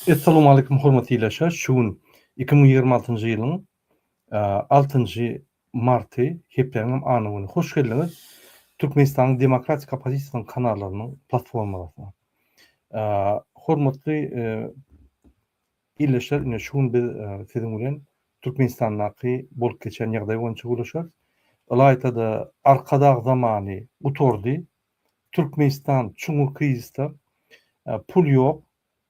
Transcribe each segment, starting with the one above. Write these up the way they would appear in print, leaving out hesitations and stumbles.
Essalamualeýkum hormatly ildeşler şu gün 2026-njy ýylyň altynjy marty hepdäniň hem anna güni hoş geldiňiz Türkmenistanyň demokratik oppozisiýasynyň kanallarynyň platformasyna. Hormatly ildeşler ine şu gün biz siziň bilen Türkmenistandaky bolup geçen ýagdaý boýunça gürleşeris. Ylaýta-da Arkadag zamany gutardy. Türkmenistan çuňňur krizisde. Pul ýok.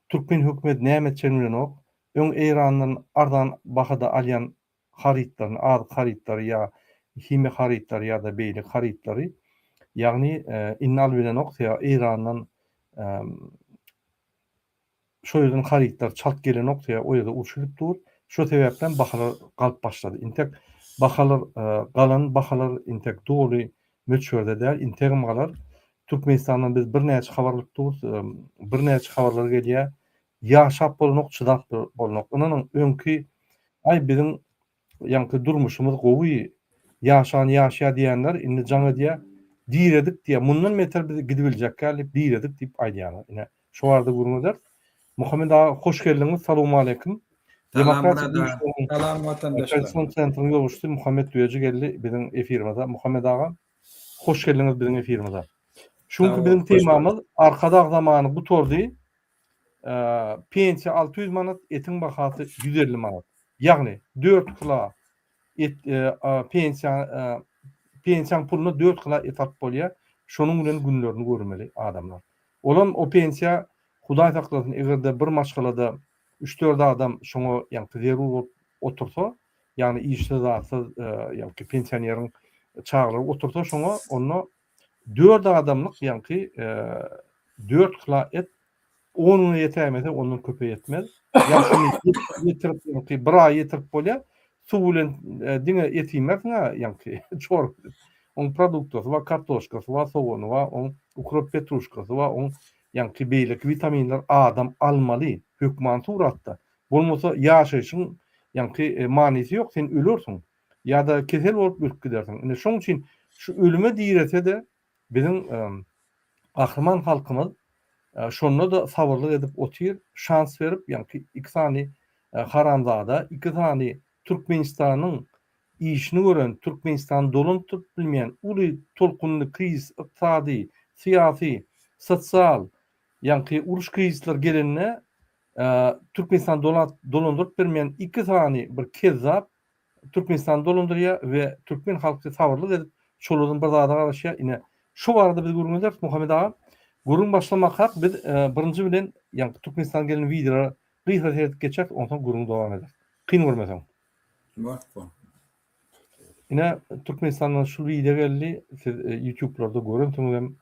Türkmen hökümeti näme etjegini bilenok. Öň Eýrandan arzan bahada alýan harytlaryny, azyk harytlary ýa himiýa harytlary ýa-da beýleki harytlary, ýagny indi alybilenok, sebäbi Eýrandan Şo ýerden harytlar çalt gelenok sebäbi o ýerde uruş gidip dur. Şo sebäpden bahalar galyp başlady. Intek bahalar galan bahalar intek doly möçberde däl, integem galar. Türkmenistandan biz birnäçe habar alyp durus. Birnäçe habarlar gelýär. Ýaşap bolanok, çydap bolanok. Ynanyň öňki aý biziň Ýaňky durmuşymyz gowy, ýaşan ýaşýar diýenler indi jaň edýär, diredik diýýär, mundan beter biz gidibiljekgä diýip diredik diýip aýdýarlar. Ine, şo barada gürrüň ederis. Muhammet aga hoş geldiňiz, salowmaleýkim. Salam Demokratik brada, güýçleriň salam watandaşlar. Koalision sentriniň ýolbaşçysy Muhammet Düýeji geldi biziň efirimize. Muhammet aga, hoş geldiňiz biziň efirimize. Şu Sag günki bol, biziň hoş gördük. temamyz Arkadag zamany gutardy. Pensiýa 600 manat, etiň bahasy 150 manat. Ýagny 4 kilo et pensiýa pensiýaň puluna 4 kilo et alyp bolýar. Şonuň bilen günlerini görmeli adamlar. Olam o pensiýa Hudaý saklasyn eger-de bir maşgalada 3-4 adam şoňa ýaňky zerur bolup otursa, ýagny işsiz zatsyz ýaňky pensioneriň çagalary otursa şoňa onda 4 adamlyk ýaňky 4 kilo et 10 güne ýetäýmese ondan köpe ýetmez. Ýa şuny ýetirip ýaňky bir aý ýetirip bolýar. Suw bilen diňe et iýmersiň-ä ýaňky çorba bilen. Oň produktasy bar, kartoşkasy bar, sogany bar, oň ukrop petruşkasy bar, oň ýaňky beýleki witaminler adam almaly hökman suratda. Bolmasa ýaşaýşyň ýaňky manysy ýok, sen ölersiň. Ýa-da kesel bolup ölüp gidersiň. Ine şoň üçin şu ölüme direse-de biziň gahryman halkymyz şonda-da sabyrlyk edip otyr, şans berip, ýaňky iki sany haramzada, iki sany Türkmenistanyň işini gören, Türkmenistany dolandyryp bilmeýän uly tolkunly krizis, ykdysady, syýasy, sosial, ýaňky uruş krizisler gelende Türkmenistany dolandyryp bilmeýän iki sany bir kezzap Türkmenistany dolandyrýar we türkmen halky sabyrlyk edip şolardan bir zada garaşýar. Ine şu barada biz gürrüň ederis Muhammet aga. Gürrüň başlamakak biz birinji bilen ýaňky Türkmenistandan gelen wideolara gysga seredip geçeris onsoň gürrüňi dowam ederis. Kyn görmeseň. Bor. Ine Türkmenistandan şul wideo geldi. Siz ýutublarda görensiňizem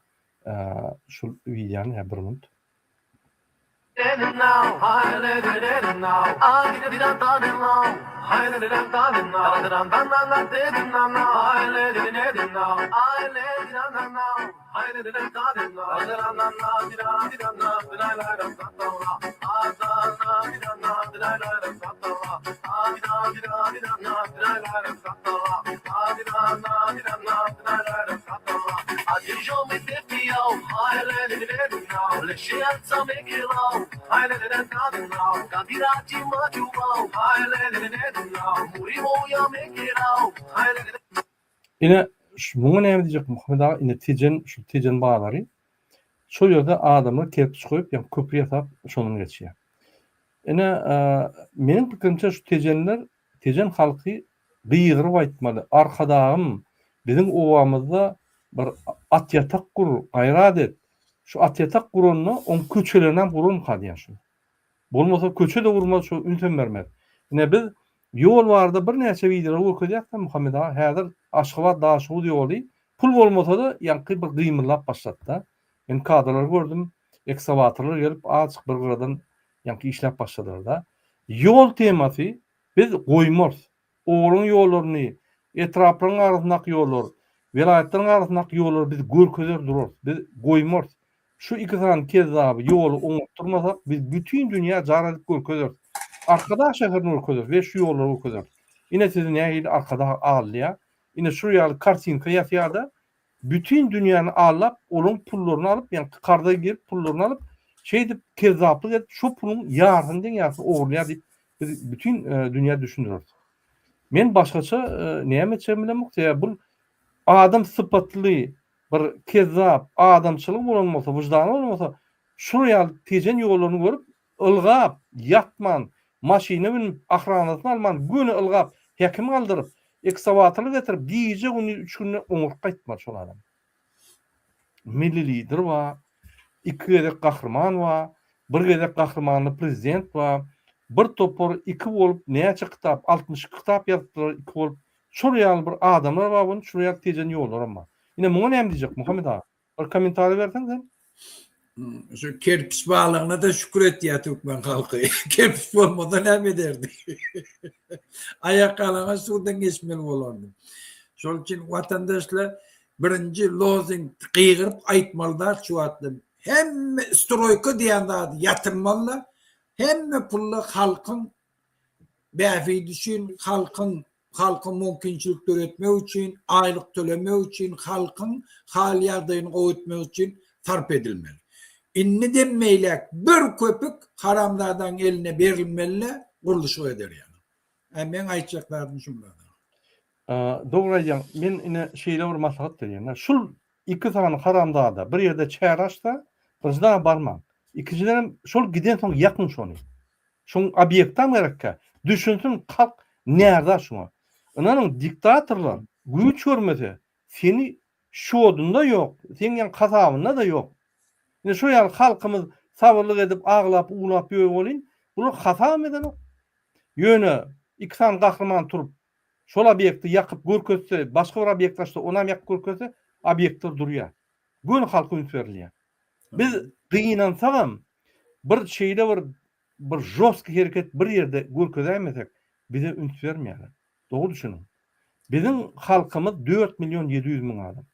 şul wideony hä bir minut. Ine, muňa näme diýjek Muhammet aga, ine Tejen, şu Tejen bazary. Şol ýerde adamlar kerpiç goýup, ýa köpri ýasap, şondan geçýär. Ine, meniň pikirimçe şu tejenler, tejen halky gygyryp aýtmaly, Arkadagym, biziň obamyzda bir at ýatak gur, gaýrat et. Şu at ýatak guranda, oň köçelerinem gurarmyka diýýän şu. Bolmasa köçe-de gurmaz, şu ünsem bermez. Ine biz ýol barada birnäçe wideolar görkezýäs-de Muhammet aga, häzir Aşgabat-Daşoguz ýoly pul bolmasa-da ýaňky bir gymyldap başlady-da. Men kadrlary gördüm, ekskawatorlar gelip azajyk bir gyradan ýaňky işläp başladylar-da. Ýol temasy biz goýmarys. Obalaryň ýollaryny, etraplaryň arasyndaky ýollar, welaýatlaryň arasyndaky ýollary biz görkezer durarys. Biz goýmarys. Şu iki sany kezzaby ýoly oňartdyrmasak, biz bütin dünýä jar edip görkezeris. Arkadag şäherini görkezeris we şu ýollary görkezeris. Ine sizi nähili Arkadag aldaýar. Ine şu ýaly kartinka ýasýar-da, bütin dünýäni aldap, olaryň pullaryny alyp, ýagny karza girip pullaryny alyp, Şeýdip kezzaplyk edip şo puluň ýarsyny deň ýarsyny ogurlaýar diýip biz bütin dünýä düşündireris. Men başgaça näme etjegimi bilemok, sebäbi bul adam sypatly bir kezzap adamçylygy bolan bolsa, wyždany bolan bolsa şular ýaly tejen ýollaryny görüp ylgap ýatman maşyna münüp ahranasyny alman göni ylgap häkim galdyryp eksawatorly getirip gije gündiz üç günde oňuryp gaýtmaly şol adam. Milli lider bar, iki gezek gahryman bar, bir gezek gahrymanly prezident bar, bir topar iki bolup näçe kitap, 62 kitap ýazypdylar iki bolup, şol ýaly bir adamlar bar welin şular ýaly tejen ýollaram bar. Ine muňa näme diýjek Muhammet aga? Bir kommentariý berseň sen. Şu kerpiç barlygyna-da şükür etýär türkmen halky. Kerpiç bolmasa näme ederdi? Aýak galaňaç suwdan geçmeli bolardy. Şol üçin watandaşlar birinji lozing gygyryp aýtmaly zat şu wagtda hemme stroýka diýen zady ýatyrmaly-da, hemme pully halkyň bähbidi üçin, halkyň halka mümkinçilik döretmek üçin, aýlyk tölemek üçin, halkyň hal-ýagdaýyny gowy etmek üçin sarp edilmeli. Indiden beýläk bir köpük haramzadaň eline berilmeli-de gurluşyk eder ýaly. Ä meň aýtjak zadym şunlar. Dogry aýdýaň. Men ine şeýle bir maslahat berýän. Şul iki sany haramzada bir ýerde çäre açsa, birinjiden barmaň. Ikinjidenem şol gidensoň ýakyň şony. Şoň obýektam gerekkä. Düşünsin halk närza şuňa. Ynanyň diktatorlar güýç görmese seni şodunda ýok, seň ýaň hasabynda-da ýok. Ine şo ýaly halkymyz sabyrlyk edip aglap uwlap ýör welin bular hasabam edenok. Ýöne iki sany gahryman turup şol obýekti ýakyp görkezse, başga bir obýekt açsa onam ýakyp görkezse obýektler durýar. Göni halka üns berilýär. Biz gynansagam bir şeýle bir bir žostki hereket bir ýerde görkezäýmesek bize üns bermeýärler. Dogry düşüniň. Biziň halkymyz 4 million 700 müň adam.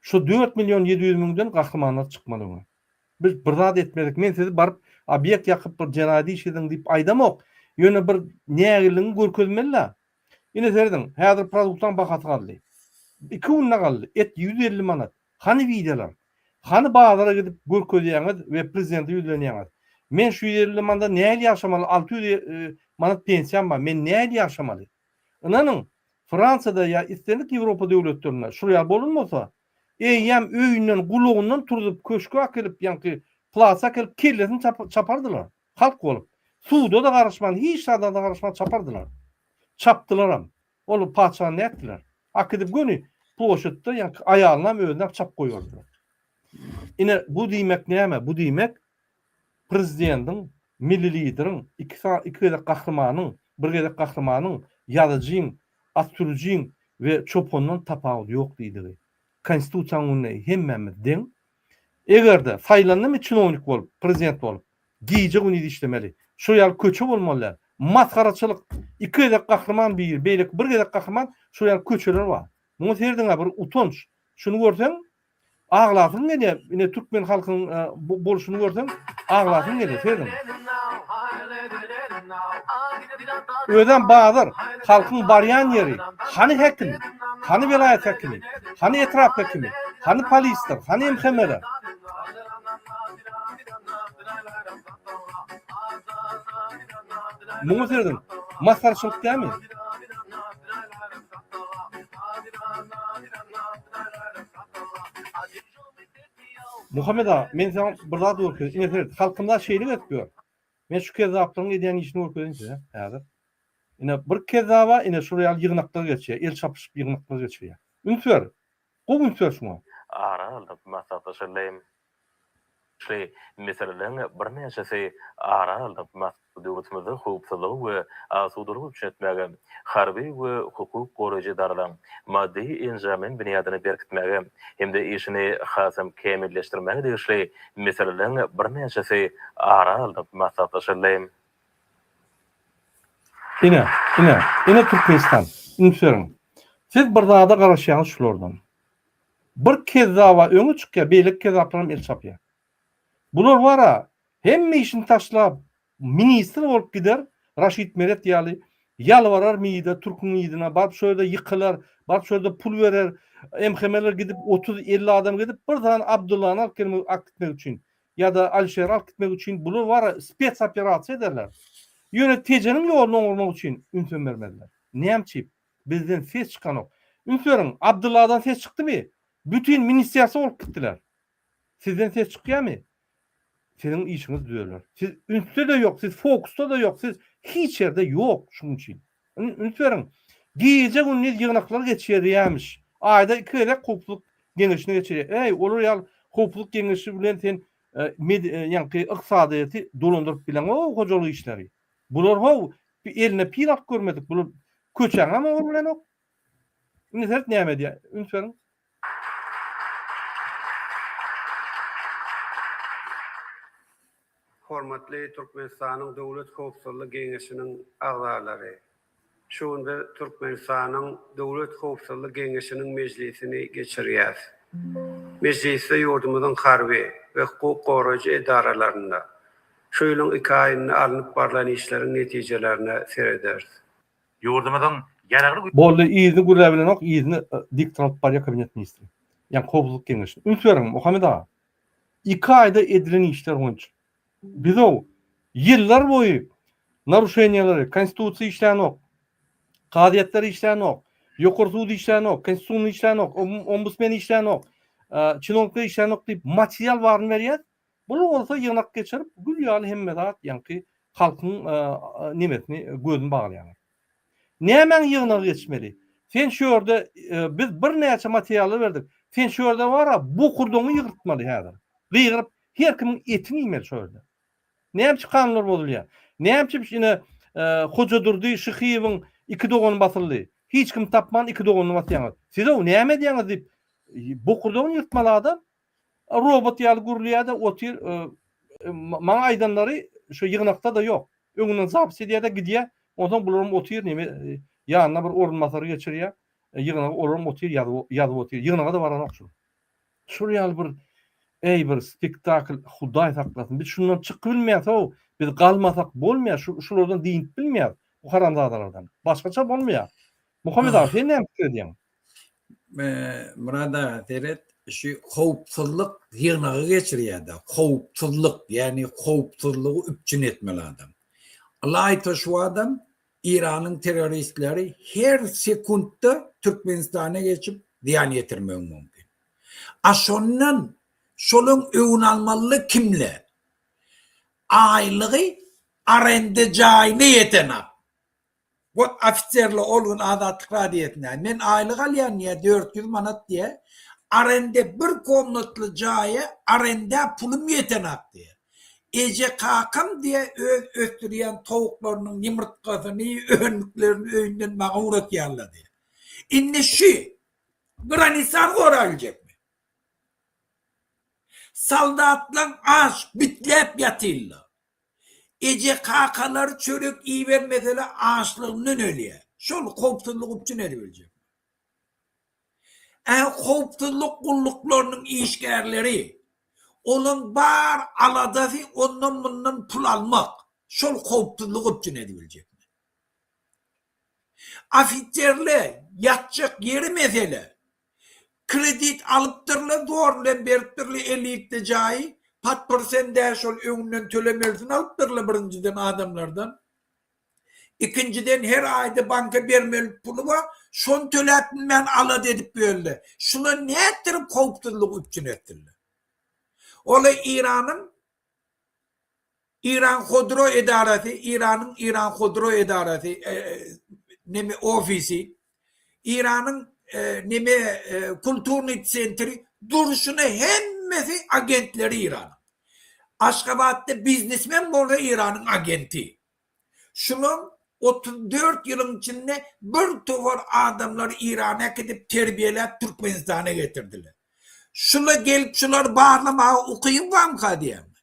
Şu 4 million 700 müňden gahrymanlar çykmaly öňe. Biz bir zat etmedik. Men sizi baryp obýekt ýakyp bir jenaýat iş ediň diýip aýdamok. Ýöne bir nägilligiňi görkezmeli-dä. Ine serediň, häzir produktaň bahasy galdy. Iki günde galdy. Et 150 manat. Hany wideolar? Hany bazara gidip görkezýäňiz we prezidente ýüzlenýäňiz? Men şu 150 manada nähili ýaşamaly? 600 manat pensiýam bar. Men nähili ýaşamaly? Ynanyň, Fransiýada ýa islendik Ýewropa döwletlerinde şul ýaly bolan bolsa, eýýäm öýünden gulagyndan turzup köşge äkelip ýaňky plasa äkelip kellesini çapardylar. Halk bolup. Suda-da garaşman, hiç zada-da garaşman çapardylar. Çapdylaram. Ol patyşany nätdiler? Akidip göni ploşadda ýaňky aýalynam özünem çapyp goýberdiler. Ine bu diýmek näme? Bu diýmek prezidentiň, milli lideriň, iki iki gezek gahrymanyň, bir gezek gahrymanyň, ýazyjyň, at sürüjiň we çopandan tapawudy ýok diýdigi. Konstitusiýanyň öňünde hemmämiz deň. Eger-de saýlandymy çinownik bolup, prezident bolup, gije-gündiz işlemeli. Şo ýaly köçe bolmaly däl. Masgaraçylyk. Iki gezek gahryman biri, beýleki bir gezek gahryman, şo ýaly köçeler bar. Muňa serediň-ä bir utanç. Şuny görseň, aglasyň gelýär. Ine türkmen halkynyň bolşuny görseň, aglasyň gelýär. Serediň. Özem bazar, halkyň barýan ýeri. Hany häkim? Hany welaýat häkimi? Hany etrap häkimi? Hany polisler? Hany MHM-ler? Muňa serediň. Masgaraçylyk dälmi? Muhammet aga, men saňa bir zat görkezeyim. Ine seret, halkymyza şeýle gezip ýör. Men şu kezzaplaryň edýän işini görkezeýin size häzir. Ine bir kezzaba ine şular ýaly ýygnaklar geçýär, el çapyşyp ýygnaklar geçirýär. Üns ber. Gowy üns ber şuňa. Ara alnyp maslahatlaşyldy. Degişli meseleleriň birnäçesi ara alnyp Döwletimizde howpsuzlygy we asudalygy üpjün etmäge, harby we hukuk goraýjy edaralaryň maddy-enjamlaýyn binýadyny berkitmäge hem-de işini hasam kämilleşdirmäge degişli meseleleriň birnäçesi ara alnyp maslahatlaşyldy. Ine, ine, ine Türkmenistan. Üns beriň. Siz bir zada garaşýaňyz şulardan. Bir kezzaba öňe çykýar, beýleki kezzaplaram el çapýar. Bular bar-a, hemme işini taşlap, ministr bolup gider, Raşid Meret ýaly, ýalbarar MİD-e, türküň MİD-ine, baryp şo ýerde ýykylar, baryp şo ýerde pul berer, MHM-ler gidip 30-50 adam gidip, bir sany Abdyllany alyp gelmek, alyp gitmek üçin. ýa-da Alişeri alyp gitmek üçin bular bar spes operasiýa ederler. Ýöne Tejeniň ýoluny oňarmak üçin ünsem bermezler. Näme üçin? Bizden ses çykanok. Üns beriň, Abdylladan ses çykdymy? Bütin ministerstwo bolup gitdiler. Sizden ses çykýarmy? Siziň işiňiz düzeler. Siz ünsde-de ýok, siz fokusda-da ýok, siz hiç ýerde ýok şuň üçin. Üns beriň. Gije-gündiz ýygnaklar geçirýärmiş. Aýda iki gezek howpsuzlyk geňeşini geçirýär. Eý, olar ýaly howpsuzlyk geňeşi bilen sen ýaňky ykdysadyýeti dolandyryp bileňok hojalyk işleri. Bular how eline pil alyp görmedik. Bular köçäňem ogry bilenok. Indi seret näme edýär. Üns beriň. Hormatly Türkmenistanyň Döwlet howpsuzlyk geňeşiniň agzalary! Şu gün biz Türkmenistanyň Döwlet howpsuzlyk geňeşiniň mejlisini geçirýäris. Mejlisde ýurdumyzyň harby we hukuk goraýjy edaralarynda şu ýylyň iki aýynda alnyp barlan işleriň netijelerine serederis. Ýurdumyzyň Ýaragly Boldy yzyny gürläbilenok yzyny diktor alyp barýar kabinet ministri. Ýagny howpsuzlyk geňeşini. Üns beriň Muhammet aga. Iki aýda edilen işler boýunça. Bizow ýyllar boýy naruşeniýaleri, konstitusiýa işlänok, kazyýetler işlänok, ýokary sud işlänok, konstitusiýa işlänok, ombudsmen işlänok, çinownikler işlänok diýip material baryny berýäs. Bular bolsa ýygnak geçirip gül ýaly hemme zat ýaňky halkyň nemesini gözüni baglaýarlar. Nämäň ýygnagy geçmeli? Sen şu ýerde biz birnäçe materiallar berdik. Sen şu ýerde bara bokurdagyňy ýygyrtmaly häzir. Gygyryp her kimiň etini iýmeli şo ýerde. Näme üçin kanunlar bozulýar? Näme üçin ine Hojadurdy Şyhyýewiň iki dogany basyldy. Hiç kim tapman iki doganyny basýaňyz. Siz-ow näme edýäňiz diýip bokurdagyny ýyrtmaly adam. Robot ýaly gürleýär-de otyr. Maňa aýdanlary şu ýygnakda-da ýok. Öňünden zapis edýär-de gidýär. Onsoň bularam otyr neme ýanyna bir orunbasary geçirýär. Ýygnagy olaram otyr ýazyp otyr. Ýygnaga-da baranok şul. Şul ýaly bir eý bir spektakl Hudaý saklasyn. Biz şundan çykyp bilmeýäs-ow. Biz galmasak bolmaýar. Şu şulardan dynyp bilmeýäs. Bu haramzadalardan. Başgaça bolmaýar. Muhammet aga sen näme pikir edýäň? Myrat aga seret şu howpsuzlyk ýygnagy geçirýärde howpsuzlyk ýagny howpsuzlygy üpjün etmeli adam. Ylaýta şu adam Iranyň terroristleri her sekuntda Türkmenistana geçip zyýan ýetirmegi mümkin. A şondan şolaň öwün almalyly kimle? Aýlygy arenda jaýyna ýetenak. Wot ofiserler ol gün Azatlyk radiosynda men aýlyk alýan diýýär 400 manat diýýär. Arende bir komnatly jaýa arendä pulum ýetenak diýýär. Eje kakam diýýär öz ösdürýän towuklarynyň ýumurtgasyny, önlüklerini öýünden maňa ugratýarlar diýýär. Indi şu granisany gorabiljekmi? Soldatlaň aç bitläp ýatyrlar. Eje-kakalary çörek ibermesele açlygyndan ölýär. Şol howpsuzlygy üpjün edibiljek. Ä howpsuzlyk gulluklarynyň işgärleri, olaň bar aladasy ondan-mundan pul almak. Şol howpsuzlygy üpjün edibiljekmi? Ofiserle ýatjak ýeri mesele. Kredit alypdyrlar zor bilen beripdirler elitli jaýy pat prosent däl şol öňünden tölemelisini alypdyrlar birinjiden adamlardan ikinjiden her aýda banka bermeli puly bar şony töläp bilmän alada edip ýörler şular nätdirip howpsuzlygy üpjün etsinler ola Iranyň Iran Hodro edarasy, Iranyň Iran Hodro edarasy, neme ofisi, Iranyň neme kulturnyý sentri durşuna hemmesi agentleri Iranyň. Aşgabatda biznesmen bolsa Iranyň agenti. Şulaň 34 ýylyň içinde bir towar adamlary Irana äkidip terbiýeläp Türkmenistana getirdiler. Şula gelip şulary barlamaga ukyby barmyka diýýän men.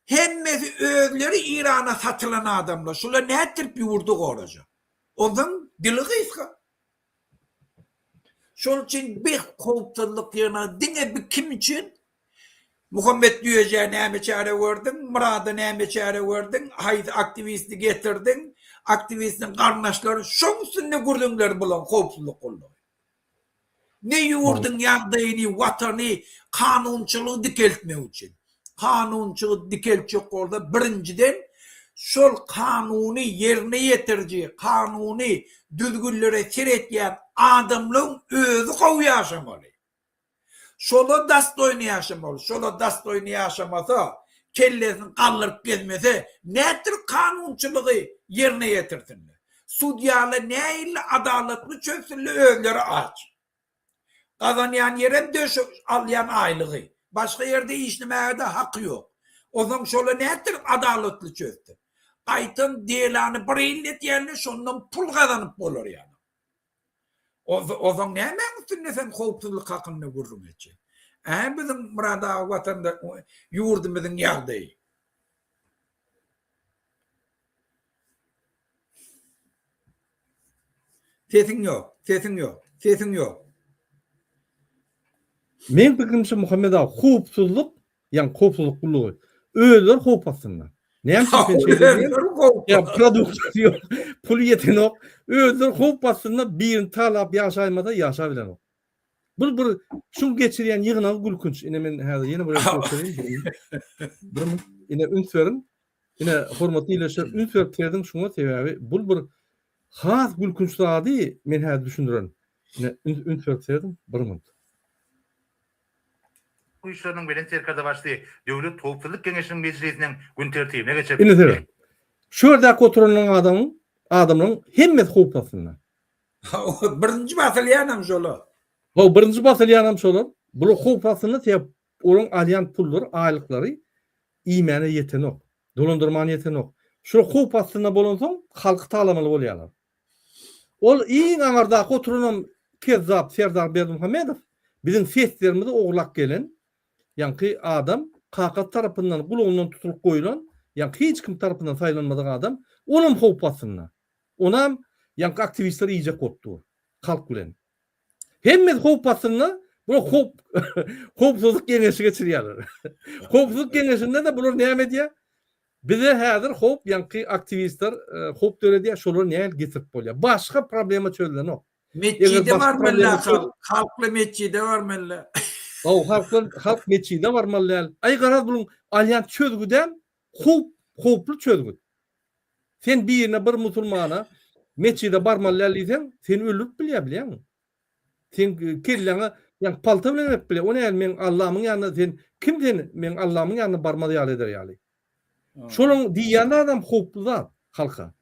Hemmesi özleri Irana satylan adamlar. Şular nätdirip ýurdy gorajak? Onsoň dili gysga. Şol üçin bi howpsuzlyk ýygnagy diňe bi kim üçin? Muhammet Düýejä näme çäre gördüň? Myrada näme çäre gördüň? Haýsy aktiwisti getirdiň? Aktiwistiň garyndaşlary şoň üstünde gürrüňler bulan howpsuzlyk gullugy. Ne ýurduň ýagdaýyny, watany, kanunçylygy dikeltmek üçin. Kanunçylygy dikeltjek bolsa birinjiden şol kanuny ýerine ýetiriji, kanuny düzgünlere seretýän adamlaryň özi gowy ýaşamaly. Şola dastoýny ýaşamaly. Şola dastoýny ýaşamasa, kellesini galdyryp gezmese, nätdirip kanunçylygy ýerine ýetirsinler? Sudýalar nähili adalatly çözsünler özleri aç. Gazanýan ýerem döş alýan aýlygy. Başga ýerde işlemäge-de haky ýok. Onsoň şola nätdirip adalatly çözsün? Gaýtam delany bir illetýärler, şondan pul gazanyp bolar ýaly. Onsoň nämäň üstünde sen howpsuzlyk hakynda gürrüň etjek? Ä biziň Myrat aga watanda ýurdumyzyň ýagdaýy. Sesiň ýok, sesiň ýok, sesiň ýok. Meň pikirimçe Muhammet aga howpsuzlyk Ýagny howpsuzlyk gullugy. Özleri howp astynda. Näme üçin sen şeýle diýýäň? Ýa produksiýasy ýok, puly ýetenok. Özleri howp astynda birini talap ýaşaýmasa ýaşabilenok. Bu bir şuň geçirýän ýygnagy gülkünç. Ine men häzir ýene bir görkezeýin. Bir minut. Ine üns beriň. Ine hormatly ildeşler üns berip serediň şuňa sebäbi bul bir has gülkünç zady men häzir düşündirerin. Ine üns berip serediň bir minut. Güýçleriniň Belent Serkerdebaşysy Döwlet howpsuzlyk geňeşiniň mejlisiniň gün tertibine geçip, Indi seret. Şu ýerdäki oturanlaryň adamyň, adamlaryň hemmesi howp astynda. Birinji basylýanam şolar. Hawa, birinji basylýanam şolar. Bular howp astynda, sebäp olaryň alýan pullary, aýlyklary iýmäne ýetenok, dolandyrmana ýetenok. Şular howp astynda bolansoň, halky talamaly bolýarlar. Ol iň aňardaky oturanam kezzap Serdar Berdimuhamedow biziň seslerimizi ogurlap gelen ýaňky adam kakasy tarapyndan gulagyndan tutulyp goýulan ýaňky hiç kim tarapyndan saýlanmadyk adam olam howp astynda onam ýaňky aktiwistler iýjek bolup dur halk bilen hemmesi howp astynda bular howp howpsuzlyk geňeşi geçirýärler howpsuzlyk geňeşinde-de bular näme edýär Bize häzir howp ýaňky aktiwistler howp döredýär şolary nähili getirip bolýar. Başga problema çözülenok. Metjide barmaly halk, halkla metjide barmaly. Haw halklar halk metjide barmaly däl. Aý garaz buluň alýan çözgüdem howp howply çözgüt. Sen birine bir musulmana metjide barmaly däl diýseň seni öldürip bilýär bilýäňmi? Sen kelläňe ýa palta bilen berip bilýär. O näme meň Allamyň ýanyna sen kim sen meň Allamyň ýanyna barmaz ýaly eder ýaly. Şolaň diýýän zadam howply zat halka.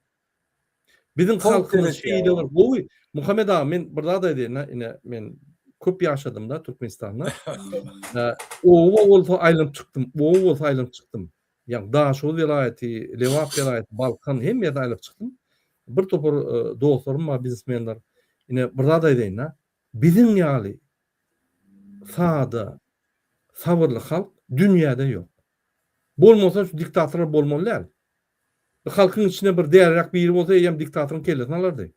Biziň halkymyz şeýle bir gowy. Muhammet aga men bir zat aýdaýyn ine men köp ýaşadym-da Türkmenistanda. Oba bolsa aýlanyp çykdym, oba bolsa aýlanyp çykdym. Ýagny Daşoguz welaýaty, Lebap welaýaty, Balkan hemme ýerde aýlanyp çykdym. Bir topar dostlarym bar biznesmenler. Ine bir zat aýdaýyn-da, biziň ýaly sada, sabyrly halk dünýäde ýok. Bolmasa şu diktatorlar bolmaly däl. Bir halkyň içinde bir däliräk biri bolsa eýýäm diktatoryň kellesini alardy.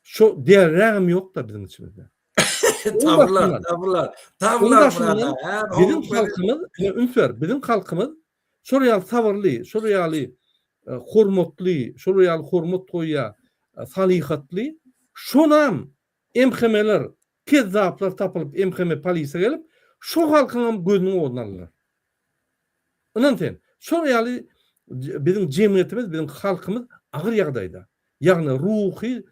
Şo dälirägem ýok-da biziň içimizde. Tapylar, tapylar. Tapylar Biziň halkymyz, üns ber, biziň halkymyz şol ýaly sabyrly, şol ýaly e, hormatly, şol ýaly hormat goýýar, e, salyhatly. Şonam MHM-ler, kezzaplar tapylyp, MHM polisiýa gelip, şo halkyňam gözüniň oduny aldylar. Ynan sen, şol ýaly biziň jemgyýetimiz, biziň halkymyz agyr ýagdaýda. Ýagny ruhy,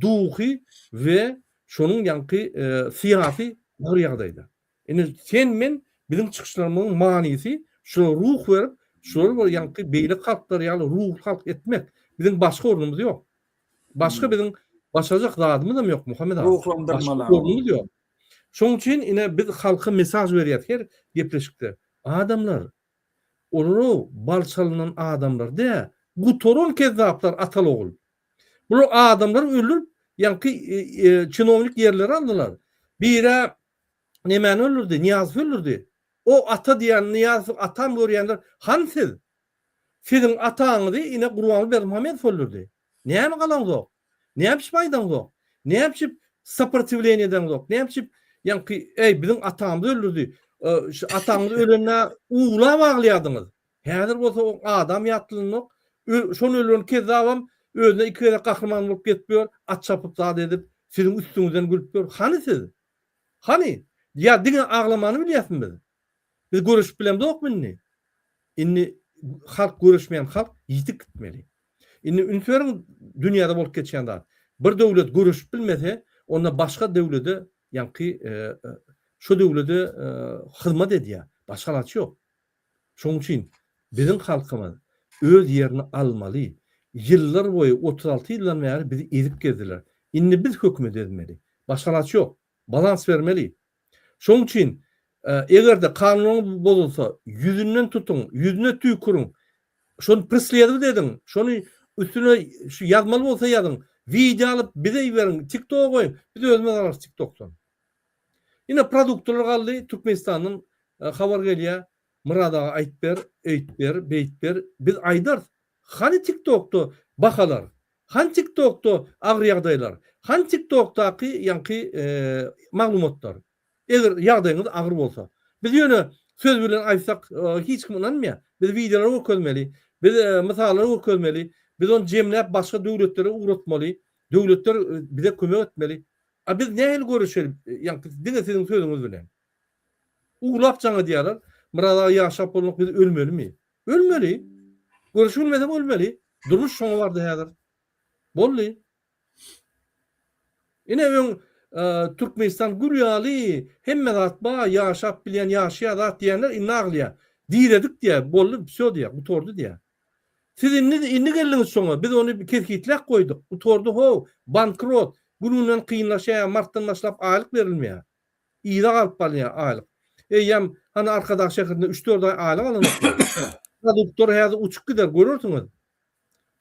duhy we şonuň ýaňky syýasy agyr ýagdaýda. Indi sen men biziň çykyşlarymyzyň manysy şulara ruh berip, şulary bir ýaňky beýleki halklar ýaly ruhly halk etmek. Biziň başga ornumyz ýok. Başga biziň başarjak zadymyzam ýok Muhammet aga. Ruhlandyrmaly. Başga ornumyz ýok. Şonuň üçin ine biz halka mesaj berýäs her gepleşikde. Adamlar, olar-ow bal çalynan adamlar dä, gutaran kezzaplar ataly-ogul. Bular adamlary öldürip, ýaňky çinownik ýerleri aldylar. Biri-ä nemäni öldürdi, Nyýazowy öldürdi. O ata diýýän Nyýazowy atam görýänler hany siz? Siziň ataňyzy ine Gurbanguly Berdimuhamedow öldürdi. Näme galaňzok? Näme üçin aýdaňzok? Näme üçin soprotiwleniýe edeňzok? Näme üçin ýaňky eý biziň atamyzy öldürdi. Şu ataňyz ölende uwlap aglaýardyňyz. Häzir bolsa o adam ýatlanok. Şony öldüren kezzabam özüne iki gezek gahryman bolup gezip ýör, at çapyp zat edip, siziň üstüňizden gülüp ýör. Hany siz? Hany? Ýa diňe aglamany bilýäsmi biz? Biz göreşip bilemzokmy indi? Indi halk göreşmeýän halk ýitip gitmeli. Indi üns beriň dünýäde bolup geçýän zat. Bir döwlet göreşip bilmese, onda başga döwlede ýaňky şo döwlede hyzmat edýär. Başga alaç ýok. Şonuň üçin biziň halkymyz öz ýerini almaly. Ýyllar boýy 36 ýyldan bäri bizi ezip gezdiler. Indi biz hökümet ezmeli. Başga alaç ýok. Balans bermeli. Şonuň üçin eger-de kanunyňyz bozulsa, ýüzünden tutuň, ýüzüne tüýküriň, şony presledowat ediň, şony üstüne şu ýazmaly bolsa ýazyň, wideo alyp bize iberiň, TikToka goýuň, biz özümiz alarys TikTokdan. Ine produktalar galdy, Türkmenistandan habar gelýär, Myrat aga aýt ber, öýt ber, beýt ber, biz aýdarys. Hany TikTokda bahalar? Hany TikTokda agyr ýagdaýlar? Hany TikTokdaky ýaňky maglumatlar? Eger ýagdaýyňyz agyr bolsa. Biz ýöne söz bilen aýtsak hiç kim ynanmaýar. Biz wideolar görkezmeli. Biz mysallar görkezmeli. Biz ony jemläp başga döwletlere ugratmaly. Döwletler bize kömek etmeli. A biz nähili göreşeli ýaňky diňe siziň sözüňiz bilen. Uwlap jaň edýärler. Myrat aga ýaşap bolmak biz ölmelimi? Ölmeli. Göreşip bilmeseň ölmeli. Durmuş şoňa bardy häzir. Boldy. Ine öň Türkmenistan gül ýaly, hemme zat bar, ýaşap bilýän ýaşaýar zat diýenler indi aglaýar. Diredik diýýär, boldy, wsýo diýýär, gutardy diýýär. Siz indi indi geldiňiz şoňa, biz ony kesgitläp goýduk. Gutardy how, bankrot, gün-günden kynlaşýar, martdan başlap aýlyk berilmeýär. Yza galyp barýar aýlyk. Eýýäm hany Arkadag şäherinde üç-dört aý aýlyk alanoklar. Produktlar häzir uçup gider, görersiňiz.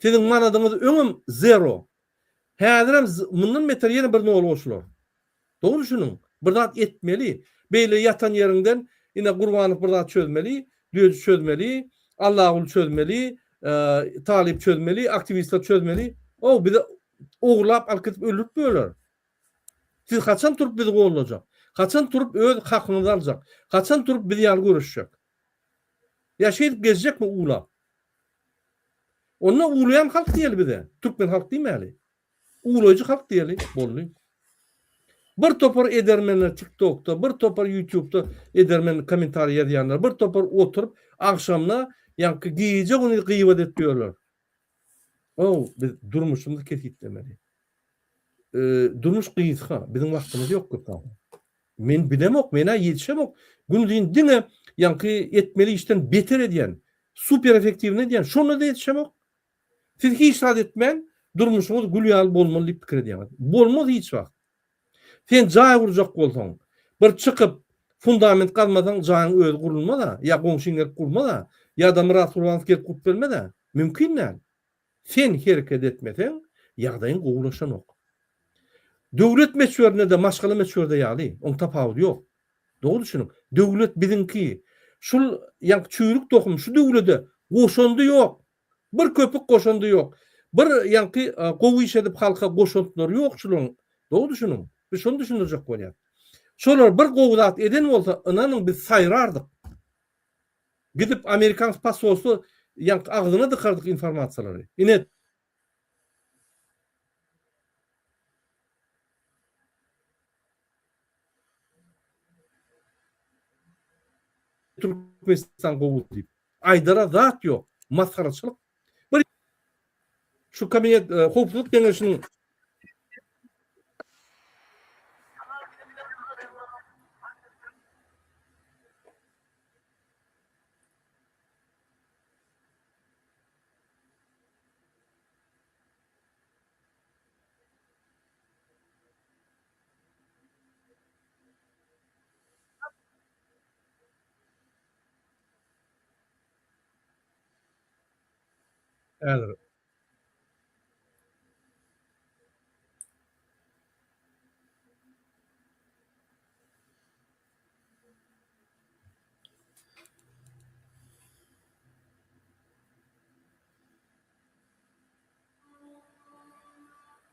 Siziň manadyňyz öňem zero. Häzirem mundan beter ýene bir nol goşular. Dogry düşüniň. Bir zat etmeli. Beýle ýatan ýeriňden ine Gurbanow bir zat çözmeli, Düýeji çözmeli, Allaguly çözmeli, Talyp çözmeli, aktiwistler çözmeli. O bizi ogurlap alyp gidip öldürip böler. Siz haçan turup bizi gollajak? Haçan turup öz hakyňyzy aljak? Haçan turup biz ýaly göreşjek? Ýa şeýdip gezjekmi uwlap? Onda uwlaýan halk diýeli bize. Türkmen halk diýmäli. Uwlaýjy halk diýeli. Boldy. Bir topar edermenler TikTokda, bir topar YouTube'da edermen kommentariý ýazýanlar, bir topar oturyp agşamda ýaňky gije güni gyýbat edip ýörler. Ow, biz durmuşymyzy kesgitlemeli. Durmuş gysga, biziň wagtymyz ýok köp wagt. Men bilemok, men-ä ýetişemok. Günuzyn diňe ýaňky etmeli işden beter edýän, super effektiwny edýän, şonda-da ýetişemok. Siz hiç zat etmän, durmuşyňyz gül ýaly bolmaly diýip pikir edýäňiz. Bolmaz hiç wagt. Sen jaý gurjak bolsaň, bir çykyp fundament gazmasaň jaýyň özi gurulmaz-a, ýa goňşyň gelip gurmaz-a, ýa-da Myrat Gurbanow gelip gurup bermez-ä. Mümkin däl. Sen hereket etmeseň, ýagdaýyň gowulaşanok. Döwlet möçberinde-de, maşgala möçberde ýaly, oň tapawudy ýok. Dogry düşüniň. Döwlet biziňki. Şul ýaňky çüýrük tohum şu döwlede goşandy ýok. Bir köpük goşandy ýok. Bir ýaňky gowy iş edip halka goşantlary ýok şularyň. Dogry düşüniň. Biz şony düşündirjek bolýas. Şolar bir gowy zat eden bolsa, ynanyň biz saýrardyk. Gidip amerikan posolstwo ýaňky agzyna dykardyk informasiýalary. Ine Türkmenistan gowy diýip. Aýdara zat ýok. Masgaraçylyk. Bir şu kabinet howpsuzlyk geňeşiniň Häzir.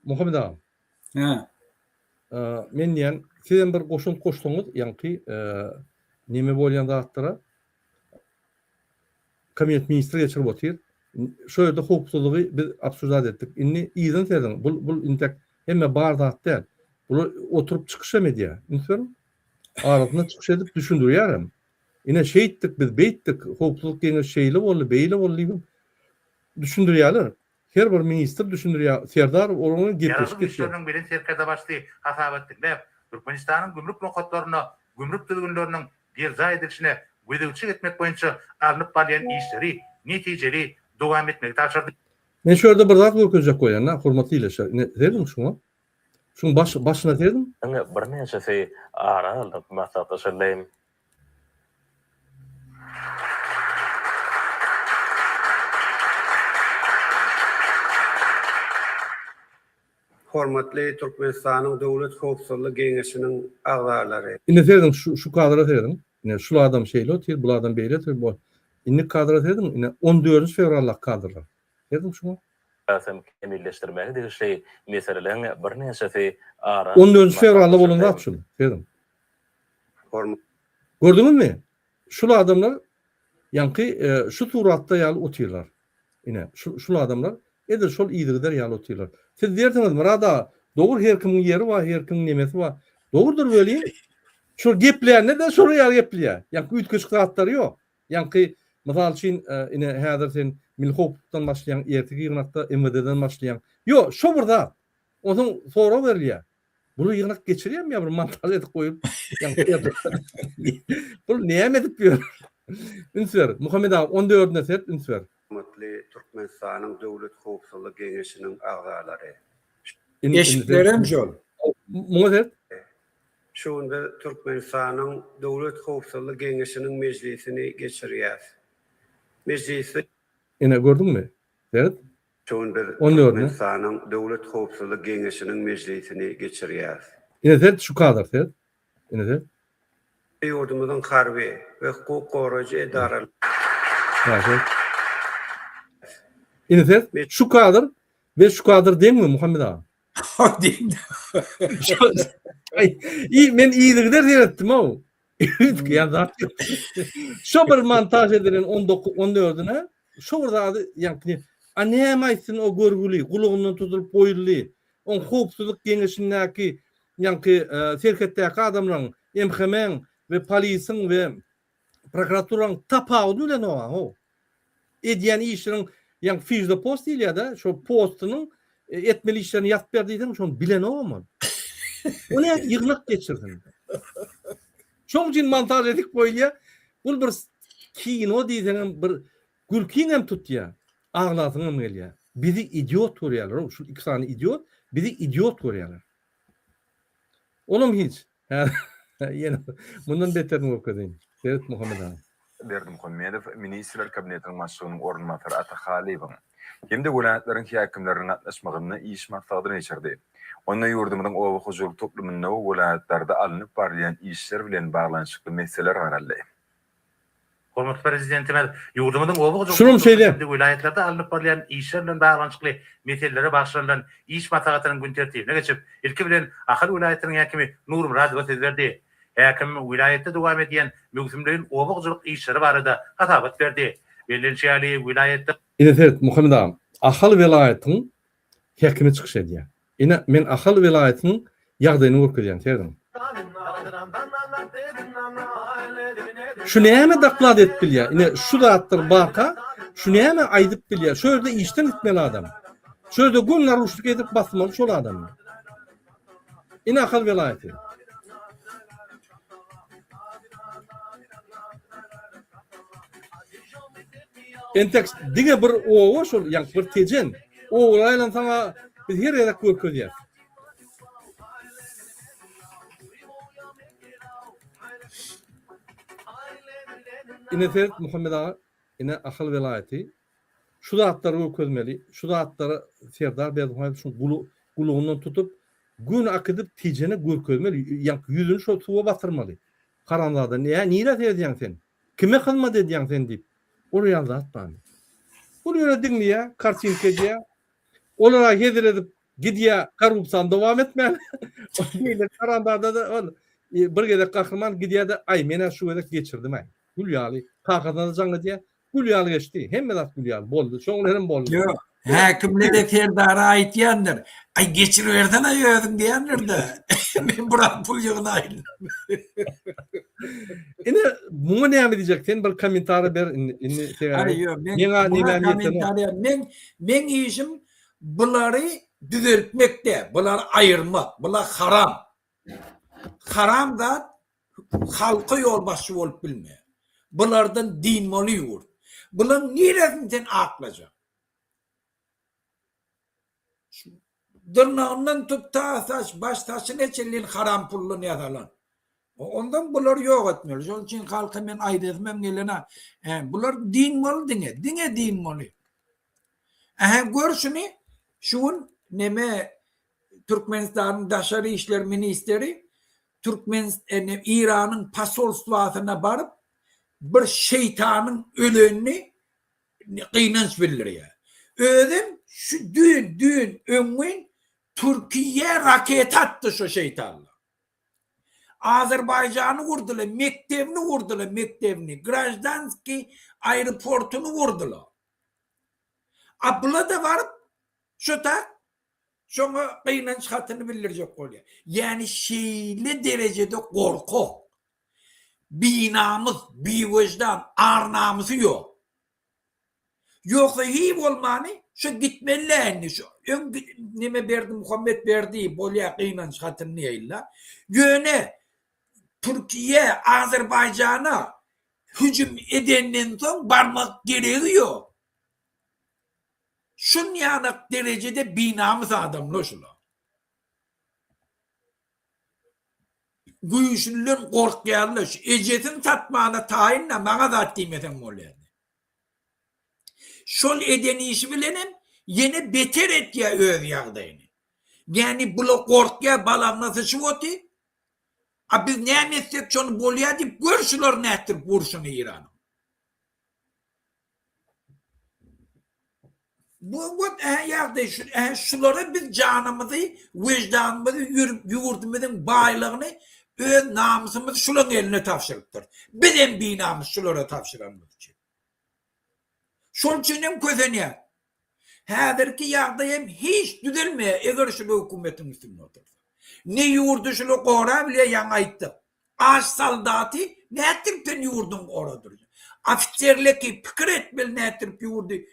Muhammet aga. Hä. Men diýen, sizem bir goşant goşsaňyz, ýaňky neme bolýan zatlara kabinet ministri geçirip otyr. Şo ýerde howpsuzlygy biz obsujdat etdik. Indi yzyny serediň. Bul bul intek hemme bar zat däl. Bular oturyp çykyş hem edýär. Üns beriň. Arasynda çykyş edip düşündirýärem. Ine şeýtdik biz beýtdik, howpsuzlyk geňeşi şeýle boldy, beýle boldy diýibem düşündirýärler. Her bir ministr düşündirýär, Serdar olar bilen Ýaragly gepleşik geçýär. Güýçleriniň Belent Serkerdebaşysy hasabat diňläp, Türkmenistanyň gümrük nokatlarynda gümrük düzgünleriniň berjaý edilişine gözegçilik etmek boýunça alnyp barylýan işleri netijeli dowam etmegi tabşyrdy. Men şu ýerde bir zat görkezjek bolýan-da, hormatly ildeşler. Ine, serediň şuňa. Şuň baş, başyna serediň. Birnäçesi ara alnyp maslahatlaşyldy. Hormatly Türkmenistanyň Döwlet howpsuzlyk geňeşiniň agzalary! Indi serediň şu şu kadra serediň. Ine şul adam şeýle otyr, bul adam beýle otyr. Bu indi kadra serediň. Ine 14 fewraldaky kadrlar. Serediň şuňa. Hasam kämilleşdirmäge degişli meseleleriň birnäçesi ara 14 fewralda bolan zat şul. Serediň. Gördüňizmi? Şul adamlar ýaňky şu suratda ýaly otyrlar. Ine, şu şul adamlar edil şol yzygider ýaly otyrlar. Siz diýersiňiz, Myrat aga, dogry her kimiň ýeri bar, her kimiň nemesi bar. Dogrudyr welin, şol geplände-de şolar ýaly gepleýär. Ýaňky üýtgeşik zatlary ýok. Ýaňky, mysal üçin, ine, häzir sen Milli howplukdan başlaýaň, erteki ýygnakda MWD-den başlaýaň. Ýok, şo bir zat. Onsoň sorag berilýär. Bular ýygnak geçirýärmi ýa bir montaž edip goýup, Bul näme edip ýör? Üns ber, Muhammet aga, on dördüne seret, üns ber. Hormatly Türkmenistanyň Döwlet howpsuzlyk geňeşiniň agzalary! Eşiklerem şol. Muňa seret. Şu gün biz Türkmenistanyň Döwlet howpsuzlyk geňeşiniň mejlisini geçirýäs. Mejlisde. Ine, gördüňmi? Seret. Şu gün biz Türkmenistanyň Döwlet howpsuzlyk geňeşiniň mejlisini geçirýäris. Ine seret şu kadr seret. Ine seret. Ýurdumyzyň harby we hukuk goraýjy edaralary. Ine seret şu kadr we şu kadr deňmi Muhammet aga? Deň. Aý men yzygider seretdim-ow. Üýtgeýän zat ýok. Şo bir montaž edilen 19 14-üne şo bir zady ýaňky a näme aýtsyn o görgüli gulagyndan tutulyp goýuldy. Oň howpsuzlyk geňeşindäki ýaňky serhetdäki adamlaryň MHM-iň we polisiň we prokuraturanyň tapawudyny bilenok-a how. Edýän işiniň ýaňky fižda post diýilýär-de, şo postunyň etmeli işlerini ýazyp ber diýseň, şony bilenogam ol. O nädip ýygnak geçirsin? Şoň üçin montaž edip goýulýar. Bul bir kino diýseňem bir gülkiňem tutýar, aglasyňam gelýär. Bizi idiot görýärler, şul iki sany idiot bizi idiot görýärler. Olam hiç. Ýene mundan beterini görkezeýin. Seret Muhammet aga. Berdimuhamedow Ministrler Kabinetiniň Başlygynyň orunbasary Ata Halyýewiň hem-de welaýatlaryň häkimleriniň gatnaşmagynda iş maslahatyny geçirdi. Onda ýurdumyzyň oba hojalyk toplumynda we welaýatlarda alnyp barylýan işler bilen baglanyşykly meseleler garaldy. Hormatly Prezidentimiz ýurdumyzyň oba hojalyk Şulam pudagynda şeýle. hem-de welaýatlarda alnyp barylýan işler bilen baglanyşykly meselelere bagyşlanylan iş maslahatynyň gün tertibine geçip, ilki bilen Ahal welaýatynyň häkimi Nury Myradowa söz berdi. Häkim welaýatda dowam edýän möwsümleýin oba hojalyk işleri barada hasabat berdi. Bellenişi ýaly, welaýatda. Ine seret, Muhammet agam, Ahal welaýatynyň häkimi çykyş edýär. Ine, men Ahal welaýatynyň ýagdaýyny görkezýän, serediň. Şu näme doklad edip bilýär? Ine, şu zatlar barka, şu näme aýdyp bilýär? Şu ýerde işden gitmeli adam. Şu ýerde gün naruşnik edip basmaly şol adamy. Ine Ahal welaýaty. Entek diňe bir oba şol, ýa bir Tejen. Obalara aýlansaň-a biz her gezek görkezýäs. Ine seret Muhammet aga, ine Ahal welaýaty. Şu zatlary görkezmeli. Şu zatlary Serdar Berdimuhamedow şuň gulagyndan tutup, göni akidip Tejene görkezmeli. Ýaňky ýüzüni şol suwa batyrmaly. Haramzada, nä, nirä seredýäň sen? Kime hyzmat edýäň sen diýip. Ol ýaly zat barmy? Ol ýöne diňleýär, kartinka edýär. Olara hezil edip gidýär, korrupsiýany dowam etmäne. Ol beýleki haramzada-da ol bir gezek gahryman gidýär-de, aý men-ä şu gezek geçirdim-aý. Gül ýaly. Kakasyna-da jaň edýär. gül ýaly geçdi. Hemme zat gül ýaly boldy. Şoň bilen hem boldy. Ýok, häkimlere serdara aýtýandyr. Aý geçiribersene özüň diýendir-de. Men biraz pul ýygnaýyn. Ine, muňa näme diýjek? Sen bir kommentariý ber indi, indi sebäbi. Aý ýok, men Meňa muňa nemäm ýetenok. kommentariýa men meň işim bulary düzeltmek däl, bulary aýyrmak. Bular haram. Haram zat halka ýolbaşçy bolup bilmeýär. Bulardan dynmaly ýurt. Bulaň niresini sen aklajak? Dyrnagyndan tut ta saç baş saçyna çenli haram puldan ýasalan. Ondan bulary ýok etmeli. Şonuň üçin halka men aýdasym hem gelena. Bular dynmaly diňe, diňe dynmaly. Ähä gör şuny şu gün neme Türkmenistanyň daşary işler ministeri Türkmen Eýranyň posolstwasyna baryp bir şeýtanyň ölenini gynanç bildirýär. Özem şu düýn, düýn, öňňin Türkiýä raketa atdy şu şeýtanlar. Azerbaýjany urdular, mekdebini urdular, mekdebini, graždanskiý aeroportuny urdular. A bula-da baryp şu tak şoňa gynanç hatyny bildirjek bolýar. Ýani şeýle derejede gorkak, binamys, biwejdan, ar-namysy ýok. Ýogsa hiý bolmany şu gitmeli-dä indi şu öň neme Berdimuhamet berdi bolýa gynanç hatyny diýeýin-la. Ýöne Türkiýe Azerbaýjana hüjüm edenden soň barmak geregi ýok. Şunýanak derejede binamys adamlar şular. Güýçlüden gorkýarlar. Şu ejesini satmana taýyn-da maňa zat diýmeseň bolýar. Şol eden işi bilenem ýene beter etýär öz ýagdaýyny. Ýagny bula gorkýar balagyna syçyp oty. A biz näme etsek şony bolýar diýip gör şulary nätdirip urşuny Eýranyň. Bu bu ýagdaý şu şulara biz janymyzy, wyždanymyzy, ýurdumyzyň baýlygyny, öz namysymyzy şularyň eline tabşyrypdyrys. Biz hem binamys şulara tabşyranymyz üçin. Şol üçin hem kösenýär. Häzirki ýagdaý hem hiç düzelmeýär, eger şular hökümetiň üstünde otursa. Ne ýurdy şular gorabilýär, ýaňy aýtdyk. Aç soldaty nätdirip sen ýurduňy goradyrjak? Ofiserleki pikir etmeli nätdirip ýurdy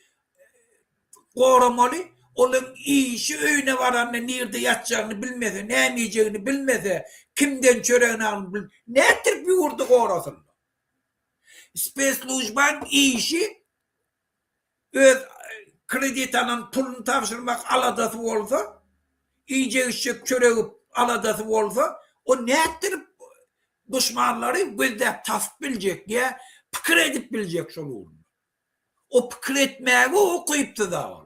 goramaly, olaň işi öýüne baranda nirde ýatjagyny bilmese, näme iýjegini bilmese, kimden çöregini alnyp bil, nätdirip ýurdy gorasynlar? Speslužbaň işi öz kredit alan puluny tabşyrmak aladasy bolsa, iýjek-içjek çöregi aladasy bolsa, o nätdirip duşmanlary gözläp tapyp biljek ýa pikir edip biljek şol ugrunda. O pikir etmäge ukypsyz-a ol.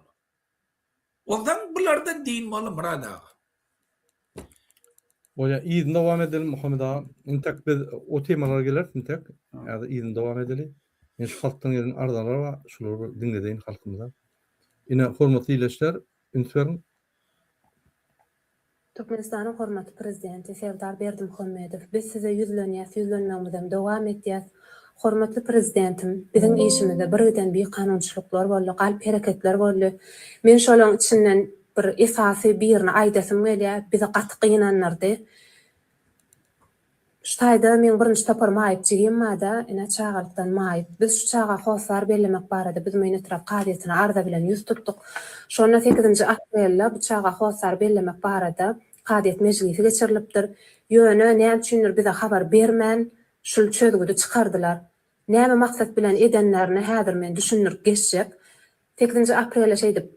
Onsoň bulardan dynmaly Myrat aga. Bolýar, yzyny dowam edelim Muhammet aga. Intek biz o temalara geleris intek. Häzir yzyny dowam edeli. Men şu halkdan gelen arzalar bar, şulary bir diňledeýin halkymyza. Ine, hormatly ildeşler, üns beriň. Türkmenistanyň hormatly Prezidenti Serdar Berdimuhamedow, biz Size ýüzlenýäs, ýüzlenmegimizem dowam etýäs. Hormatly Prezidentim, biziň işimizde birgiden bikanunçylyklar boldy, galp hereketler boldy. Men şolaň içinden bir esasy birini aýdasym gelýär, bizi gaty gynandyrdy. Şu taýda meň birinji topar maýyp jigim barda, ine çagalykdan maýyp. Biz şu çaga hossar bellemek barada Büzmeýin etrap kazyýetine arza bilen ýüz tutduk. Şonda sekizinji aprelde bu çaga hossar bellemek barada kazyýet mejlisi geçirilipdir. Ýöne näme üçindir bize habar bermän şul çözgüdi çykardylar. Näme maksat bilen edenlerini häzir men düşündirip geçjek. Sekizinji aprelde şeýdip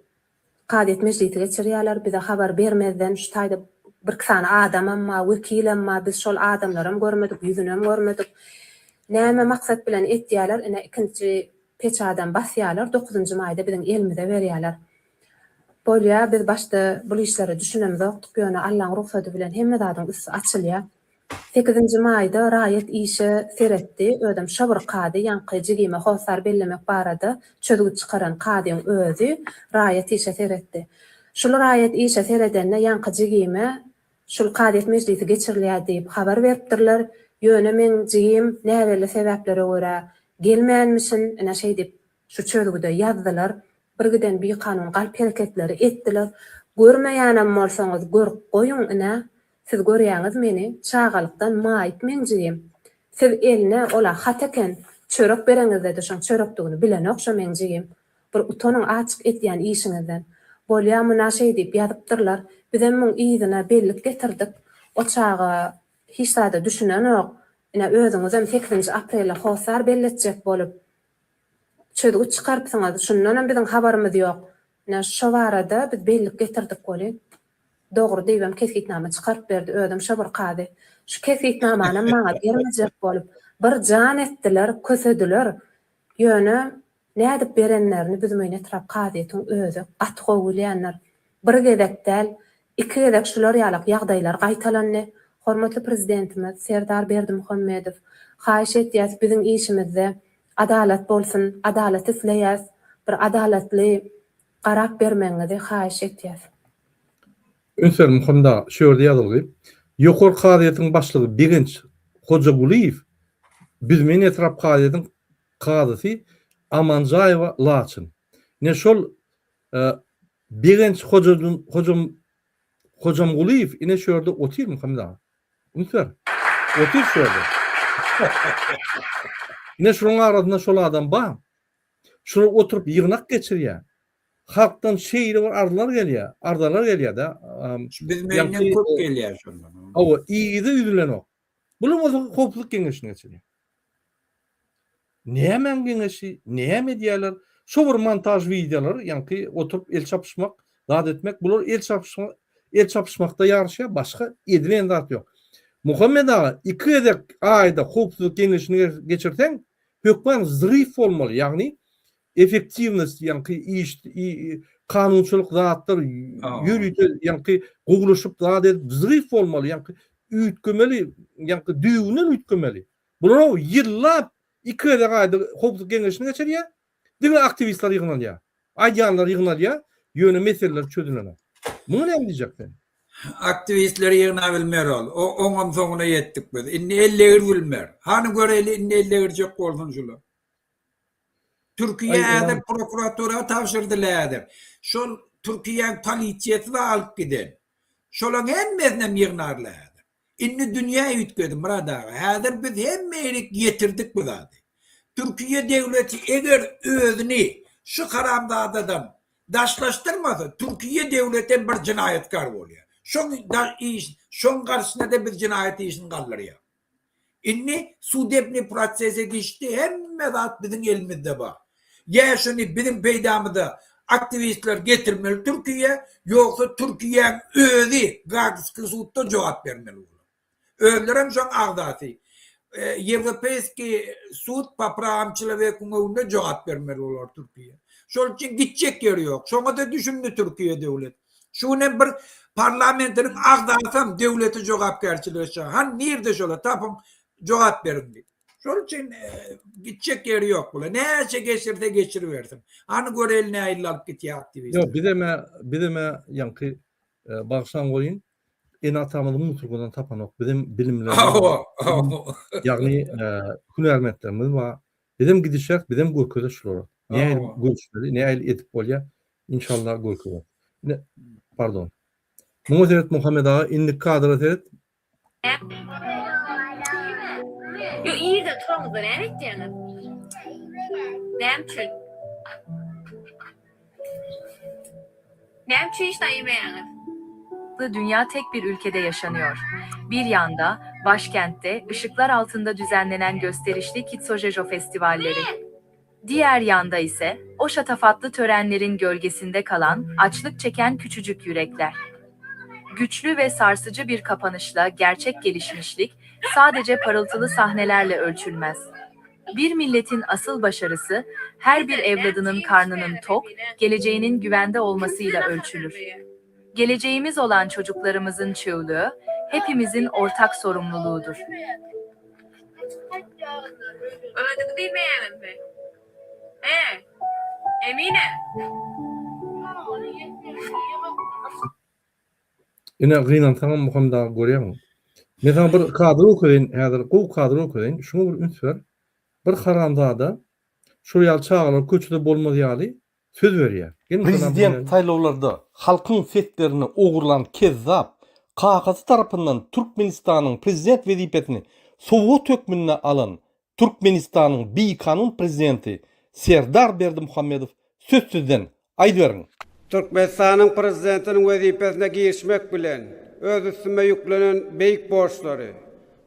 Kazyýet mejlisi geçirýärler, bize habar bermezden şu taýda birki sany adamam bar, wekilem bar, biz şol adamlaram görmedik, ýüzünem görmedik. Näme maksat bilen etýärler, ine ikinji peçadam basýarlar, dokuzynjy maýda biziň elimize berýärler. Bolýar, biz başda bul işlere düşünemzokdyk, ýöne Allaň rugsady bilen hemme zadyň üsti açylýar. Sekizinji maýda raýat işe seretdi, özem şo bir kazy, ýaňky jigime hossar bellemek barada çözgüt çykaran kazyň özi raýat işe seretdi. Şul raýat işe seredende ýaňky jigime şul kazyýet mejlisi geçirilýär diýip habar beripdirler, ýöne meň jigim näbelli sebäplere görä gelmänmişin, ine şeýdip. Şu çözgüde ýazdylar, birgiden bikanun galp hereketleri etdiler. Görmeýänem bolsaňyz görüp goýuň ine, siz görýäňiz meni, çagalykdan maýyp meň jigim. Siz eline ola hat eken, çörek bereňizde-de şoň çörekdigini bilenok şo meň jigim. Bir utanyň açyk edýän işiňizden. Bolýa muna şeý diýip ýazypdyrlar, bizem muň yzyna bellik getirdik. O çaga hiç zada düşünenok. Ine özüňizem sekizinji aprelde hossar belletjek bolup, çözgüt çykarypsyňyz, şundanam biziň habarymyz ýok. Ine, şo barada biz bellik getirdik welin, dogry diýibem kesgitnama çykaryp berdi, özem şo bir kazy. Şu kesgitnamanam maňa bermejek bolup, bir jan etdiler, kösediler. Ýöne nädip berenlerini Büzmeýin etrap kazyýetiň özi gaty gowy bilýändir. Bir gezek däl, iki gezek şular ýalak ýagdaýlar gaýtalandy. Hormatly Prezidentimiz Serdar Berdimuhamedow, haýyş etýäs biziň işimizde adalat bolsun, adalat isleýäs, bir adalatly garap bermegiňizi haýyş etýäs. Üns beriň Muhammet aga, şu ýerde ýazylgy, Ýokary kazyýetiň başlygy Begenç Hojagulyýew Büzmeýin etrap kazyýetiniň kazysy Amanjaýewa Laçyn. Ine şol Begenç Hojamgulyýew ine şu ýerde otyr Muhammet aga. Üns ber. Otyr şu ýerde. Ine şunuň arasynda şol adam bar. Şular oturyp ýygnak geçirýär. Halkdan şeýle bir arzalar gelýär, arzalar gelýär-de. Şu Büzmeýinden köp gelýär şondan. Hawa, yzy üzülenok. Bular bolsa howpsuzlyk geňeşini geçirýär. Nämäň geňeşi, näme edýärler? Şo bir montaž wideolar, ýaňky oturyp el çapyşmak, zat etmek, bular el çapyşma, el çapyşmakda ýaryşýar, başga edilen zat ýok. Muhammet aga, iki gezek aýda howpsuzlyk geňeşini geçirseň, hökman zryw bolmaly, ýagny effektiwnost, ýaňky iş, kanunçylyk zatlar ýörite ýaňky gowulaşyp zat edip zryw bolmaly, ýaňky üýtgemeli, ýaňky düýbünden üýtgemeli. Bular ýyllap iki gezek aýda howpsuzlyk geňeşini geçirýär, diňe aktiwistler ýygnalýar, aýdýanlar ýygnalýar, ýöne meseleler çözülenok. Muňa näme diýjek sen? Aktiwistleri ýygnabilmer ol. Oňam soňuna ýetdik biz. Indi ellegir bilmer. Hany göreli indi ellegirjek bolsun şular. Türkiýe häzir prokuratura tabşyrdylar häzir. Şol Türkiýäň polisiýasy da alyp giden. Şolaň hemmesinem ýygnarlar häzir. Indi dünýä üýtgedi Myrat aga. Häzir biz hemme ýerik ýetirdik bu zady. Türkiýe döwleti eger özüni şu haramzadadan daşlaşdyrmasa Türkiýe döwletem bir jynaýatkar bolýar. Şoň iş şoň garşysyna-da biz jynaýat işini galdyrýar. Indi sudebnyý prosese geçdi, hemme zat biziň elimizde bar. Ýa şuny biziň peýdamyza aktiwistler getirmeli Türkiýä, ýogsa Türkiýäň özi Gaagskiý sudda jogap bermeli bolar. Özlerem şoň agzasy. Ýewropeýskiý sud po prawam çelowekuň öňünde jogap bermeli bolar Türkiýe. Şol üçin gitjek ýeri ýok. Şoňa-da düşündi Türkiýe döwlet. Şu gün hem bir parlamentiniň agzasam döwleti jogapkärçilige çagyr. Hany nirde şolar tapyň jogap beriň diýip. Şol üçin gitjek ýeri ýok bular. Näçe geçirse geçiribersin. Hany göreli nähili alyp gitýär aktiwistler. Ýok bizem-ä bizem-ä ýaňky bagyşlaň goýun ene-atamyz musurgadan tapanok. Bizem bilimlerimiz Hawa, hawa. Ýagny hünärmentlerimiz bar. Bizem gidişeris, bizem görkezeris şulara. Nähili görüşmeli, nähili edip bolýar. Inşallah görkezer. Ine, pardon. Muňa seret Muhammet aga, indiki kadra seret. Ýo irden turaňyzda näme etýäňiz? Näme üçin? Näme üçin işdä iýmeýäňiz? Dünya tek bir ülkede yaşanıyor. Bir yanda, başkentte ışıklar altında düzenlenen gösterişli Kitsojejo festivalleri. Diğer yanda ise o şatafatlı törenlerin gölgesinde kalan, açlık çeken küçücük yürekler. Güçlü ve sarsıcı bir kapanışla gerçek gelişmişlik sadece parıltılı sahnelerle ölçülmez. Bir milletin asıl başarısı her bir evladının karnının tok, geleceğinin güvende olmasıyla ölçülür. Geleceğimiz olan çocuklarımızın çığlığı hepimizin ortak sorumluluğudur. Özüňiz diýmeýäňizmi? E! Emine! Ine gynansaňam Muhammet aga görýäňmi? Men saňa bir kadr okaýyn häzir gowy kadr okaýyn şuňa bir üns ber. Bir haramzada. Şol ýaly çagalar köçede bolmaz ýaly söz berýär. Geliň şonam Prezident diňläliň. saýlawlarda halkyň seslerini ogurlan kezzap kakasy tarapyndan Türkmenistanyň prezident wezipesini sowgat hökmünde alan Türkmenistanyň bikanun prezidenti Serdar Berdimuhamedow söz sizden, aýdyberiň! Türkmenistanyň Prezidentiniň wezipesine girişmek bilen, öz üstüme ýüklenen beýik borçlary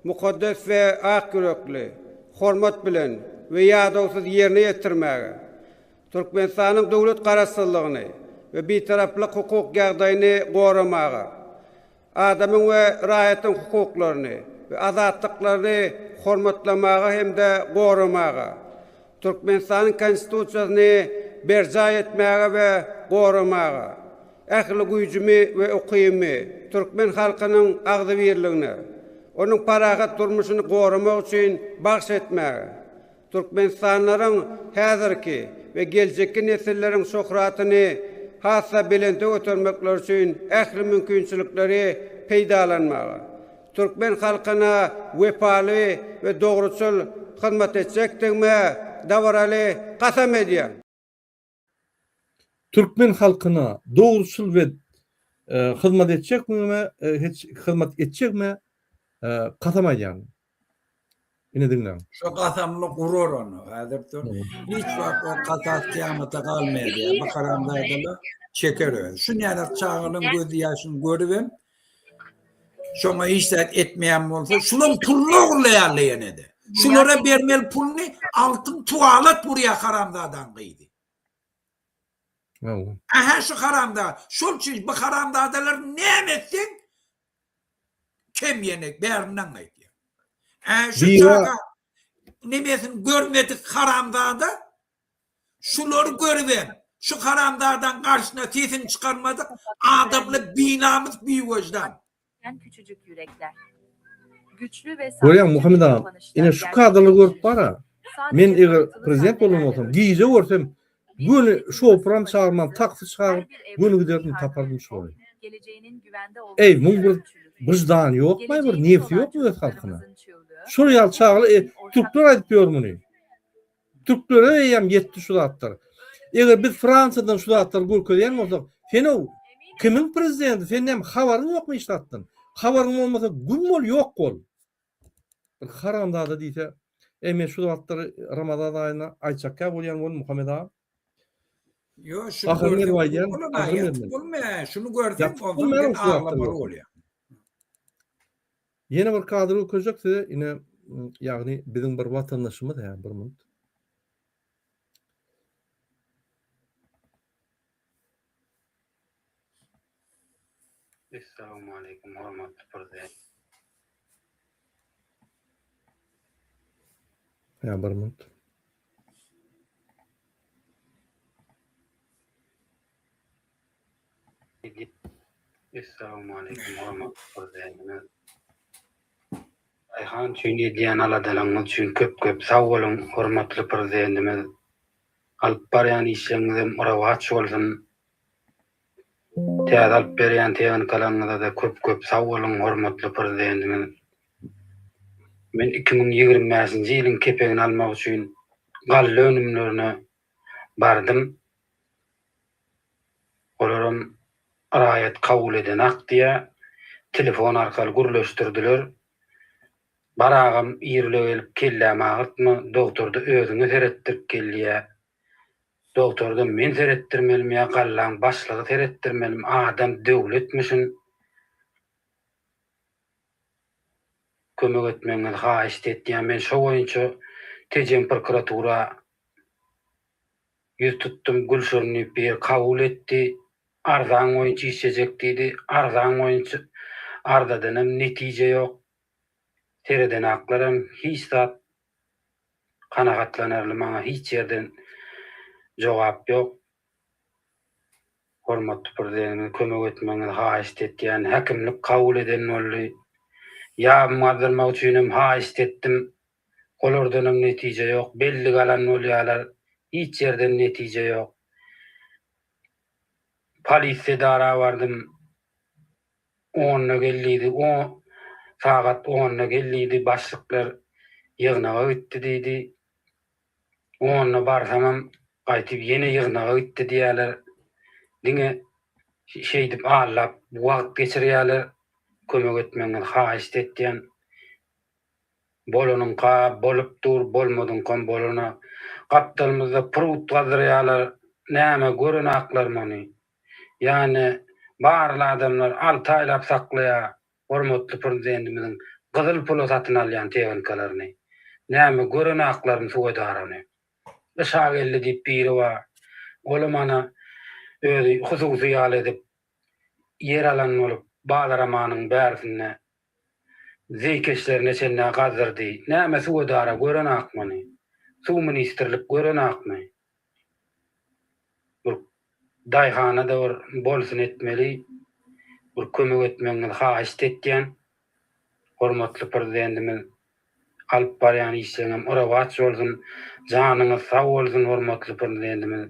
mukaddes we ak ýürekli, hormat bilen we ýadawsyz ýerine ýetirmäge, Türkmenistanyň döwlet Garaşsyzlygyny we Bitaraplyk hukuk ýagdaýyny goramaga, adamyň we raýatyň hukuklaryny we azatlyklaryny hormatlamaga hem-de goramaga, Türkmenistanyň Konstitusiýasyny berjaý etmäge we goramaga, ähli güýjümi we ukybymy türkmen halkynyň agzybirligine, onuň parahat durmuşyny goramak üçin bagyş etmäge, Türkmenistanlylaryň häzirki we geljekki nesilleriň şöhratyny has-da belente götermekleri üçin ähli mümkinçilikleri peýdalanmaga, türkmen halkyna wepaly we dogruçyl hyzmat etjekdigime dabaraly kasam edýän. Türkmen halkyna dogruçyl we hyzmat etjekdigime hyzmat etjegime kasam aýdýaryn. Ine diňläň. Şo gasamly gurar ony. Häzir hiç wagt o kasas kyýamata galmaýar diýýär. Bu haramzadalar çeker özi. Şu näler çagalaryň göz ýaşyny görübem şoňa hiç zat etmeýän bolsa, şulaň puluny ogurlaýarlar ýene-de. Şulara bermeli puluny altyn tualet gurýar haramzadaň gyzy. Ähä şu haramzada. Şol üçin bu haramzadalar näme etseň kem ýene bärinden gaýdýar. Ä şu çaga nemesini görmedik haramzada şulary görübem şu haramzadaň garşyna sesini çykarmadyk adamly binamys biwejdan. Küçücük yürekler. Güçlü ve Görýäňmi Muhammet aga, ine şu kadrlary görüp bara, men eger prezident bolan bolsam, gije görsem, göni şopuram çagyrman, taksi çagyryp, göni giderdim, tapardym şolary. Eý, muň bir wyždany ýokmy, bir nebsi ýokmy öz halkyna? Şol ýaly çagalar, e, türkler aýdyp ýör muny. Türklere eýýäm ýetdi şu zatlar. Eger biz Fransiýadan şu zatlary görkezýän bolsak, sen-ow kimiň prezidenti, sen näme habaryň ýokmy hiç zatdan? Habaryň bolmasa güm bol, ýok bol. Bir haramzada diýse, eý men şu zatlary Ramazan aýynda aýtjakkä bolýan bolun Muhammet aga. Ýok, şuny görseň aýdýan, bolmaýar, şuny görseň onsoň sen aglamaly bolýar. Ýene bir kadr görkezjek size, ine, ýagny biziň bir watandaşymyz, hä, bir minut. Essalamualeýkum hormatly Prezident. Hä, bir minut. Essalamualeýkum hormatly Prezidentimiz. Daýhan üçin edýän aladalaryňyz üçin köp köp sag boluň hormatly Prezidentimiz. Alyp barýan işleriňizem rowaç bolsun. Täze alyp berýän tehnikalaryňyzada köp köp sag boluň hormatly Prezidentimiz. Men 2025-nji ýylyň kepegini almak üçin galla önümlerine bardym. Olaram raýat kabul edenak diýýär. Telefon arkaly gürleşdirdiler. Bar agam irle gelip kellämi agyrtma, dogtorda özüňe seretdirip gel diýýär. Dogtorda men seretdirmelimi ýa gallaň başlygy seretdirmelimi, adam döwletmişin. Kömek etmegiňizi haýyşt etýän. Men şo boýunça Tejen prokuratura Ýüz tutdum, Gülşirin diýip biri kabul etdi. Arzaň boýunça işlejek diýdi. Arzaň boýunça arzadanam netije ýok. Seredenaklaram hiç zat kanagatlanarly maňa hiç ýerden jogap ýok. Hormatly Prezidentimiz kömek etmegiňizi haýyşt etýän. Häkimlik kabul eden boldy. Ýabym gazdyrmak üçinem haýyşt etdim. Olardanam netije ýok. Bellik alan bolýarlar. Hiç ýerden netije ýok. Polisiýa edara bardym. Onda gel diýdi. O sagat onda gel diýdi. Başlyklar ýygnaga gitdi diýdi. Onda barsamam gaýtyp ýene ýygnaga gitdi diýýärler. Diňe şeýdip aldap wagt geçirýärler. Kömek etmegiňizi haýyşt etýän. Bolanyňka bolup dur, bolmadyňkam bolana. Gapdalymyzda prut gazdyrýarlar. Näme görenaklarmy ony? Ýagny barly adamlar alty aýlap saklaýar hormatly Prezidentimiziň gyzyl pula satyn alýan tehnikalaryny. Näme görenaklarmy suwedarany? Yşageldi diýip biri bar. Olam ana özi hususy ýaly edip ýer alan bolup Bazaramanyň bärsinde zeýkeşlerine çenli gazdyrdy. Näme suwedara görenakmy ony? Suw ministrlik görenakmy? Bir daýhana-da bir bolsun etmeli. Bir kömek etmegiňizi haýyşt etýän. Hormatly Prezidentimiz alyp barýan işleriňem rowaç bolsun. Janyňyz sag bolsun hormatly Prezidentimiz.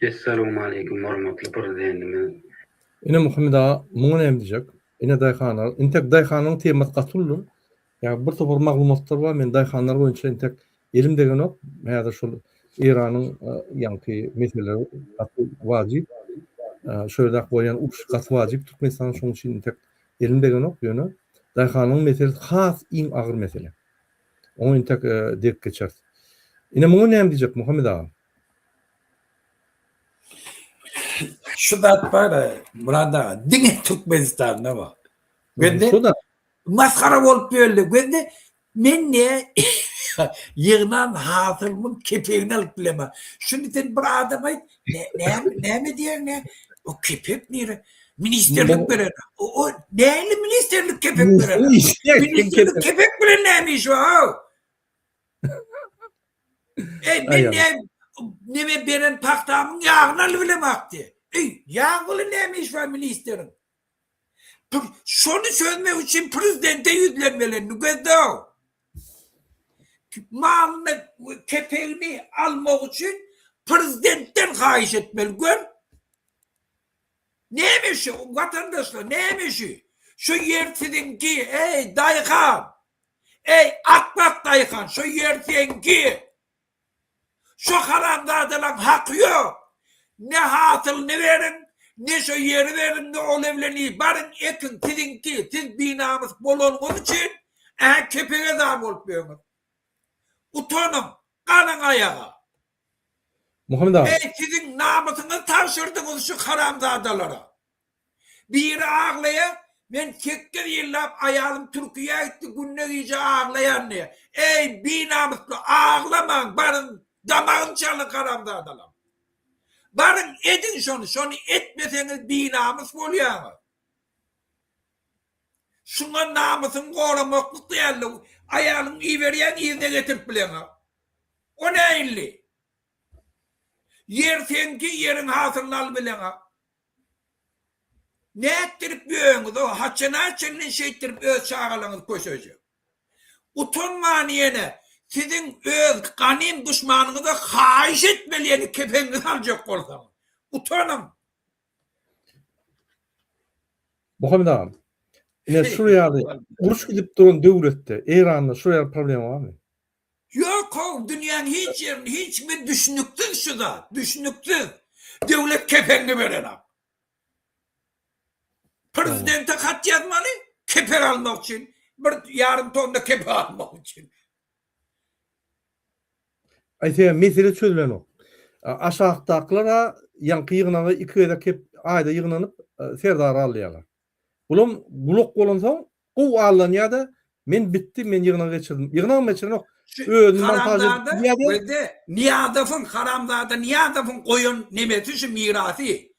Essalawmaleýkum hormatly Prezidentimiz. Ine Muhammet aga muňa näme diýjek? Ine daýhanlar, intek daýhanyň temasy gaty uludyr. Ýa bir topar maglumatlar bar, men daýhanlar boýunça entek elim degenok. Häzir şol Eýranyň ýaňky meseleleri gaty wajyp. Şo ýerdäki bolýan uruş gaty wajyp Türkmenistanyň şonuň üçin entek elim degenok, ýöne daýhanlaryň meselesi has iň agyr mesele. Oňa entek degip geçeris. Ine muňa näme diýjek Muhammet aga? Şu zat bar, Myrat aga, diňe Türkmenistanda bar. Şo-da. Masgara bolup ýörler. Gözle men ne ýygnan hasylymyň kepegini alyp bilemok. Şuny sen bir adama aýt, näme näme diýýäň ne? O kepek nire? Ministrlik beren. O, o näli ministrlik kepek beren? Ministrlik kepek bilen näme işi bar? Ey men ne neme beren pagtamyň ýagyny alyp bilemok diýe. Ey ýag bilen näme işi bar ministriň? Şony çözmek üçin prezidente ýüzlenmeli gözde. Malyny, kepegini almak üçin prezidentden haýyş etmeli gör. Näme şu watandaşlar näme şu? Şu ýer siziňki eý daýhan. Eý akmak daýhan şu ýer seňki. Şo haramzadalaň haky ýok. Ne hasylyny beriň, ne şo ýeri beriň, ne ol evleni. Baryň ekiň, siziňki. Siz binamys bolanyňyz üçin ähä kepege zar bolup ýörüňiz. Utanyň, galyň aýaga. Muhammet aga. Eý siziň namysyňyzy tabşyrdyňyz şu haramzadalara. Biri aglaýa, men sekiz ýyllap aýalym Türkiýä gitdi günde gije aglaýan diýýä. Eý binamysly aglamaň baryň damagyny çalyň haramzadalar. Baryň ediň şony, şony etmeseňiz binamys bolýaňyz. Şuňa namysyňy goramaklyk däldi, aýalyňy iberýäň yzyna getirip bileňok. O näilli? Ýer seňki, ýeriň hasylyny alybileňok. Nätdirip ýöňiz o haçana çenli şeýtdirip öz çagalaňyzy kösejek. Utanman ýene siziň öz ganym duşmanyňyza haýyş etmeli ýene kepegiňizi aljak bolsaňyz. Utanyň. Muhammet agam, ine şul ýaly uruş gidip duran döwletde, Eýranda şul ýaly problema barmy? Ýok how dünýäň hiç ýerinde hiç kime düşnüksiz şu zat düşnüksiz döwlet kepegini berenok. Prezidente hat ýazmaly kepek almak üçin bir ýarym tonna kepek almak üçin. Aý sebäbi mesele çözülenok. Aşakdakylar-a ýaňky ýygnagy iki gezek hep aýda ýygnanyp Serdary alýarlar. Bulam gulak bolansoň gowy allanýar-da, men bitdi, men ýygnak geçirdim. Ýygnagam geçirenok. Özüni montaž edip bilýär-de. Gözde, Nyýazowyň, haramzada Nyýazowyň goýan nemesi şu mirasy.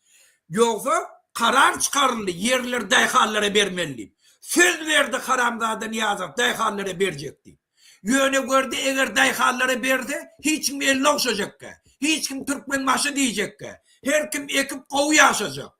Ýogsa karar çykaryldy, ýerleri daýhanlara bermeli diýip. Söz berdi haramzada Nyýazow daýhanlara berjek diýip. Ýöne gördi eger daýhanlara berse hiç kim elini ogşajakka. Hiç kim Türkmenbaşy diýjekka. Her kim ekip gowy ýaşajak.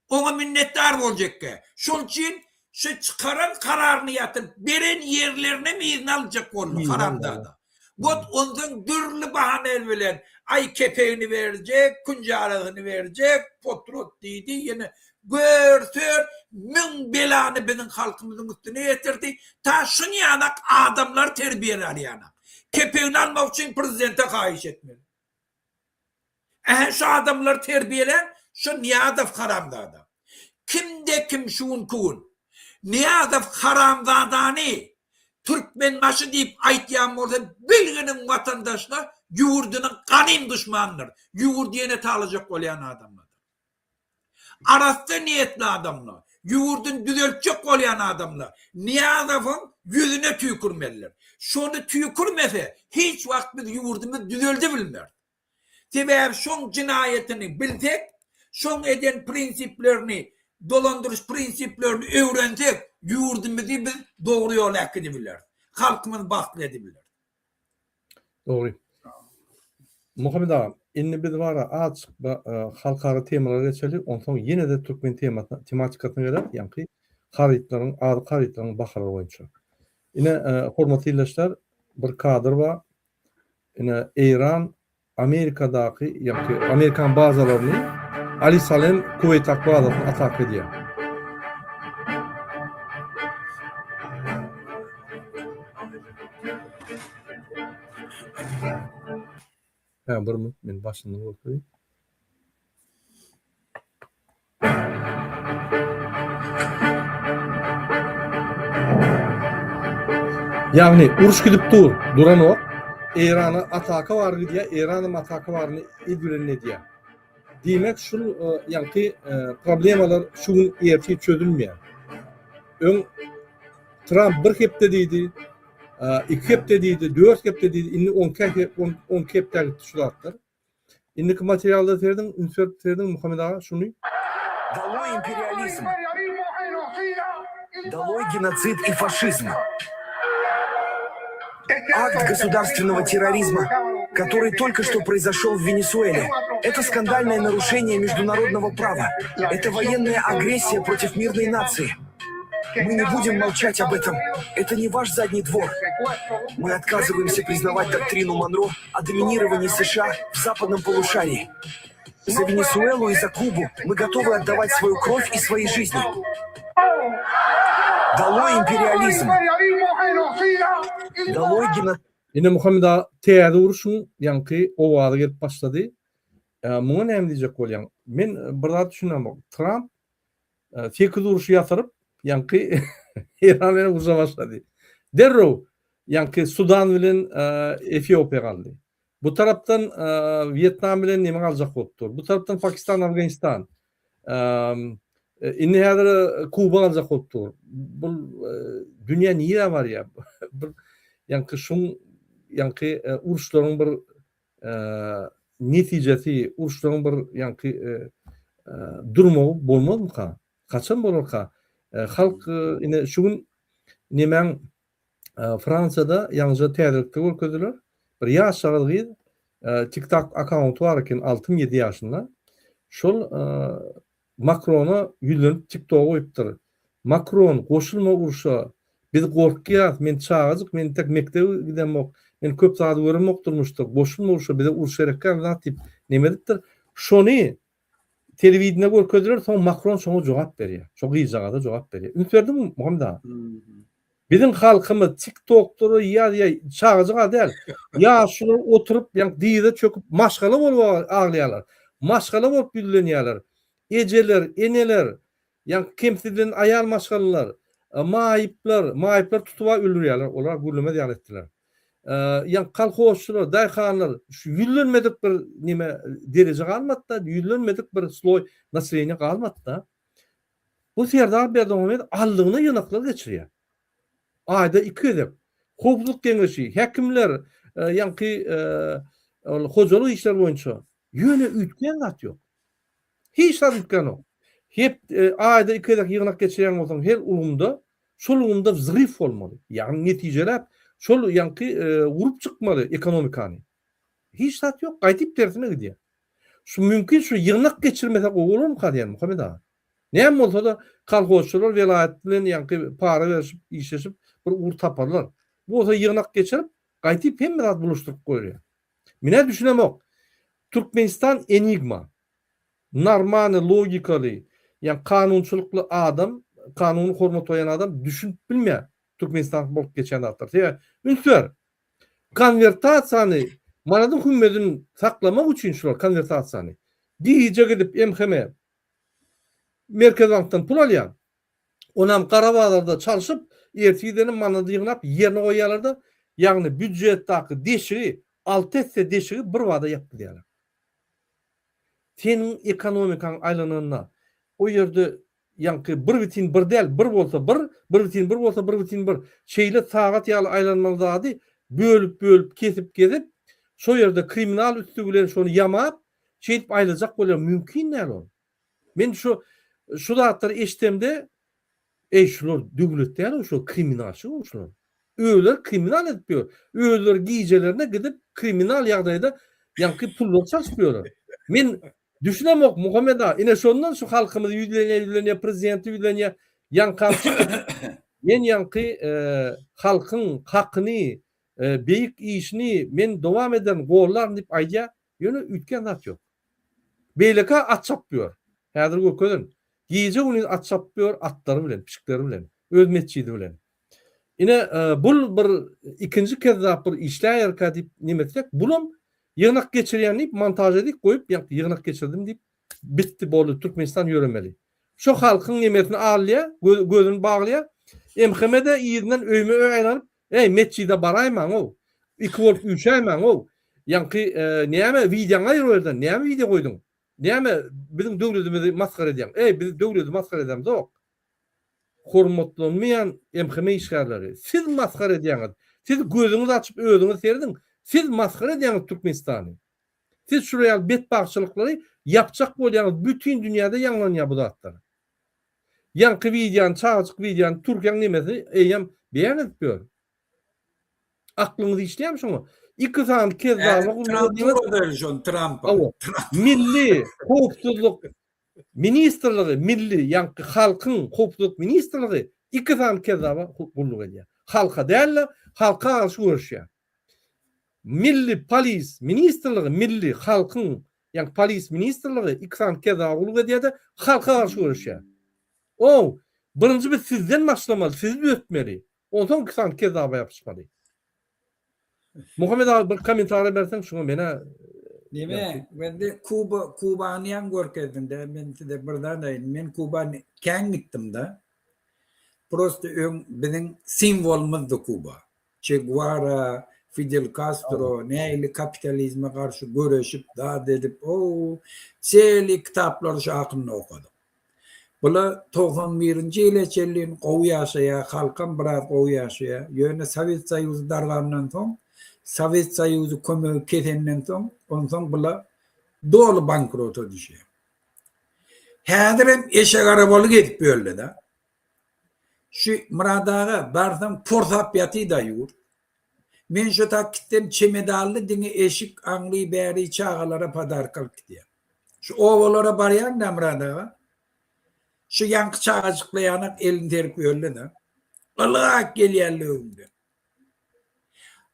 Oňa minnetdar boljakka. Şol üçin şu çykaran kararyny ýatyryp, beren ýerlerinem yzyna aljak boldy haramzada. Wot onsoň dürli bahana bilen, aý kepegini berjek, künjarasyny berjek, potrot diýdi, ýene. Gör-sör müň belany biziň halkymyzyň üstüne getirdi. Ta şunýanak adamlar terbiýeli alýanak. Kepegini almak üçin prezidente haýyş etmeli. Ähä şu adamlary terbiýelän şu Nyýazow haramzada. Kimde kim şu günki gün Nyýazow haramzadany Türkmenbaşy diýip aýtýan bolsa bilginiň watandaşlar ýurdunyň ganym duşmanydyr. Ýurdy ýene talajak bolýan adamlardyr. Arassa niýetli adamlar, ýurduny düzeltjek bolýan adamlar Nyýazowyň ýüzüne tüýkürmelidir. Şony tüýkürmese hiç wagt biz ýurdumyzy düzeldibilmeris. Sebäbi şoň jenaýatyny bilsek, şoň eden prinsiplerini, dolandyryş prinsiplerini öwrensek, ýurdumyzy biz dogry ýola äkidibileris. Halkymyzy bagtly edibileris. Dogry. Muhammet aga, indi biz bara azjyk halkara temalara geçeli, onsoň ýene-de türkmen temasyna, tematikasyna geleris, ýaňky harytlaryň, azyk harytlaryň bahalary boýunça. Ine, hormatly ildeşler, bir kadr bar. Ine, Eýran Amerikadaky, ýagny Amerikan bazalaryny Ali Salem Kuweýtdaky bazasyny ataka edýär. Hä, bir minut, men başyndan görkezeyim. Ýagny uruş gidip dur, duranok. Eýrana ataka bar gidýär, Eýranam ataka baryny edibilenini edýär. Diýmek şul ýaňky problemalar şu gün ertir çözülmeýär. Öň Tramp bir hepde diýdi, iki hepde diýdi, dört hepde diýdi, indi on iki hepdä gitdi şu zatlar. Indiki materialda serediň, üns berip serediň Muhammet aga şuny. Daloý imperializm! Daloý genotsid i faşizm! Akt gosudarstwennogo terrorizma, kotoryý tolko şto proizoşel w Wenesuele, eto skandalnoe narušeniýe meždunarodnogo prawa, eto woýennaýa agressiýa protiw mirnoý natsii. My ne budem molçat ob etom, eto ne waş zadniý dwor. My otkazywaemsýa priznavat doktrinu Monro o dominirowaniýi США w zapadnom polušariýi. Za Wenesuelu i za Kubu my gotowy otdavat swoýu krow i swoi žizni. Daloý imperializm! Daloý geno. Ine Muhammet aga täze urşuň ýaňky owazy gelip başlady. Muňa näme diýjek bolýaň? Men bir zat düşünemok. Tramp 8 urşy ýatyryp, ýaňky Eýran bilen urşa başlady. Derrew ýaňky Sudan bilen Efiopiýa galdy. Bu tarapdan Wýetnam bilen neme galjak bolup dur. Bu tarapdan Pakistan, Afganistan. Indi häzir Kuba galjak bolup dur. Bu dünýä nirä barýar? Bir ýaňky şuň ýaňky uruşlaryň bir netijesi, uruşlaryň bir ýaňky durmagy bolmazmyka? Haçan bolarka? Halk ine şu gün nemäň Fransiýada ýaňyja täzelikde görkezdiler. Bir ýaşjagaz gyz TikTok akkaunty bar eken altymy ýedi ýaşynda. Şol Makrona ýüzlenip TikToga goýupdyr. Makron, goşulma urşa. Biz gorkýas, men çagajyk, men entek mekdebe gidemok, men köp zady göremok durmuşda, goşulma urşa, bize uruş gerekgämi zat diýip neme edipdir. Şony telewideniýe görkezdiler, soň Makron şoňa jogap berýär. Şo gyzjagaza jogap berýär. Üns berdiňmi Muhammet aga? Biziň halkymyz TikTokda ýazýar, çagajyk-a däl. Ýaşulylar oturyp, ýa dyza çöküp maşgala bolup aglaýarlar. Maşgala bolup ýüzlenýärler. Ejeler, eneler, ýa kemsidilen aýal maşgalalar, maýyplar, maýyplary tutup-a öldürýärler, olar gürlemez ýaly etdiler. Ýa kolhozçylar, daýhanlar şu ýüzlenmedik bir neme dereje galmady-da, ýüzlenmedik bir sloý naseleniýa galmady-da. Bu Serdar Berdimuhamedow aldygyna ýygnaklar geçirýär. Aýda iki gezek. Howpsuzlyk geňeşi, häkimler, ýaňky ol hojalyk işleri boýunça. Ýöne üýtgän zat ýok. Hiç zat üýtgänok. Hep aýda iki gezek ýygnak geçirýän bolsaň her ulgamda, şol ulgamda wzryw bolmaly. Ýagny netijeläp, şol ýaňky urup çykmaly ekonomikany. Hiç zat ýok, gaýdyp tersine gidýär. Şu mümkin şu ýygnak geçirmese gowy bolarmyka diýýän Muhammet aga. Näme bolsa-da kolhozçylar welaýat bilen ýaňky para berişip, işleşip bir ugur taparlar. Bu bolsa ýygnak geçirip, gaýtyp hemme zat bulaşdyryp goýýar. Menä düşünemok. Türkmenistan enigma. Normalny logikaly. Ýagny kanunçylykly adam, kanuny hormat goýan adam düşünip bilmeýär Türkmenistanda bolup geçýän zatlara. Sebäbi üns ber. Konwertasiýany manadyň hümmedini saklamak üçin şular konwertasiýany gije gidip MHM Merkezi bankdan pul alýar. Onam gara bazarda çalşyp, ertirdenem manady ýygnap ýerine goýýarlar-da, ýagny býujetdaky deşigi, alty esse deşigi birbada ýapyp gidýärler. Seniň ekonomikaň aýlananda o ýerde ýaňky bir bitin bir däl, bir bolsa bir, bir bitin bir bolsa bir bitin bir, şeýle sagat ýaly aýlanmaly zady bölüp-bölüp, kesip-kesip, şo ýerde kriminal üsti bilen şony ýamap, şeýdip aýlajak bolýar. Mümkin däl ol. Men şu şu zatlary eşidemde, eý şular döwlet däl-ow şular kriminalçy-ow şular. Özleri kriminal edip ýör. Özleri gijelerine gidip kriminal ýagdaýda ýaňky pullary çalşyp ýörler. Men düşünemok Muhammet aga, ine şondan şu halkymyz ýüzlenýär, ýüzlenýär, prezidente ýüzlenýär. Ýaňkam çykyp men ýaňky halkyň hakyny, beýik işini men dowam ederin, gollaryn diýip aýdýar. Ýöne üýtgän zat ýok. Beýleki at çapyp ýör. Häzir görkezerin. Gije-gündiz at çapyp ýör atlary bilen, pişikleri bilen, öz metjidi bilen. Ine, bul bir ikinji kezzap bir işläýerkä diýip neme etsek, bulam ýygnak geçirýän diýip montaž edip goýup, ýygnak geçirdim diýip bitdi boldy Türkmenistan ýöremeli. Şo halkyň nemesini alýar, gözüni baglaýar. MHM-de yzyndan öýme-öý aýlanyp, Eý, metjide baraýmaň-ow, iki bolup üýşäýmäň-ow, ýaňky näme wideoňy aýyr o ýerden, näme wideo goýduň, näme biziň döwletimizi masgara edýäň, eý, biz döwleti masgara edemzok. Hormatlanmaýan MHM işgärleri, siz masgara edýäňiz, siz gözüňizi açyp özüňiz serediň, siz masgara edýäňiz Türkmenistany. Siz şular ýaly betbagtçylyklary ýapjak bolýaňyz, bütin dünýäde ýaňlanýar bu zatlar. Ýaňky wideony, çagajyk wideony Türkiýäň nemesi eýýäm beýan edip ýör. Aklyňyz işleýärmi şoňa? Iki sany kezzaba gulluk edýäňiz. Trampa. Milli howpsuzlyk ministrligi, milli ýaňky halkyň howpsuzlyk ministrligi iki sany kezzaba gulluk edýär. Halka däl-de, halka garşy göreşýär. Milli polis ministrligi, milli halkyň ýagny polis ministrligi iki sany kezzaba gulluk edýär-de, halka garşy göreşýär. Ow, birinji biz sizden başlamaly, sizi düzetmeli. Onsoň iki sany kezzaba ýapyşmaly. Muhammet aga bir kommentariýa berseň şuňa menä Neme, mende Kuba, Kubany ýaň görkezdiň-dä, men size bir zat aýdyn, men Kuba kän gitdim-de. Prosta öň biziň simwolymyzdy Kuba. Çe Gwara, Fidel Kastro nähili kapitalizme garşy göreşip, zat edip, o-o, çeli kitaplary şu hakynda okadyk. Bula 91 birinji ýyla çenli gowy ýaşaýar, halkam biraz gowy ýaşaýar. Ýöne Sowet Soýuzy dargandan soň, Sowet Soýuzy kömegi kesenden soň, onsoň bula doly bankrota düşýär. Häzirem eşek arabaly gezip ýörler-de. Şu Myrat aga barsaň porsap ýatyda ýurt. Men şo tak gitsem çemedally diňe eşik aňry bäri çagalara podarka alyp gidýän. Şu obalara barýaň da Myrat aga. Şu ýaňky çagajykla ýanak elini serip ýörle-de. Ylgap gelýärler öňüňden.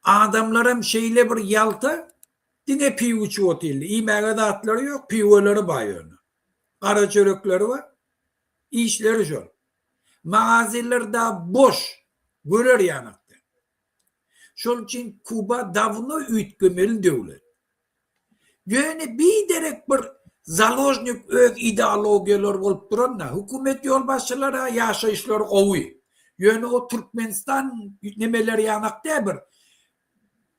Adamlaram şeýle bir ýalta diňe piwo içip otyrlar. Iýmäge zatlary ýok, piwolary bar ýöne. Gara çörekleri bar. Işleri şol. Magazinler da boş, görer ýanakda. Şol üçin Kuba dawno üýtgemeli döwlet. Ýöne biderek bir založnik öz ideologiýalary bolup duranda, hökümet ýolbaşçylary ýaşaýyşlary gowy. Ýöne o Türkmenistan nemeleri ýanak däl bir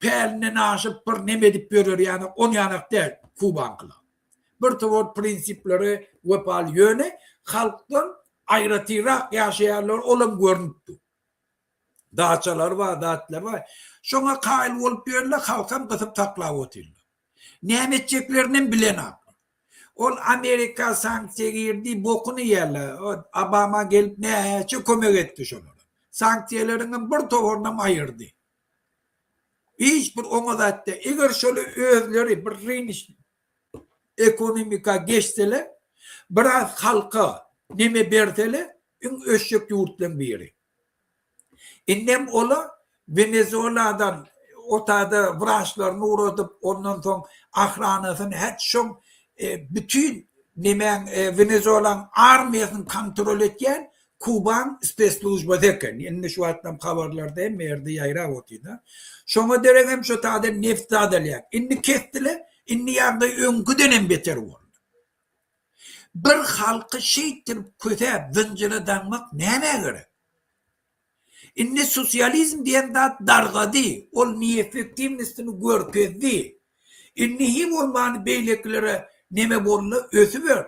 pälinden aşyp bir neme edip ýörer ýanak, on ýanak däl Kubaňkylar. Bir towar prinsiplere wepaly ýöne halkdan aýratynrak ýaşaýarlar olam görnüp dur. Daçalary bar, zatlary bar. Şoňa kaýyl bolup ýörler, halkam gysyp saklap otyrlar. Näme etjeklerinem bilenoklar. Ol Amerika sanksiýa girdi, bokuny iýerler. Obama gelip näçe kömek etdi şolara. Sanksiýalaryňam bir towarynam aýyrdy. Hiç bir oňa zat däl. Eger şoly özleri bir rynç ekonomika geçseler, biraz halka neme berseler, iň ösjek ýurtlaryň biri. Indem ola Wenezueladan otada wraçlaryny ugradyp, ondan soň ahranasyny, hät şoň bütin. Nemäň Wenezuelaň armiýasyny kontrol etýän Kubaň spesslujbasy eken. Indi şu wagtlam habarlarda hemme ýerde ýaýrap otyr-da. Şoňa deregem şo taýdan neft zat alýar. Indi kesdiler, indi ýagdaý öňküdenem beter boldy. Bir halky şeýtdirip kösäp zynjyra daňmak nämä gerek? Indi sosializm diýen zat dargady, ol neeffektiwnostyny görkezdi. Indi hi bolmany beýlekilere neme boldy ösüber.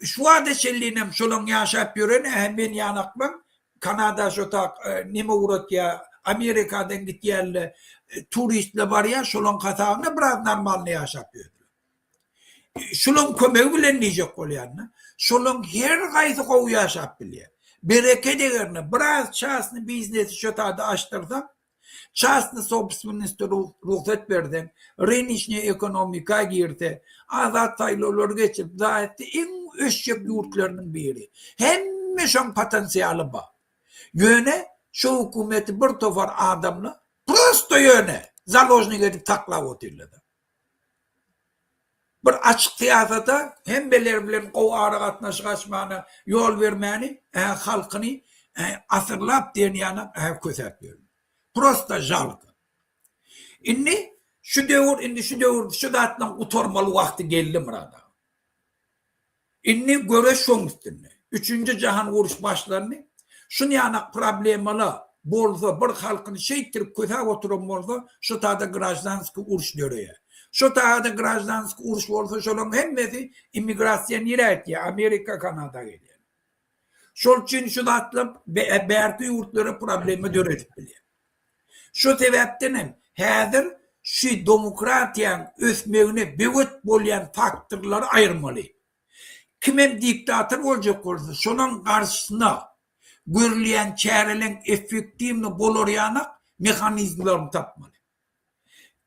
Şu wagta çenlinem şolaň ýaşap ýören ähä men ýanaklaň Kanada şo tak neme ugratýa Amerikadan gitýänle turistle barýa şolaň hasabyna biraz normalny ýaşap ýördüler. Şulaň kömegi bilen diýjek bolýan-da. Şolaň her gaýsy gowy ýaşap bilýär. Bereket egerine biraz çasny biznesi şo taýda açdyrsaň, çasny sobstwennosta rugsat berseň, rynyçnyý ekonomika girse, azat saýlawlary geçirip, zaýatda iň ösjek ýurtlarynyň biri. Hemme şoň potensialy bar. Ýöne şo hökümeti bir topar adamlar prosto ýöne založnik edip saklap otyrlar-da. Bir açyk syýasata, hemmeler bilen gowy aragatnaşyk açmana ýol bermäni, ä halkyny asyrlap diýen ýalam ä kösäp ýörler. Prosta žalko. Indi şu döwür, indi şu döwür şu zatlaryň gutarmaly wagty geldi Myrat aga. Indi göreş şoň üstünde. Üçünji jahan uruş başlandy. Şunýanak problemala bolsa bir halkyny şeýtdirip kösäp oturan bolsa şo tada graždanskiý uruş döreýär. Şo tada graždanskiý uruş bolsa şolaň hemmesi immigrasiýa nirä gitýär Amerika Kanada gelýär. Şol üçin şu zatlar bärki ýurtlara problema döredip bilýär. Şo sebäpden hem häzir şu demokratiýaň ösmegine böwet bolýan faktorlary aýyrmaly. Kimem diktator boljak bolsa şolaň garşysyna görülýän çäreleň effektiwny bolar ýanak mehanizmlerini tapmaly.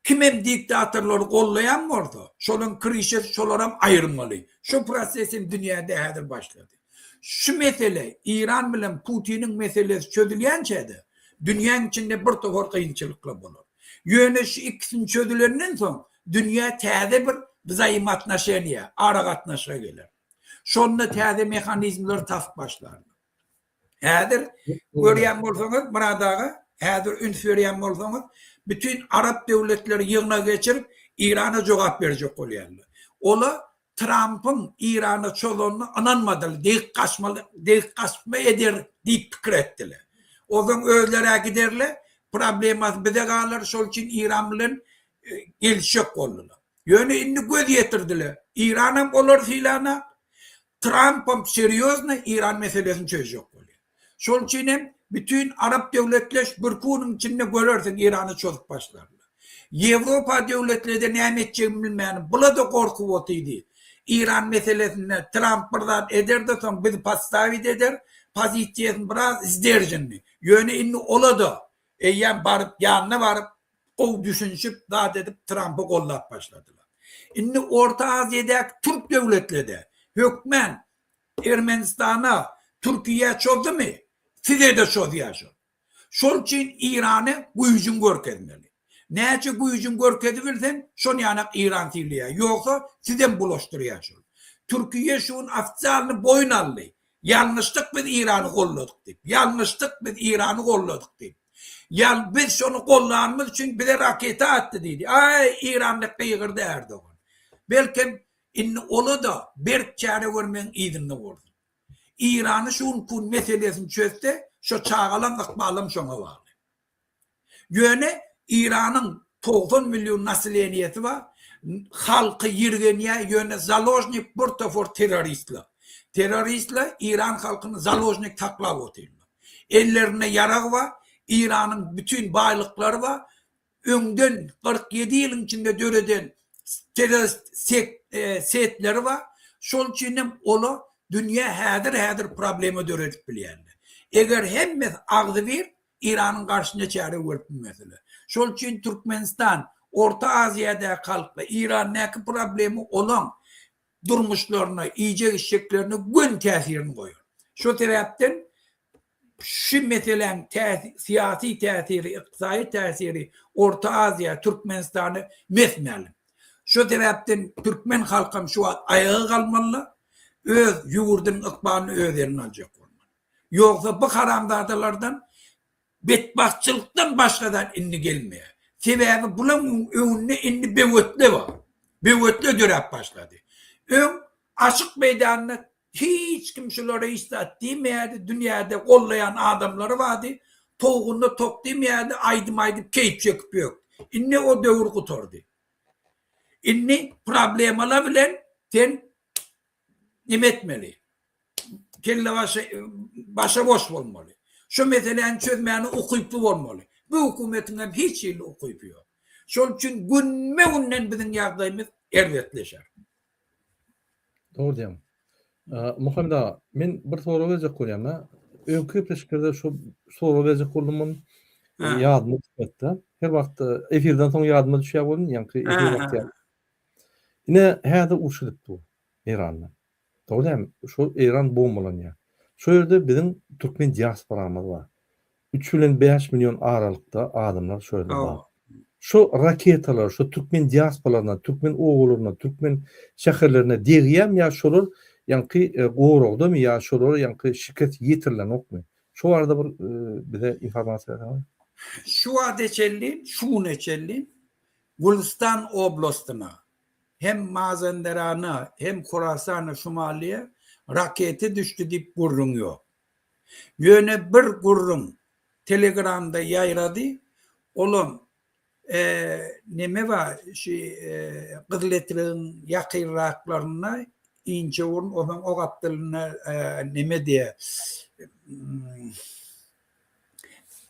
Kimem diktatorlary gollaýan bolsa, şolaň krişesi şolaram aýyrmaly. Şu proses hem dünýäde häzir başlady. Şu mesele Eýran bilen Putiniň meselesi çözülýänçä-de dünýäň içinde bir topar kynçylyklar bolar. Ýöne şu ikisini çözülenden soň dünýä täze bir wzaýmotnoşeniýa, aragatnaşyga geler. Şonda täze mehanizmleri tapyp başlarlar. Häzir görýän bolsaňyz, Myrat aga, häzir üns berýän bolsaňyz, bütin arap döwletleri ýygnak geçirip, Eýrana jogap berjek bolýarlar. Ola Trampyň Eýrana çozanyna ynanmadylar, degip gaçmaly, degip gaçma eder diýip pikir etdiler. Onsoň özler-ä giderler, problemasy bize galar, şol üçin Eýran bilen gelişjek boldular. Ýöne indi göz ýetirdiler. Eýranam olary sylanak, Trampam serýozny Eýran meselesini çözjek bolýar. Şol üçin hem bütin arap döwletleş birki günüň içinde görersiň Eýrana çozup başlarlar. Ýewropa döwletlede näme etjegini bilmäni bulada gorkup otydy. Eýran meselesinde Tramp bir zat ederde soň bizi podstawit eder, pozisiýasyny biraz sderženny. Ýöne indi olada eýýäm baryp ýanyna baryp gowy düşünişip zat edip Trampy goldap başladylar. Indi Orta Aziýadaky türk döwletlede hökmän Ermenistana Türkiýä çozdumy sizede çozýar şol. Şol üçin Irany güýjüň görkezmeli. Näçe güýjüň görkezibilseň şon ýanak Iran sylaýar. Ýogsa sizem bulaşdyrýar şol. Türkiýe şu gün ofisialny boýun aldy. Ýalňyşdyk biz Irany golladyk diýip. Ýalňyşdyk biz Irany golladyk diýip. Ýal biz şony gollanymyz üçin bize raketa atdy diýdi. Aý Iran diýip gygyrdy Erdogan. Belkem indi ola-da berk çäre görmegiň yzynda bolsun. Irany şu günki gün meselesini çözse şo çagalaň ykbalam şoňa bagly. Ýöne Iranyň 90 million naseleniýesi bar, halky ýirgenýär, ýöne založnik bir topar terroristler. Terroristler Iran halkyny založnik saklap otyrlar. Ellerinde ýarag bar, Iranyň bütin baýlyklary bar, öňden 47 ýylyň içinde döreden terrorist setleri bar. Şol üçin hem olar dünýä häzir-häzir problema döredip bilýärler. Eger hemmesi agzybir Eýranyň garşyna çäre görüp bilmesiler. Şol üçin Türkmenistan Orta Aziýadaky halkla Eýrandaky problema olaň durmuşlaryna, iýjek-içjeklerine göni täsirini goýar. Şo sebäpden şu meseläň syýasy täsiri, ykdysady täsiri Orta Aziýa, Türkmenistana mes-mälim. Şo sebäpden türkmen halkam şu wagt aýaga galmaly, öz ýurdunyň ykbalyny öz eline aljak bolmaly. Ýogsa bu haramzadalardan betbagtçylykdan başga zat indi gelmeýär. Sebäbi bulaň öňünde indi böwetle bar. Böwetle döräp başlady. Öň açyk meýdanda Hiç kim şulara hiç zat diýmeýärdi, dünýäde gollaýan adamlary bardy, towgunda tok diýmeýärdi, aýdym aýdyp keýp çekip ýördi. Indi o döwür gutardy. Indi problemalar bilen sen neme etmeli? Kelle başa başa boş bolmaly. Şu meseläni çözmäne ukyply bolmaly. Bu hökümetiň hem hiç hili ukypy ýok. Şol üçin günbe-günden biziň ýagdaýymyz erbetleşer. Dogry diýýäň. Muhammet aga, men bir sorag berjek bolýan-da. Öňki gepleşiklerde şu sorag berjek boldum muny. Ýadyma düşmedi-de. Her wagt efirden soň ýadyma düşýär welin, ýaňky efir wagty ýaly. Ine, häzir uruş gidip dur Eýranda. Dogry dälmi? Şol Eýran bombalanýar. Şo ýerde biziň türkmen diasporamyz bar. Üç bilen 5 million aralykda adamlar şo ýerde bar. Şo raketalar şo türkmen diasporalaryna, türkmen obalaryna, türkmen şäherlerine degýärmi ýa şolar ýaňky goragdamy ýa şolara ýaňky şikes ýetirilenokmy? Şo barada bir bize informasiýa berseňiz. Şu wagta çenli, şu güne çenli Gülüstan oblastyna hem Mazenderana hem Horasana Şumalyýa raketa düşdi diýip gürrüň ýok. Ýöne bir gürrüň telegramda ýaýrady, olam neme bar şi Gyzyletregiň ýakynraklarynda Inçeburun onsoň o gapdalynda neme diýýär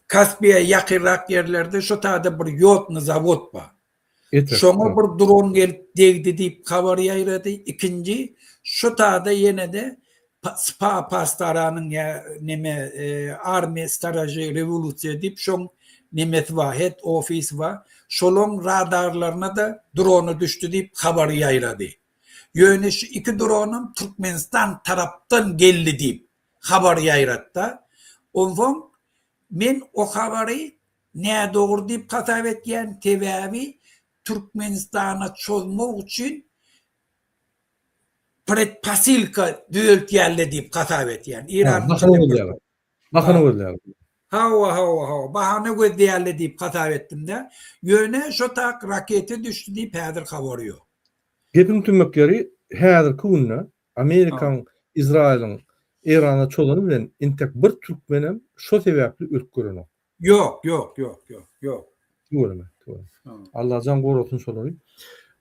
Kaspiýa ýakynrak ýerlerde şo taýda bir ýodny zawod bar. Şoňa bir dron gelip degdi diýip habar ýaýrady. Ikinji, şu tada ýene-de Spa Pastaranyň ýa neme Armiýa Staraži Rewolýusiýa diýip şoň nemesi bar, head ofisi bar. Şolaň radarlaryna-da drony düşdi diýip habar ýaýrady. Ýöne şu iki dronam Türkmenistan tarapdan geldi diýip habar ýaýratda. Onsoň men o habary Nädogry diýip hasap etýän, sebäbi Türkmenistana çozmak üçin predposylka düzeltýärler diýip hasap etýän. Eýranyň Bahana gözleýärler. Bahana gözleýärler. Hawa, hawa, hawa. Bahana gözleýärler diýip hasap etdim-de. Ýöne şo tak raketa düşdi diýip häzir habar ýok. Gepiň tümmek ýeri häzirki günde Amerikaň Izraýylyň Eýrana çozany bilen intek bir türkmenem şo sebäpli ölüp görenok. Ýok, ýok, ýok, ýok, ýok. Tüweleme, tüweleme. Allajan gorasyn şolary.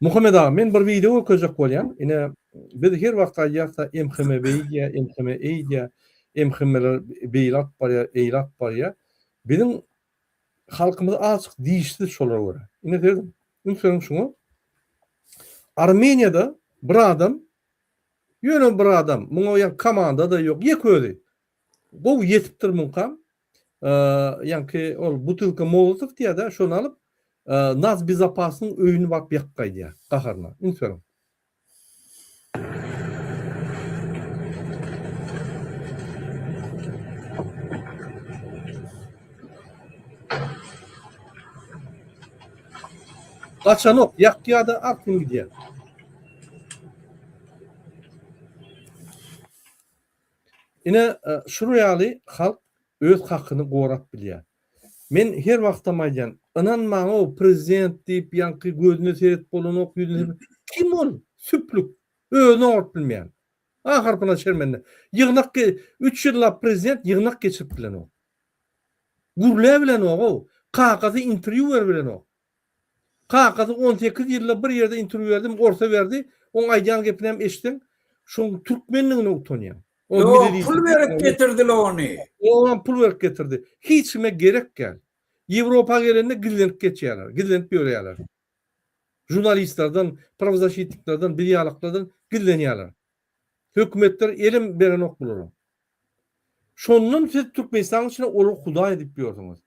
Muhammet aga, men bir wideo görkezjek bolýan. Ine, biz her wagt aýdýarys-da, MHM beýdýär, MHM eýdýär, MHM-ler beýle alyp barýar, eýle alyp barýar. Biziň halkymyz azajyk dişsiz şolara görä. Ine serediň, üns beriň şuňa. Armeniýada bir adam, ýöne bir adam, muňa ýa komanda-da ýok, ýeke özi. Gowy ýetipdir muňkam. Ýaňky ol butylka molotow diýýär-de, şony alyp, Nazbezopasnyň öýüni baryp ýakyp gaýdýar gaharyna. Üns beriň. Gaçanok, ýakýar-da artyn gidýär. Ine, şular ýaly halk öz hakyny gorap bilýär. Men her wagtam aýdýan, ynanmaň-ow, prezident diýip, ýaňky gözüne seret bolanok, ýüzüne seret. Kim ol? Süplük. Özüni oňaryp bilmeýän. A harpyna şermende. Ýygnak üç ýyllap prezident ýygnak geçirip bilenok. Gürläbilenok-ow. Kakasy interwýu beribilenok. Kakasy 18 ýylda bir ýerde interwýu berdim, orsa berdi. Oň aýdýan gepini hem eşitseň, şoň türkmenligine utanýaň. Ýok, pul berip getirdiler ony. Oňam pul berip getirdi. Hiç kime gerek däl. Ýewropa gelende gizlenip geçýärler, gizlenip ýörýärler. Žurnalistlerden, prawozasitniklerden, biz ýalaklardan gizlenýärler. Hökümetler elem berenok bulara. Şondan siz Türkmenistanyň içinde olary hudaý diýip ýörsüňiz.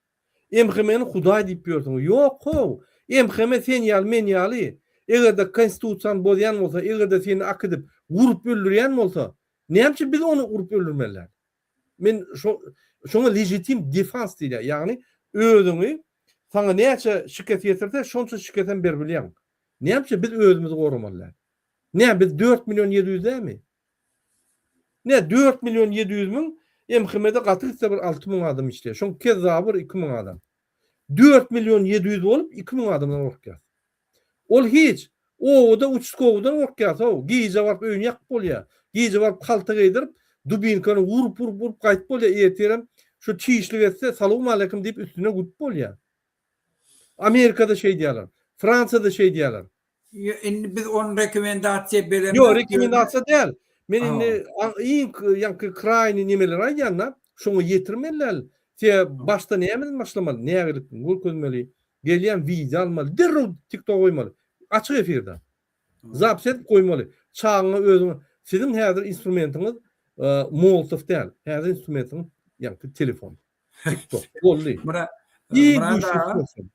MHM-ni hudaý diýip ýörsüňiz. Ýok how! MHM sen ýaly, men ýaly. Eger-de konstitusiýany bozýan bolsa, eger-de seni akidip, urup öldürýän bolsa, näme üçin biz ony urup öldürmeli däl? Men şo şoňa legitim defans diýilýär. Ýagny özüňi saňa näçe şikes ýetirse, şonça şikesem beribilýäň. Näme üçin biz özümizi goramaly däl? Näme biz 4 million 700 dälmi? Ne 4 million 700 müň MHM-de gaty gitse bir 6 müň adam işleýär. Şoň kezzaby bir 2 müň adam. 4 million 700 bolup 2 müň adamdan gorkýar. Ol hiç. Obada uçastkowydan gorkýas-ow. Gije baryp öýüni ýakyp bolýar. Gije baryp halta geýdirip, dubinkany urup-urup urup gaýdyp bolýar. Ertirem şu çişlik etse salowmaleýkim diýip üstüne gülüp bolýar. Amerikada şeýdýärler. Fransiýada şeýdýärler. Ýo, indi biz ony rekomendasiýa beremzok. Ýo, rekomendasiýa däl. Men indi iň ýaňky kraýny nemeleri aýdýan-da, şoňa ýetirmeli däl. Se başda nämeden başlamaly? Nägilikini görkezmeli. Gelýän wideo almaly, derrew TikToka goýmaly. Açyk efirde. Zapis edip goýmaly. Çagaňa özüňe siziň häzir instrumentiňiz Molotow däl. Häzir instrumentiňiz ýaňky telefon. TikTok. Boldy. Murat, Iň Murat güýçli aga, instrument.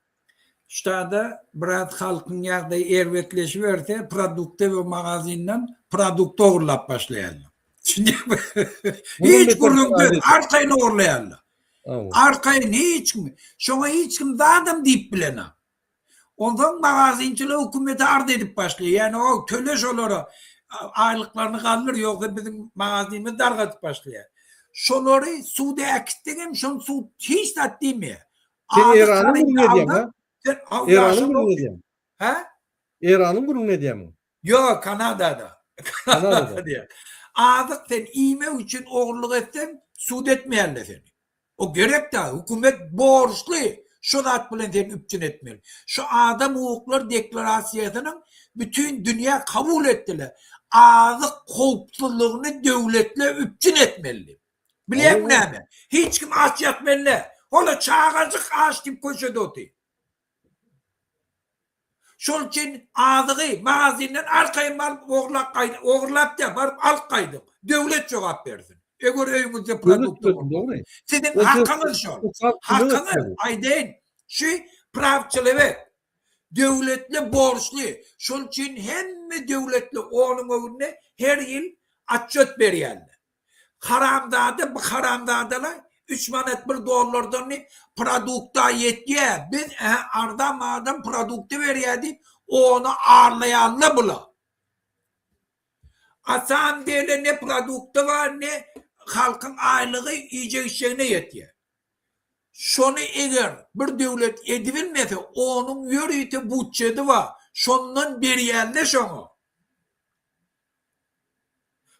ştada biraz halkyň ýagdaýy erbetleşiberse, produkty we magazinden produkt ogurlap başlaýarlar. Mundan Hiç beter gürrüň sanaýyn. arkaýyn ogurlaýarlar. Arkaýyn hiç kim, şoňa hiç kim zadam diýip bilenok. Onsoň magazinçiler hökümete arz edip başlaýar. Ýagny o töle şolara aýlyklaryny galdyr, ýogsa biziň magazinimizi dargadyp başlaýar. Şolary suda äkitseňem şony sud hiç zat diýmeýär. Sen Azyk Eýranyň haryt gürrüňini edýäň, alsaň, ha? sen Eýranyň ýaşamak gürrüňini edýäň. Hä? Eýranyň gürrüňini edýämiň? Ýok, Kanadada. Kanadada. Diýýär. Azyk sen iýmek üçin ogurlyk etseň, sud etmeýärler seni. O gerek däl. Hökümet borçly şu zat bilen seni üpjün etmeli. Şu adam hukuklary deklarasiýasynyň bütin dünýä kabul etdiler. Azyk howpsuzlygyny döwletler üpjün etmeli diýip. Bilýäňmi näme? Hiç kim aç ýatmaly däl. Hol-a çagajyk aç diýip köçede otyr. Şol üçin azygy magazinden arkaýyn baryp ogurlap gaýdyň, ogurlap däl, baryp alyp gaýdyň. Döwlet jogap bersin. Eger öýüňizde produkta bolmasa. Siziň hakyňyz şol. Hakyňyz, aýdaýyn, şu prawçelewek. Döwletli borçly. Şol üçin hemme döwletli onuň öňünde her ýyl otçet berýärler. Haramzada bu haramzadalar üç manat bir dollardan diýip produkta ýetýä biz ä arzan adam produkta berýä diýip ony arlaýarlar bular. A samym dele ne produkta bar ne halkyň aýlygy iýjek içjegine ýetýä. Şony eger bir döwlet edibilmese onuň ýörite butjedi bar şondan berýärler şoňa.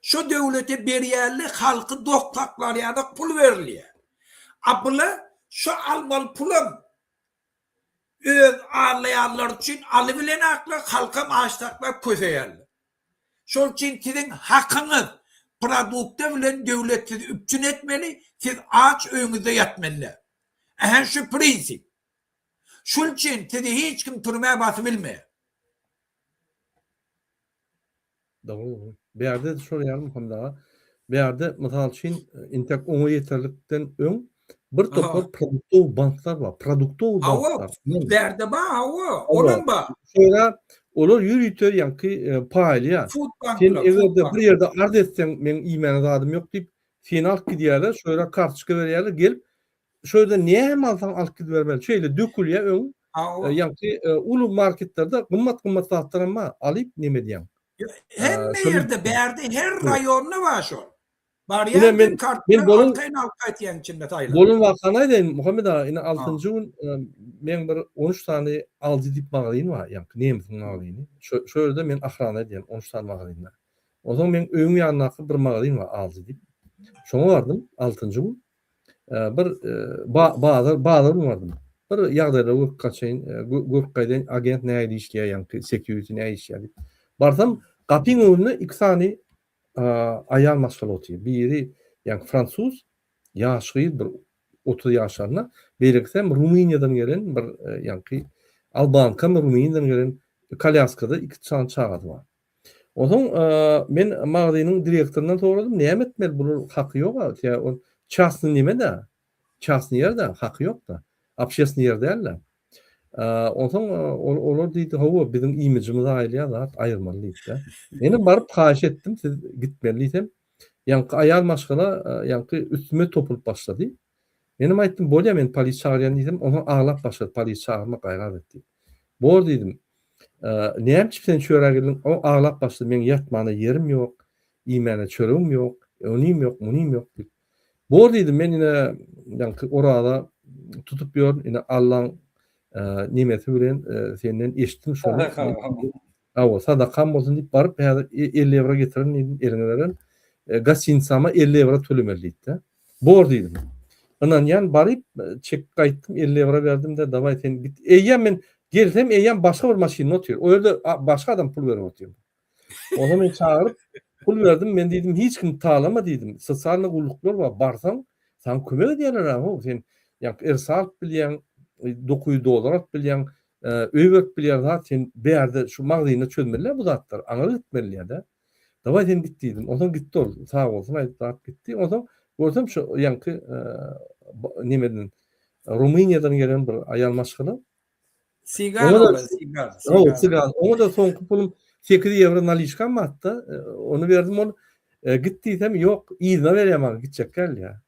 Şo döwlete berýärli halky dok saklar ýaly pul berilýär. A bula şo almaly pulam öz allaýanlary üçin alybilenaklar halkam aç saklap köseýärler. Şol üçin siziň hakyňyz produkta bilen döwlet sizi üpjün etmeli siz aç öýüňizde ýatmaly däl. Ähä şu prinsip. Şul üçin sizi hiç kim türmä basybilmeýär. Dogry. Bärde şol ýaly Muhammet aga. Bärde mysal üçin intek oňa ýeterlikden öň bir topar produktowy banklar bar. Produktowy banklar. Hawa, bärde bar, hawa, olam bar. Şoňa olar ýörite ýaňky e, paýlaýar. Sen eger-de bir ýerde arz etseň, meň iýmäne zadym ýok diýip, seni alyp gidýärler, şo ýere kartoçka berýärler, gelip Şo ýerden näme alsaň alyp gidibermeli. Şeýle dökülýär öň. Ýaňky uly marketlerde gymmat-gymmat zatlaram bar. Alyp neme edýäň. Hemme ýerde bärde her raýonda bar şol. Barýaň sen kartdan arkaýyn alyp gaýtýaň içinde saýlap. Bolan wakany aýdaýyn Muhammet aga, ine altynjy gün meň bir 13 sany Aldi diýip magazin bar, ýaňky nemisiň magazini. Şo şo ýerde men ahrana edýän 13 sany magazinde. Onsoň meň öýüň ýanyndaky bir magazin bar Aldi diýip. Şoňa bardym altynjy gün. Bir bazar bazar gün bardym. Bir ýagdaýlary görüp gaçaýyn, görüp gaýdaýyn, agent nähili işleýär, ýaňky security nähili işleýär diýip. Barsam, gapyň öňünde iki sany aýal maşgala otyr. Biri ýaňky fransuz, ýaş gyz bir 30 ýaşlarynda, beýlekisi hem Rumyniýadan gelen bir ýaňky albankamy Rumyniýadan gelen kolýaskada iki sany çagasy bar. Onsoň men magazynyň direktoryndan soradym, näme etmeli, bular haky ýok-a, tä ol çasny neme-dä, çasny ýer-dä, haky ýok-da, obşestnyý ýer däl-dä. Onsoň olar diýdi, hawa, biziň imijimiz aýylýar zat, aýyrmaly diýdi-de. Menem baryp haýyş etdim, siz gitmeli diýsem, ýaňky aýal maşgala ýaňky üstüme topulyp başlady. Menem aýtdym, bolýa men polis çagyrýan diýsem, onsoň aglap başlady, polis çagyrma gaýrat et diýip. Bor diýdim. Näme üçin sen şu ýere geldiň? O aglap başlady, meň ýatmana ýerim ýok, iýmäne çöregim ýok, onym ýok, munym ýok diýip. Bor diýdim, men ine ýaňky oraza tutup ýörün, ine Allaň nemesi bilen senden eşitdim şony. Hawa, sadakam bolsun diýip baryp, häzir 50 ýewro getirin diýdim, eliňe beren. Gostinitsama 50 ýewro tölemeli diýdi-de. Bor diýdim. Ynanýan baryp, çekip gaýtdym, 50 ýewro berdim-de, dawaý sen git. Eýýäm men gelsem, eýýäm başga bir maşynda otyr. O ýerde başga adam pul berip otyr. Onda men çagyryp, pul berdim, men diýdim, hiç kim talama diýdim. Sosialnyý gulluklar bar, barsaň, saňa kömek edýärler-ä, how, sen ýa-da ersa alyp bilýäň, 900 dollar alyp bilýäň, öý berip bilýär zat, sen bärde şu magazynda çözmeli-dä bu zatlary, aňyra gitmeli-dä. Dawaý sen git diýdim. Onsoň gitdi ol. Sag bolsun aýdyp zat gitdi. Onsoň görsem şu ýaňky nemeden Rumyniýadan gelen bir aýal maşgala. Sigan ola, sigan. Hawa, sigan. Oňa da soňky pulum 8 ýewro naliçkam batdy. Ony berdim ol. Git diýsem, ýok, yzyna berýär maňa, gitjek däl diýýär.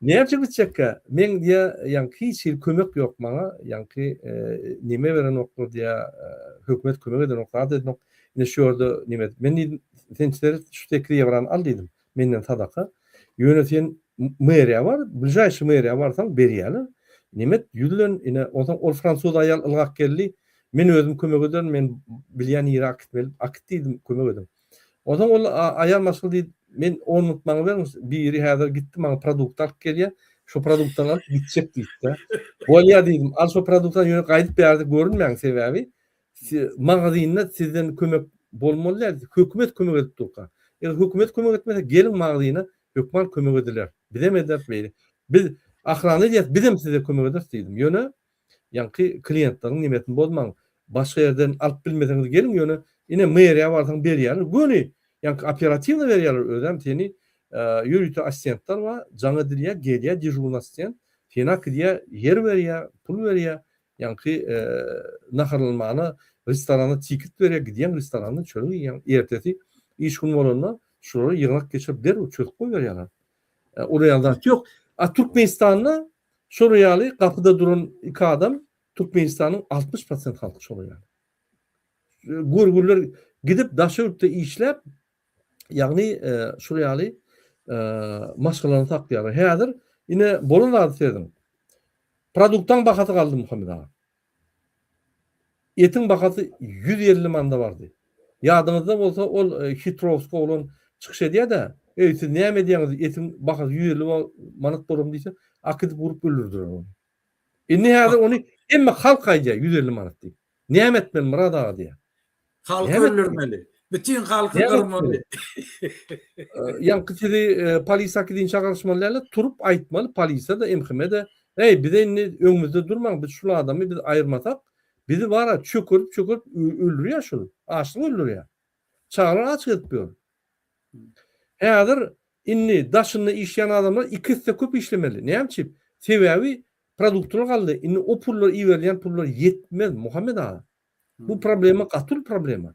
Näme üçin gitjekkä? Meň diýýär, ýaňky hiç hili kömek ýok maňa, ýaňky neme berenoklar diýýär, hökümet kömek edenok, zat edenok. Ine şu ýerde neme edip, men diýdim, sen seret şu 8 ýewrany al diýdim, menden sadaka. Ýöne sen meriýa bar, bližaýşy meriýa barsaň berýärler. Neme et, ýüzlen, ine, onsoň ol fransuz aýal ylgap geldi, Men özüm kömek ederin, men bilýän ýere akitmeli, akit diýdim, kömek ediň. Onsoň ol aýal maşgala diýdi, men on minut maňa beriň, biri häzir gitdi maňa produkt alyp gelýär, şo produktdan alyp gitjek diýdi-de. Bolýar diýdim, al şo produktdan ýöne gaýdyp bärde görünmäň, sebäbi magazynda sizden kömek bolmaly däl, hökümet kömek edip durka. Eger hökümet kömek etmese, geliň magazyna, hökman kömek ediler. Bizem ederis beýle. Biz ahrana edýäris, bizem size kömek ederis diýdim. Ýöne Ýaňky kliýentleriň nemesini bozmaň. Başga ýerden alyp bilmeseňiz geliň ýöne ine meriýa barsaň berýärler. Göni ýaňky operatiwno berýärler özem seni ýörite assistentler bar jaň edilýär gelýär dežurnyý assistent seni akidýär ýer berýär pul berýär ýaňky naharlanmana restorana tiket berýär gidýäň restoranda çörek iýýäň ertesi iş gün bolanda şulary ýygnak geçirip derrew çözüp goýberýärler. Olar ýaly zat ýok. A Türkmenistanda Şol ýaly gapyda duran iki adam Türkmenistanyň 60 prosent halky şol ýaly. Görgüliler gidip daşary ýurtda işläp, ýagny şol ýaly maşgalany saklaýarlar. Häzir ine bolan zady serediň. Produktaň bahasy galdy Muhammet aga. Etiň bahasy 150 manada bardy. Ýadyňyzda bolsa ol Hitrowsk oglan çykyş edýär-de, Eý, siz näme edýäňiz, etiň bahasy 150 manat bolarmy diýse, akidip urup öldürdiler ony. Indi häzir ony hemme halk aýdýar 150 manat diýip. Näme etmeli Myrat aga diýýär. Halky öldürmeli. Bütün halky gyrmaly. Ýaňky sizi polisiýa äkidin çagyryşmaly däl-de, turup aýtmaly polisiýa-da, MHM-de, Eý, bize indi öňümizde durmaň, biz şul adamy biz aýyrmasak, bizi bar-a çökerip çökerip öldürýär şul, açlyk öldürýär. Çagalar aç gezip ýör. Häzir indi daşynda işleýän adamlar iki esse köp işlemeli. Näme üçin? Sebäbi produktlar galdy. Indi o pullar iberilýän pullar ýetmez, Muhammet aga. Bu problema gaty uly problema.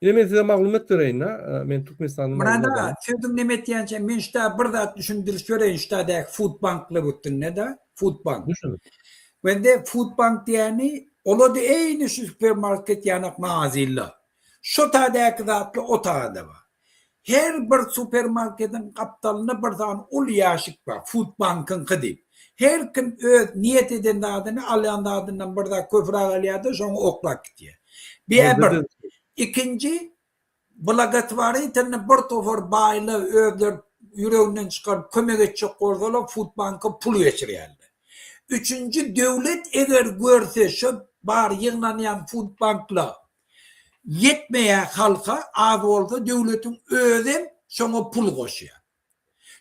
Ine men size maglumat bereýin-de, men Türkmenistanda Myrat aga, sözüň neme etýänçä men şuda bir zat düşündiriş bereýin şudadäki food banklar üstünde-de, food bank. Düşündim. Wende food bank diýeni olada eýni şu supermarket ýanak magazynlar. Şo tadäki zatlar o tada bar. Her bir supermarketiň gapdalynda bir sany uly ýaşik bar, Food Bankyňky diýip. Her kim öz niýet eden zadyny, alýan zadyndan bir zat köpräk alýar-da, şoňa oklap gidýär. Bir bir. Ikinji, blagotworitelny bir topar baýlar özleri ýüreginden çykaryp kömek etjek bolsalar Food Banka pul geçirýärler. Üçünji, döwlet eger görse şo bar ýygnanýan Food Banklar Ýetmeýär halka, az bolsa döwletiň özem şoňa pul goşýar.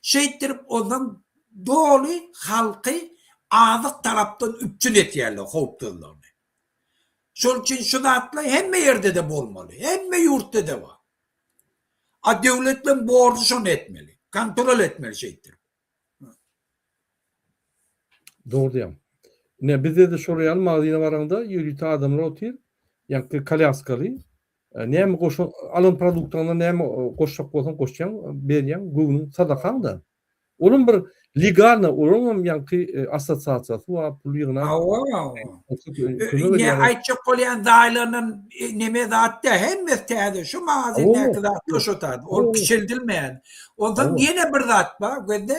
Şeýtdirip onsoň doly halky azyk tarapdan üpjün etýärler howpsuzlygyny. Şol üçin şu zatlar hemme ýerde-de bolmaly, hemme ýurtda-da bar. A döwletleň borjy şony etmeli, kontrol etmeli şeýtdirip. Dogry diýýäň. Ine bizde-de şol ýaly magazyna baraňda ýörite adamlar otyr, ýaňky kolýaskaly. Näme goşa alan produktyňdan näme goşjak bolsaň goşýaň, berýäň, göwnüň sadakaň-da. Olam bir Legalno olaryň hem ýaňky assosiasiýasy bar, pul ýygnap. Hawa, hawa. Ine aýtjak bolýan jaýlaryndan neme zat däl, hemmesi täze. Şu magazindäki zatlar şo taýda. Ol kiçeldilmeýän. Onsoň ýene bir zat bar, gözde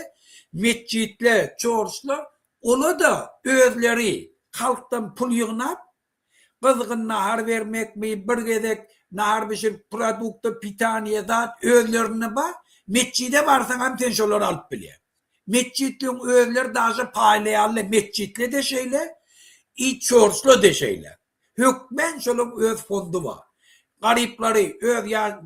metjitler, çorçlar, ola-da özleri halkdan pul ýygnap, Gyzgyn nahar bermekmi, bir gezek nahar bişirip produkta, pitaniýe zat özlerinde bar. Metjide barsaňam sen şolary alyp bilýäň. Metjitliň özleri daže paýlaýarlar, metjitle-de şeýle, i çorçla-da şeýle. Hökmän şolaň öz fondy bar. Garyplary öz ýa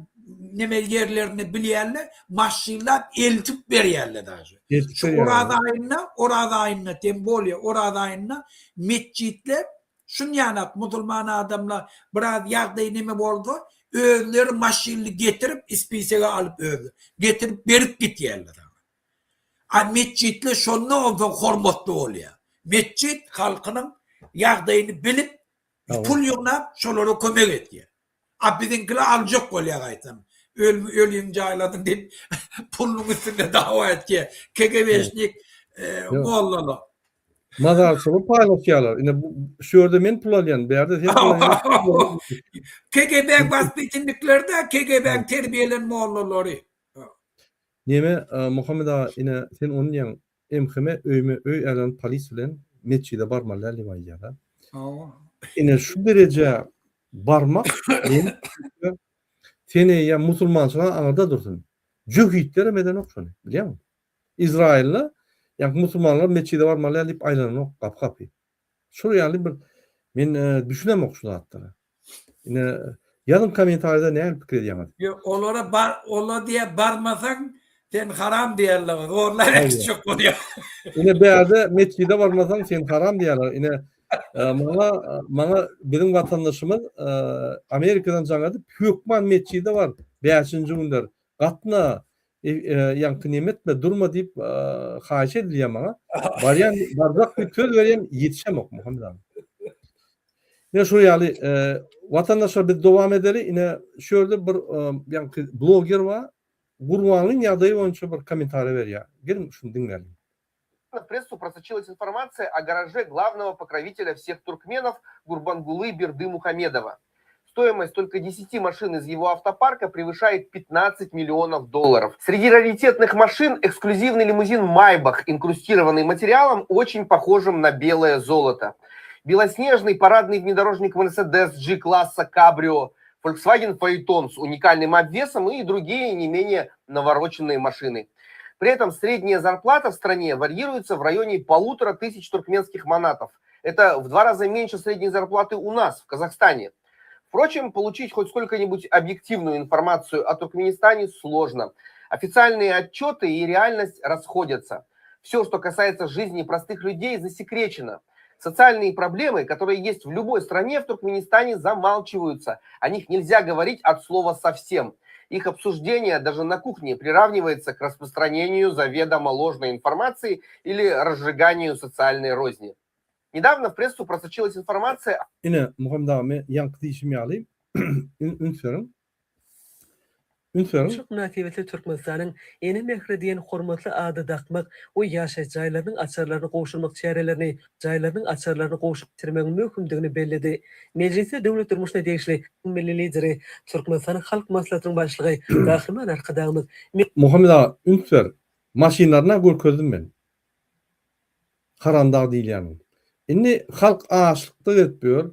neme ýerlerini bilýärler, maşynlap eltip berýärler daže. Şu Oraz aýynda, Oraz aýynda, tem bolýa Oraz aýynda metjitler şunýanak musulman adamlar biraz ýagdaýy neme bolsa, özleri maşynly getirip ispisege alyp özleri getirip berip gitýärler saňa. A metjitler şonda onsoň hormatly bolýar. Metjit halkynyň ýagdaýyny bilip Pul ýygnap şolara kömek edýär. A biziňkiler aljak bolýar gaýtam. Ölümi öliňi jaýladyň diýip pulunyň üstünde dawa etýär. KGB-şnik mollalar. Mazarçylygy paýlaşýarlar. Ine bu şu ýerde men pul alýan, bärde sen pul alýaň. KGB-iň waspitnikleri-de KGB-iň terbiýelän mollalary. Neme Muhammet aga ine sen ony diýýäň MHM öýme öý älen polis bilen metjide barmaly däl diýip aýdýar-da. Hawa. Ine şu derejä barmak meniň pikirimçe sen eýýäm musulmançylyga aňyrda dursun. Jöhitlerem edenok şony, bilýäňmi? Izraýylda ýaňky musulmanlar metjide barmaly däl diýip aýlananok gapy-gapy. Şol ýaly bir men düşünemok şu zatlara. Ine ýazyň kommentariýada nähili pikir edýäňiz? Ýok olara bar ola diýä barmasaň sen haram diýerler zorlap äkitjek bolýar. Ine bärde metjide barmasaň sen haram diýerler. Ine maňa maňa biziň watandaşymyz Amerikadan jaň edip hökman metjide bar bäşinji günler gatna ýaňky neme etme durma diýip haýyş edilýär maňa. Barýan barjak diýip söz berýän ýetişemok Muhammet aga. Ine şol ýaly watandaşlar biz dowam edeli. Ine şu ýerde bir ýaňky bloger bar. Gurbanlyň ýagdaýy boýunça bir kommentariý berýär. Geliň şuny diňläliň. В прессу просочилась информация о гараже главного покровителя всех туркменов Гурбангулы Бердымухамедова. Стоимость только 10 машин из его автопарка превышает 15 миллионов долларов. Среди раритетных машин эксклюзивный лимузин «Майбах», инкрустированный материалом, очень похожим на белое золото. Белоснежный парадный внедорожник Mercedes G-класса «Кабрио», Volkswagen Phaeton с уникальным обвесом и другие не менее навороченные машины. При этом средняя зарплата в стране варьируется в районе 1500 туркменских манатов. Это в два раза меньше средней зарплаты у нас, в Казахстане. Впрочем, получить хоть сколько-нибудь объективную информацию о Туркменистане сложно. Официальные отчеты и реальность расходятся. Все, что касается жизни простых людей, засекречено. Социальные проблемы, которые есть в любой стране, в Туркменистане замалчиваются. О них нельзя говорить от слова совсем. Их обсуждение даже на кухне приравнивается к распространению заведомо ложной информации или разжиганию социальной розни. Недавно в прессу просочилась информация Ine, Muhammet aga, men ýaňky diýşim ýaly, üns beriň. Üns beriň. Duşuşyk mynasybetli Türkmenistanyň Ene mähri diýen hormatly ady dakmak we ýaşaýyş jaýlarynyň açarlaryny gowşurmak çärelerini jaýlarynyň açarlaryny gowşurmagyň möhümdigini belledi. Mejlisde döwlet durmuşyna degişli Milli Lideri, Türkmenistanyň Halk Maslahatynyň Başlygy Gahryman Arkadagymyz Muhammet aga, üns ber. Maşynlaryna görkezdim men. Haramdag diýilýäniň. Indi halk açlykda gezip ýör.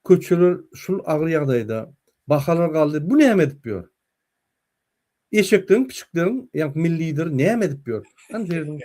Köçeler şul agyr ýagdaýda. Bahalar galdy. Bu näme edip ýör? Eşekleriň pişikleriň ýaňky milli lideri näme edip ýör? Hany serediň.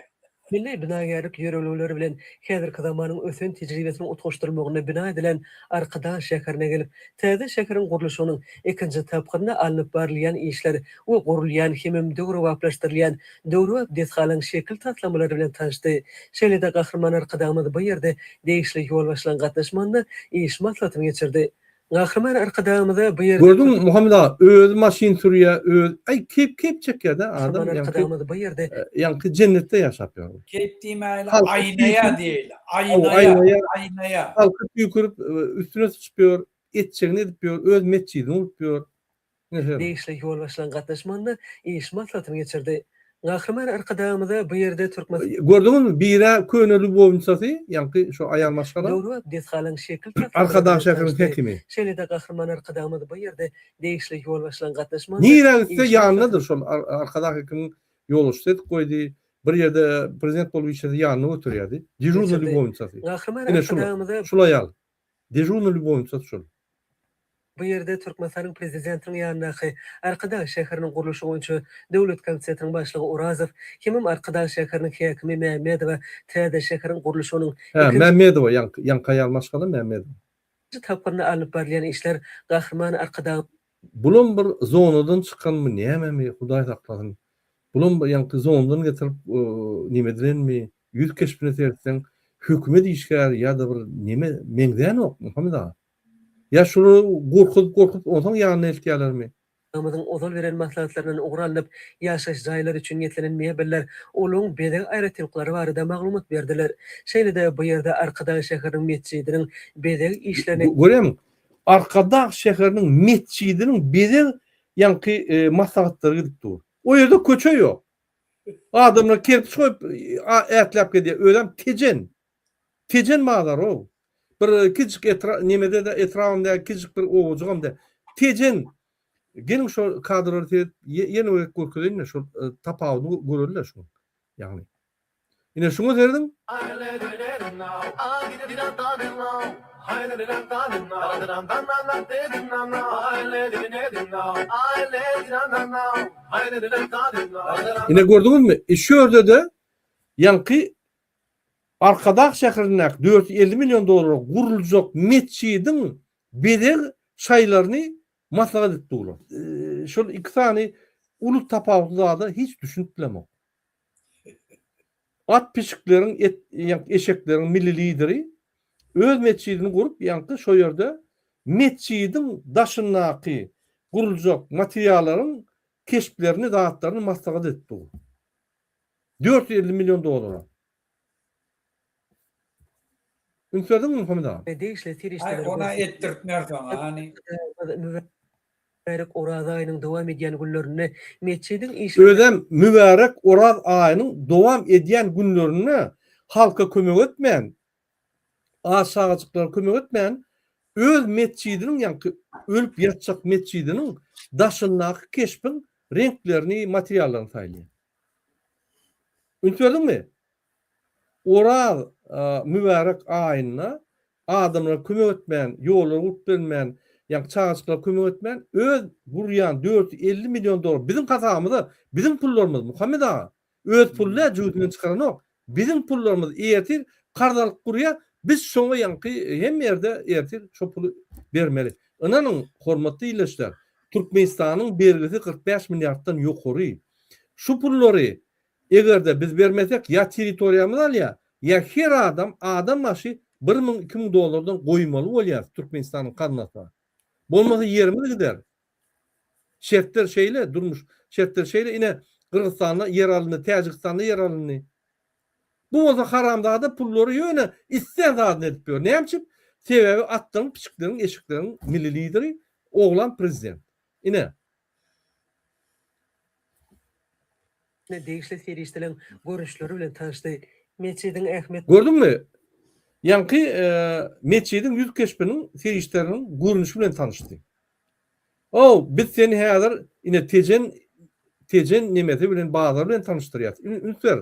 Milli binagärlik ýörelgeleri bilen häzirki zamanyň ösen tejribesiniň utgaşdyrylmagynda bina edilen Arkadag şäherine gelip, täze şäheriň gurluşygynyň ikinji tapgyrynda alnyp barylýan işler we gurulýan hemem döwrebaplaşdyrylýan döwrebap desgalaryň şekil taslamalary bilen tanyşdy. Şeýle-de Gahryman Arkadagymyz bu ýerde degişli ýolbaşçylaryň gatnaşmagynda iş maslahatyny geçirdi. Gahryman Arkadagymyza bu ýerde Gördüňmi Muhammet aga özi maşyn sürýä öz aý keýp keýp çekýädä adam Gahryman ýaňky Arkadagymyz bu ýerde ýaňky jennetde ýaşap ýör. Keýp diýmäýli Halky aýnaýa tüýkürip diýeýli hawa aýnaýa aýnaýa aýnaýa. halky tüýkürip üstüne syçyp ýör etjegini edip ýör öz metjidini gurup ýör. Degişli ýolbaşçylaryň gatnaşmagynda iş maslahatyny geçirdi. Gahryman Arkadagymyza bu ýerde Türkmen. Gördüňizmi, birä köne lýubownicasy, ýaňky şo aýal maşgala. Döwrebap desgalaryň şekil taslamalary Arkadag bilen şäheriniň tanyşdy. hekimi. Şeýle-de Gahryman Arkadagymyz bu ýerde degişli ýolbaşçylaryň gatnaşmagynda Nirä gitse iş ýanyndadyr maslahatyny. şol Arkadag hekimiň ýolbaşçysy edip goýdy. Bir ýerde prezident bolup işlese ýanyna göterýärdi. Dežurnyý Geçirdi. lýubownicasy. Gahryman Ine şul, Arkadagymyza. şul aýal. Dežurnyý lýubownicasy şol. Bu ýerde Türkmenistanyň Prezidentiniň ýanyndaky Arkadag şäheriniň gurluşygy boýunça döwlet komitetiniň başlygy Orazow hemem Arkadag şäheriniň häkimi Mämmedowa täze şäheriň gurluşygynyň Hä, ikinji Mämmedowa, ýaňky, ýaňky aýal maşgala Mämmedowa. tapgyrynda alnyp barylýan işler Gahryman Arkadag Bulam bir zonadan çykanmy nämemi Hudaý saklasyn. Bulam bir ýaňky zonadan getirip neme edilenmi ýüz keşbine seretseň hökümet işgäri ýa-da bir neme meňzänok Muhammet aga. Ýa şulary gorkuzyp gorkuzyp onsoň ýanyna eltýälermi? Ymyzyň ozal beren maslahatlaryndan ugur alnyp, ýaşaýyş jaýlary üçin niýetlenen mebeller, olaryň bezeg aýratynlyklary barada maglumat berdiler. Şeýle-de bu ýerde Arkadag şäheriniň metjidiniň bezeg işlerini. Görýämiň? Arkadag şäheriniň metjidiniň bezeg ýaňky maslahatlary gidip dur. O ýerde köçe ýok. Adamlar kerpiç goýup ätläp gelýär. Özem Tejen. Tejen bazary-ow. Bir kiçijik etra nemede-de etrabam däl, kiçijik bir obajygam däl. Tejen. Geliň şo kadrlary seredip ýene bir gezek görkezeýin-de şol tapawudyny göreli-de şuň. Ýagny. Ine şuňa serediň. Ine gördüňizmi? E şu ýerde-de ýaňky Arkadag şäherindäki 450 million dollara guruljak metjidiň bezeg şaýlaryny maslahat edip durlar. Şol iki sany uly tapawutly zada hiç düşünip bilemok. At pişikleriň et ýaňky eşekleriň milli lideri öz metjidini gurup ýaňky şo ýerde metjidiň daşyndaky guruljak materiallaryň keşplerini zatlaryny maslahat edip dur. 450 million dollara. Üns berdiňmi Muhammet aga? Degişli Aý serişdeleri ona görkezdi. etdirtmersiň hany. Mübärek Oraz aýynyň dowam edýän günlerinde metjidiň işleri. Özem mübärek Oraz aýynyň dowam edýän günlerinde halka kömek etmän, aç çagajyklara kömek etmän, öz metjidiniň ýaňky ölüp ýatjak metjidiniň daşyndaky keşbiň reňklerini, materiallaryny saýlaýar. Üns berdiňmi? Oraz mübärek aýynda adamlara kömek etmän, ýollar gurup bermän, ýagny çagajyklara kömek etmän, öz gurýan 450 million dollar biziň hasabymyza, biziň pullarymyz Muhammet aga, öz puly däl, jübüsinden çykaranok. Biziň pullarymyz ertir karz alyp gurýar, biz şoňa ýaňky hemme ýerde ertir şo puly bermeli. Ynanyň, hormatly ildeşler, Türkmenistanyň bergisi 45 milliarddan ýokary. Şu pullary Eger-de biz bermesek ýa territoriýamyzy alýar, ýa her adam adam başy 1000 2000 dollardan goýmaly bolýarys Türkmenistanyň gaznasyna. Bolmasa ýerimiz gider. Şertler şeýle, durmuş şertleri şeýle. Ine Gyrgyzystanda ýer alyndy, Täjigistanda ýer alyndy. Bu bolsa haramzada pullary ýöne islän zadyny edip ýör. Näme üçin? Sebäbi atlaryň, piçikleriň, eşekleriň milli lideri oglan prezident. Ine. Degişli serişdeleriň görnüşleri bilen tanyşdy. Metjidiň ähmiýet. Gördüňmi? Ýaňky metjidiň ýüz keşbiniň serişdeleriniň görnüşi bilen tanyşdy. Ow, biz seni häzir ine Tejen Tejen nemesi bilen bazary bilen tanyşdyrýas. Üns ber.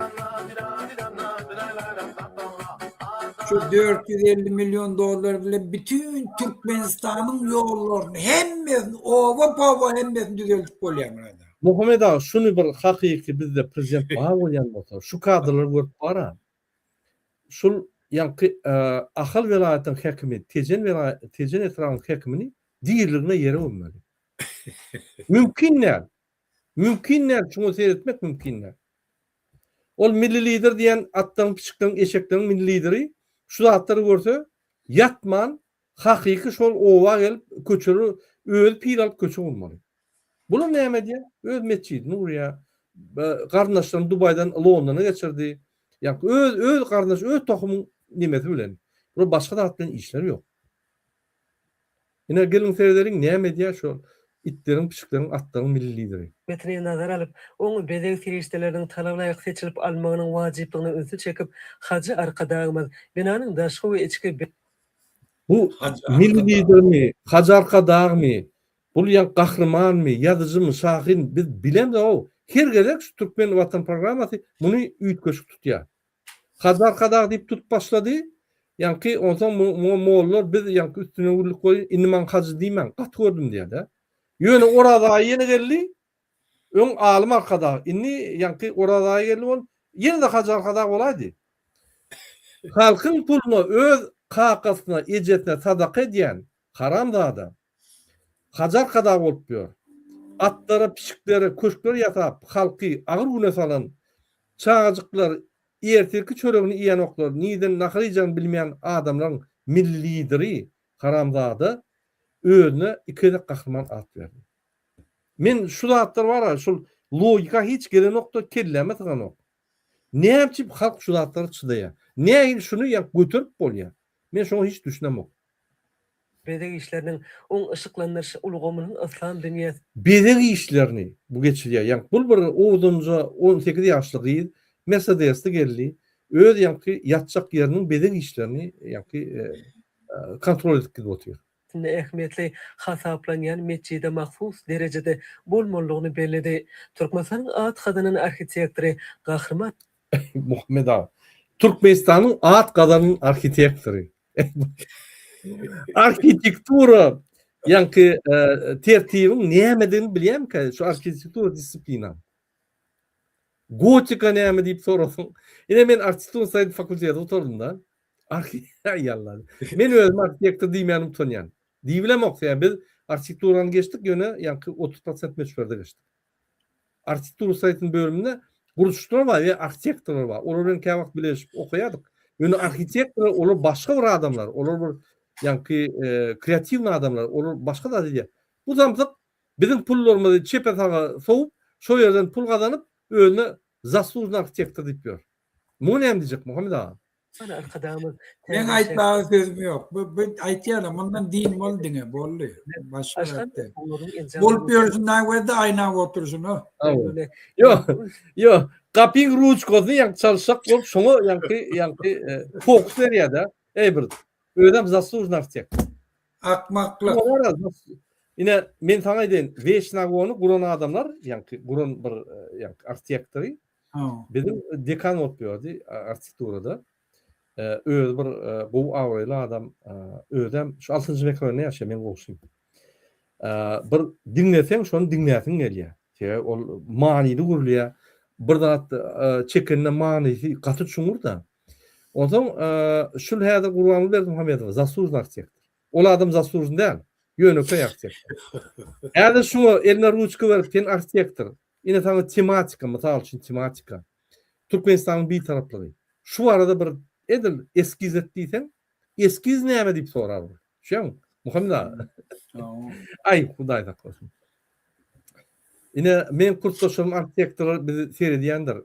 Şu 450 million dollar bilen bütün Türkmenistanyň ýollaryny hemmesini oba-poba hemmesini düzeldip bolýar myradar. Muhammet aga şuny bir hakyky bizde prezident bar bolýan bolsa şu kadrlary görüp bara şul ýaňky Ahal welaýatynyň häkimi Tejen welaýat Tejen etrabynyň häkimini diriligine ýere gömmeli. Mümkin däl. Mümkin däl şuňa seretmek mümkin däl. Ol milli lider diýen atlaryň piçikleriň eşekleriň milli lideri şu zatlary görse ýatman hakyky şol oba gelip köçeli özi pil alyp köçe gurmaly. Bular näme edýär? Öz metjidini gurýar. Garyndaşlaryny Dubaýdan Londona geçirdi. Ýa öz öz garyndaş öz tohumyň nemesi bilen. Bular başga zat bilen işleri ýok. Ine geliň seredeliň näme edýär şol. Itleriň, pişikleriň, atlaryň milli lideri. Metni nazara alyp, oň bezeg serişdeleriniň talabalaýyk seçilip alynmagynyň wajyplygyna ünsi çekip, Hajy Arkadagymyz binanyň daşky we içki Bu Hajy milli Arkadag. lidermi, Hajy Arkadagmy, bul ýa gahrymanmy, ýazyjymy, şahyrmy biz bilemzog. Her gezek şu Türkmen Watan programmasy muny üýtgeşik tutýar. Hajy Arkadag diýip tutup başlady. Ýaňky onsoň muňa mollalar biz ýaňky üstüne gürlük goýun, indi maňa hajy diýmäň, gaty gördüm diýýär-de. Ýöne Oraz aýy ýene geldi. Öň Alym Arkadag, indi ýaňky Oraz aýy geldi bol, ýene-de Hajy Arkadag bolaýdy. Halkyň puluna öz kakasyna, ejesine sadaka edýän haramzada Hajy Arkadag bolup ýör. Atlara, pişiklere köşkler ýasap, halky agyr güne salan, çagajyklar ertirki çöregini iýenoklar, nirden nahar iýjegini bilmeýän adamlaryň milli lideri haramzada özüne iki gezek gahryman at berdi. Men şu zatlar bar-a, şul logika hiç gelenok-da, kelläme syganok. Näme üçin halk şu zatlara çydaýar? Nähili şuny ýa göterip bolýar? Men şoňa hiç düşünemok. Bezeg işleriniň, oň yşyklandyryş ulgamynyň yslam dünýäsi. Bezeg işlerini bu geçirýär. Ýaňky bul bir owadanja 18 ýaşly gyz Mersedesde geldi. Öz ýaňky ýatjak ýeriniň bezeg işlerini ýaňky kontrol edip gidip otyr. Sinde ähmiýetli hasaplanýan metjide mahsus derejede bolmalydygyny belledi. Türkmenistanyň at gazanan arhitektory Gahryman. Muhammet aga. Türkmenistanyň at gazanan arhitektory. Arhitektura ýaňky e, tertibiň nämedigini bilýärmikä? Şu arhitektura disiplina. Gotika näme diýip sorasaň. Ine men arhitektura saýt fakulteti gutardym da. Aý Allah. Men özüm arhitektor diýmäni utanýan. Diýibilemok, sebäbi biz arhitekturany geçdik, ýöne ýaňky 30% möçberde geçdik. Arhitektura saýtynyň bölüminde gurluşykçylar bar we arhitektorlar bar. Olar bilen käwagt bileleşip okaýardyk. Ýöne arhitektorlar olar başga bir adamlar, olar bir ýaňky e, kreatiwny adamlar, olar başga zat edýär. Bu samsyk biziň pullarymyzy çepe saga sowup, şo ýerden pul gazanyp, özüne zaslužnyý arhitektor diýip ýör. Muňa näme diýjek Muhammet aga? Arkadagymyz Meň aýtmaga sözüm ýok. Bu bu aýtýarlar, mundan din bol diňe, boldy. Başga zat däl. Bolup ýörsün näwede aýnap oturşyna. Ýok, ýok. Gapyň ruçkasyny ýaňky çalyşjak bolup, şoňa ýaňky ýaňky fokus berýär-de. Eý bir. Özem zaslužnyý arhitektor. Akmaklyk. Ine, men saňa aýdaýyn, Weçnagony guran adamlar, ýaňky guran bir ýaňky arhitektory Biziň dekan bolup ýördi arhitekturada. Özi bir gowy abraýly adam. Özem şu altynjy mikroraýonda ýaşaýar, meň goňşym. Bir diňleseň, şony diňläsiň gelýär. Sebäbi ol manyly gürleýär. Bir zat çekende manysy gaty çuňňur-da. Onsoň şul häzir Gurbanguly Berdimuhamedow zaslužnyý arhitektor. Ol adam zaslužnyý däl, ýönekeý arhitektor. Häzir şuňa eline ruçka berip, sen arhitektor, Ine saňa tematika, mysal üçin tematika. Türkmenistanyň bitaraplygy. Şu barada bir edil eskiz et diýseň, eskiz näme diýip sorar ol. Düşýäňmi? Muhammet aga. Aý, Hudaý saklasyn. Ine, meň kursdaşlarym arhitektorlar bizi seredýändir.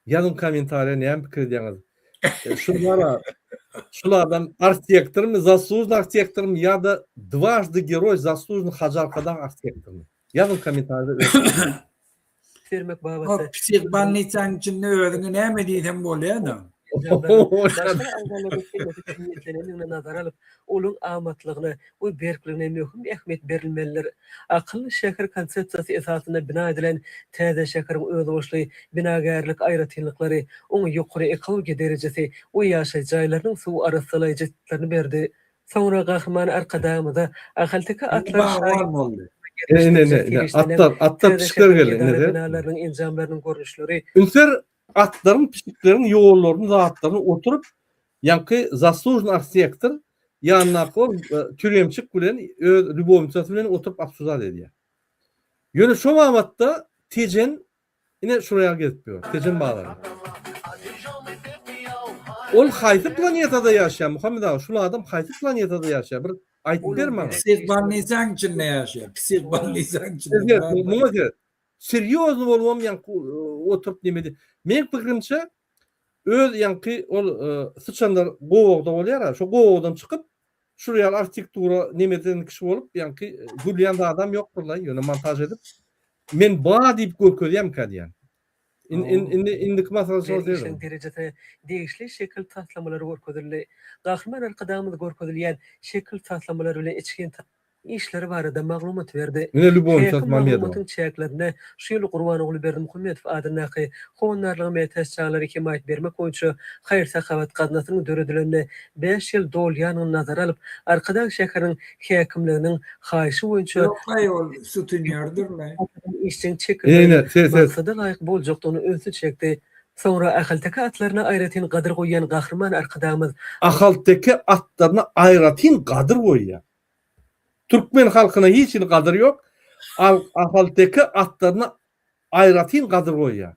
Ýazyň kommentariýa näme pikir edýäňiz? Şu bara şul adam arhitektormy, zaslužnyý arhitektormy ýa-da dwaždy geroý zaslužnyý Hajy Arkadag arhitektormy? Ýazyň kommentariýada öz Bermek babatda O psih bolnisaň içinde özüňe näme diýseň bolýa-da. Daşary agzalarda kelmesi üçin niýetlenendigini nazara alyp, olaryň amatlygyna we berkligine möhüm ähmiýet berilmelidir. Akylly şäher konsepsiýasy esasynda bina edilen täze şäheriň özboluşly binagärlik aýratynlyklary, oňa ýokary ekologiýa derejesi we ýaşaýyş jaýlarynyň suw arassalaýjy laryny berdi. Soňra Gahryman Arkadagymyza ahalteke atlar Bagban boldy. Ine, ine, ine, atlar, atlar pişikler geldi, ine, edara binalarynyň enjamlarynyň görnüşleri, Ünser atlaryň, pişikleriň ýollaryny, zatlaryny oturyp, ýaňky zaslužnyý arhitektor ýanyndaky ol türemçik bilen, öz lýubownicasy bilen oturyp obsuzat edýär. Ýöne şo babatda Tejen Ine şular ýaly gezip ýör. Tejen bazary. Ol haýsy planetada ýaşaýar Muhammet aga? Şul adam haýsy planetada ýaşaýar? Bir aýdyp ber maňa. Psih bolnisaň içinde ýaşaýar. Psih bolnisaň içinde. Seret, muňa seret. Serýozny bolubam ýaňky oturyp neme edip. Meň pikirimçe öz ýaňky ol syçanlar gowagda bolýar-a, şo gowagdan çykyp. Şul ýaly arhitektura neme eden kişi bolup, ýaňky gülýän zadam ýokdur-la, ýöne montaž edip, men ba diýip görkezýämkä diýýän. Indi indiki maslahat şol Işiň derejesine degişli şekil taslamalary görkezildi. Gahryman Arkadagymyz görkezilýän şekil taslamalary bilen içgin işleri barada maglumat berdi. Ine Lýubownica Häkim Mamedowa. maglumatyň çäklerinde şu ýyl Gurbanguly Berdimuhamedow adyndaky Howandarlyga mätäç çagalara hemaýat bermek boýunça haýyr-sahawat gaznasynyň döredilenine bäş ýyl dolýanyny nazara alyp, Arkadag şäheriniň häkimliginiň haýyşy boýunça Ýok-aý ol sutunýordyr-laý. işjeň Ine, çekilmeginiň ses, ses. maksada laýyk boljakdygyna ünsi çekdi. Soňra ahalteke atlaryna aýratyn gadyr goýýan Gahryman Arkadagymyz. Ahalteke atlaryna aýratyn gadyr goýýar. Türkmen halkyna hiç hili gadyr ýok. Ahalteke atlaryna aýratyn gadyr goýýar.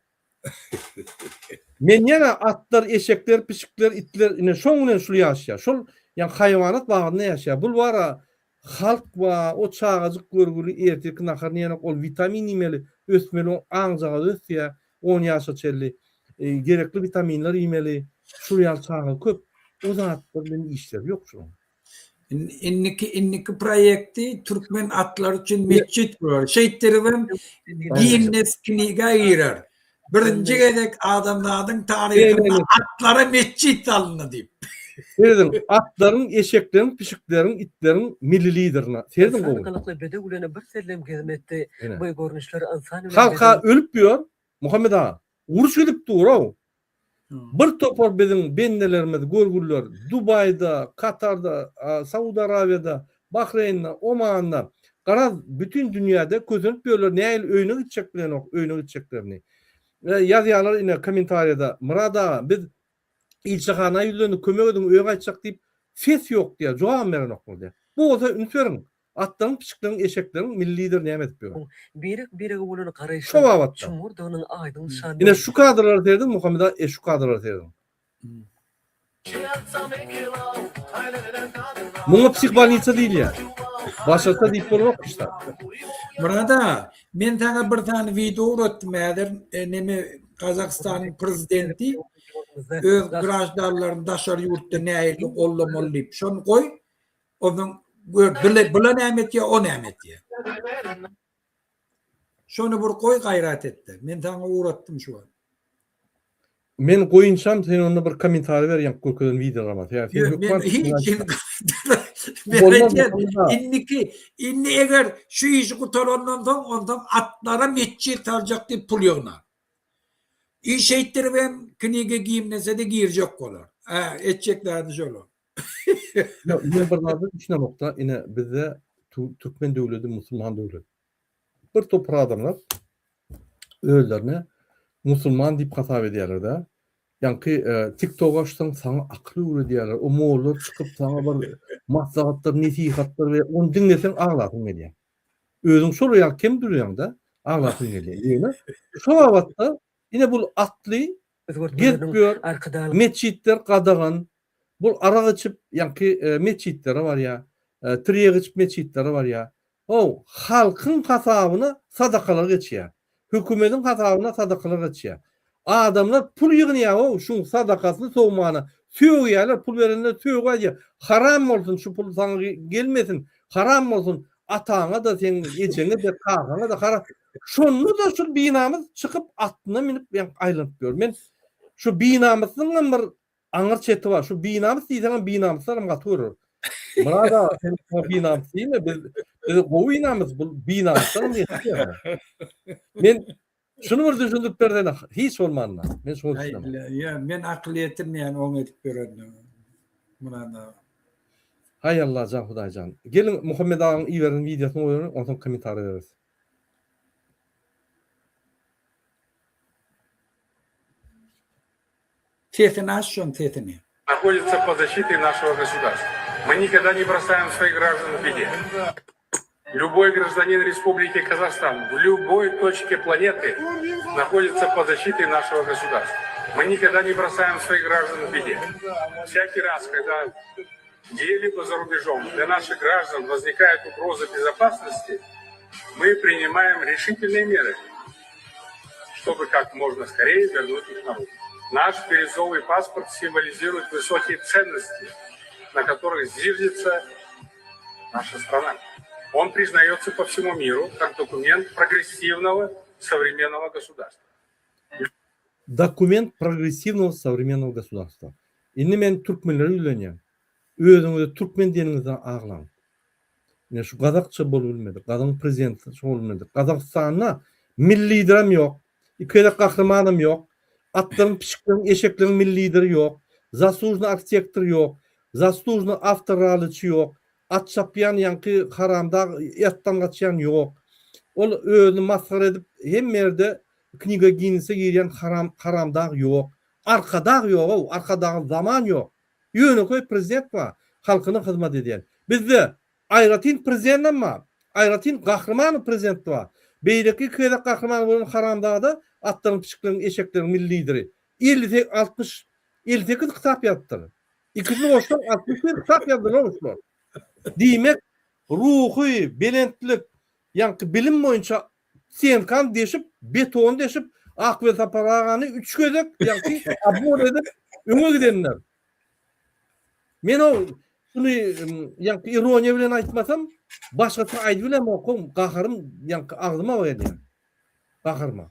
Men ýene atlar, eşekler, pişikler, itler ine şoň bilen şul ýaşaýar. Şol ýa haýwanat bagynda ýaşaýar. Bul bara halk bar, o çagajyk görgüli ertirki naharyny iýenok, ol witamin iýmeli, ösmeli, oň aňjagazy ösýär on ýaşa çenli. Gerekli witaminler iýmeli. Şul ýaly çaga köp. O zatlar bilen işleri ýok şularyň. Indiki indiki proýekti türkmen atlary üçin metjit bolar. Şeýtdiribem Ginnes kniga girer. Birinji gezek adamzadyň taryhynda atlara metjit salyndy diýip. Serediň, atlaryň, eşekleriň, pişikleriň, itleriň milli liderine. Serediň gowy. Gyzykly bedew bilen bir sellem gezim etdi. Bu görnüşler ynsan bilen Halka ölüp ýör, Muhammet aga. Uruş gidip dur-ow. Bir topar biziň bendelerimiz, görgüliler Dubaýda, Katarda, Saud Arabiýada, Bahreýnde, Omanda, garaz, bütin dünýäde kösenip ýörler, nähili öýüne gitjek bilenok öýüne gitjeklerini. Ýazýarlar ine kommentariýada, Myrat aga, biz ilçihana ýüzlendik, kömek ediň, öýe gaýtjak diýip, ses ýok diýýär, jogabam berenoklar diýýär. Bu bolsa üns beriň, Atlaryň, pişikleriň, eşekleriň milli lideri näme edip ýör? Birek-birege bolan Şo garaýşyň babatda. çuňňurdygynyň aýdyň nyşanydyr. Ine şu kadrlara serediň Muhammet aga e şu kadrlara serediň. Muňa psihbolnitsa diýilýär. Başgaça diýip bolanok hiç zat. Myrat aga, men saňa bir sany wideo ugratdym häzir neme Gazagystanyň prezidenti öz graždanlaryny daşary ýurtda nähili goldamaly diýip. Şony goý, Ondan gör, bile, bile näme etýär, o näme etýär. Şony bir goý gaýrat etde. Men saňa ugratdym şu wagt. Men goýunçam sen onda bir kommentariý ber ýaňky görkezen wideolaryma. Sebäbi sen Ýok, men hökman hiç hili Bolmaz, Bereket. bolmaz. Indiki, indi eger şu işi gutarandan soň, onsoň atlara metjit saljak diýip pul ýygnar. I şeýtdiribem kniga gimnese-de girjek bolar. Hä, etjek zady şol. Ýok, men bir zada düşünemokda, ine bizde türkmen döwleti musulman döwlet. Bir topar adamlar özlerine musulman diýip hasap edýärler-de. Ýaňky e, TikTok açsaň saňa akyl öwredýärler. O mollalar çykyp saňa bir maslahatlar, nesihatlar we ony diňleseň aglasyň gelýär. Özüň şol ýaly kem durýaň-da, aglasyň gelýär. Ýöne şo babatda ine bul atly gezip ýör, metjitler gadagan, Bul arak içip ýaňky metjitlere barýa, tirýek içip metjitlere barýa. How, halkyň hasabyna sadakalar geçýä. Hökümediň hasabyna sadakalar geçýä. Adamlar pul ýygnaýa how, şuň sadakasyny sowmana. Sögýäler, pul berenler sögüp aýdýa. Haram bolsun şu pul saňa gelmesin, haram bolsun ataňa-da, seň ejeňe-de, kakaňa-da haram. Şonda-da şul binamys çykyp atyna münüp ýaňky aýlanyp ýör. Men şu binamysyňam bir Aňyr çeti bar. Şu binamys diýseňem binamyslaram gaty görer. Myrat aga sen şuňa binamys diýme. Biz biz gowy binamys. Bu binamyslaram ýetýär. Men şuny bir düşündirip bersene hiç bolmanda. Men şuňa düşünemok. Ýa men akyl ýetirmeýän oň edip ýörenine. Myrat aga. Haý Allajan Hudaýjan. Geliň Muhammet agaň iberen wideosyny goýalyň onsoň kommentariý bereris. Sesini aç şoň sesini. Nahodится под защитой нашего государства. Мы никогда не бросаем своих граждан в беде. Любой гражданин Республики Казахстан в любой точке планеты находится под защитой нашего государства. Мы никогда не бросаем своих граждан в беде. Всякий раз, когда где-либо за рубежом для наших граждан возникает угроза безопасности, мы принимаем решительные меры, чтобы как можно скорее вернуть их на родину. Наш бирюзовый паспорт символизирует высокие ценности. на которых зиждется наша страна. Он признается по всему миру как документ прогрессивного современного государства. Dokument progressiwnogo sowremennogo gosudarstwa. Indi men türkmenlere ýüzlenýän. Özüňize türkmen diýeniňizden aglaň. Ine şu gazakça bolubilmedi. Gazagyň prezidenti şo bolubilmedi. Gazagystanda milli liderem ýok. Iki gezek gahrymanam ýok. Atlaryň, pişikleriň, eşekleriň milli lideri ýok. Zaslužnyý arhitektor ýok. Zaslužnyý awtoralyçy ýok. At çapýan ýaňky haramdag atdan gaçýan ýok. Ol özüni masgara edip hemme ýerde Kniga Ginnese girýän haram haramdag ýok. Arkadag ýogow, arkadagy zaman ýok. Ýönekeý prezident bar, halkyna hyzmat edýän. Bizde aýratyn prezidendem bar, aýratyn gahryman prezident bar. Beýleki iki gezek gahryman bolan haramzada atlaryň, pişikleriň, eşekleriň milli lideri. 50 60 58 kitap ýazypdyr. Ikisini goşsaň 61 kitap ýazdylar şular. Diýmek, ruhy belentlik, ýaňky bilim boýunça Stenkany deşip, betony deşip, Ak Welsapar agany üç gezek ýaňky obmon edip öňe gidenler. Men o şuny ýaňky ironiýa bilen aýtmasam, başgaça aýdyp bilemok, gaharym ýaňky agzyma gelýär. Gaharyma.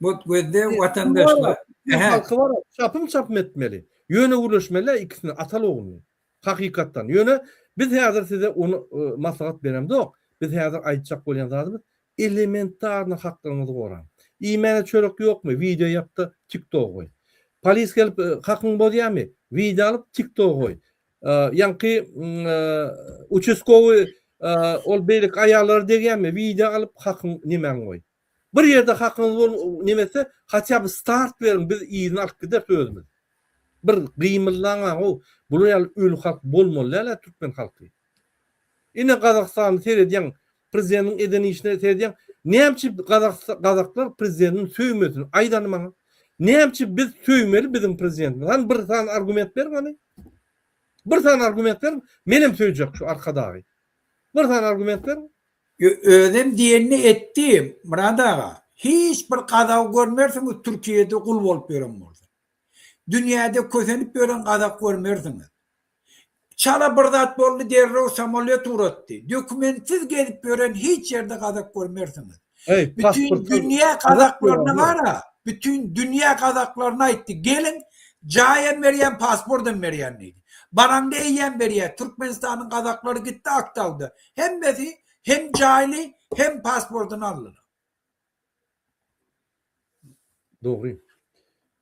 But gözde watandaşlar. Halky bar, çapym çapym etmeli. Ýöne gürleşmeli ikisini ataly ogluny. Hakykatdan. Ýöne biz häzir size ony maslahat beremzok. Biz häzir aýtjak bolýan zadymyz elementarny haklaryňyzy goraň. Iýmäne çörek ýokmy? Wideo ýap-da TikToga goý. Polis gelip hakyňy bozýarmy? Wideo alyp TikToga goý. Ýaňky uçastkowy ol beýleki aýallara degýärmi? Wideo alyp hakyň nemäňi goý. Bir ýerde hakyňyz bol neme etse, haçýa bir start beriň biz yzyny alyp gideris özümiz. Bir gymyldaňa how, bular ýaly öli halk bolmaly däl-ä türkmen halky. Ine Gazagystany seredýäň, prezidentiň eden işine seredýäň, näme üçin gazaklar prezidentini söýmesin, aýt hany maňa. Näme üçin biz söýmeli biziň prezidentimizi? Hany bir sany argument beriň hany. Bir sany argument beriň, menem söýjek şu Arkadagy. Bir sany argument beriň. Özem diýenini etdi, Myrat aga. Hiç bir gazagy görmersiňiz Türkiýede gul bolup ýören bolsa. Dünýäde kösenip ýören gazak görmersiňiz. Çala bir zat boldy derrew samolýot ugratdy. Dokumentsiz gezip ýören hiç ýerde gazak görmersiňiz. Bütin dünýä gazaklaryna bara, bütin dünýä gazaklaryna aýtdy, geliň jaýam berýän pasportam berýän diýdi. Baraňda eýýäm berýär. Türkmenistanyň gazaklary gitdi Aktauda. Hemmesi hem jaýly hem pasportyny aldylar. Dogry.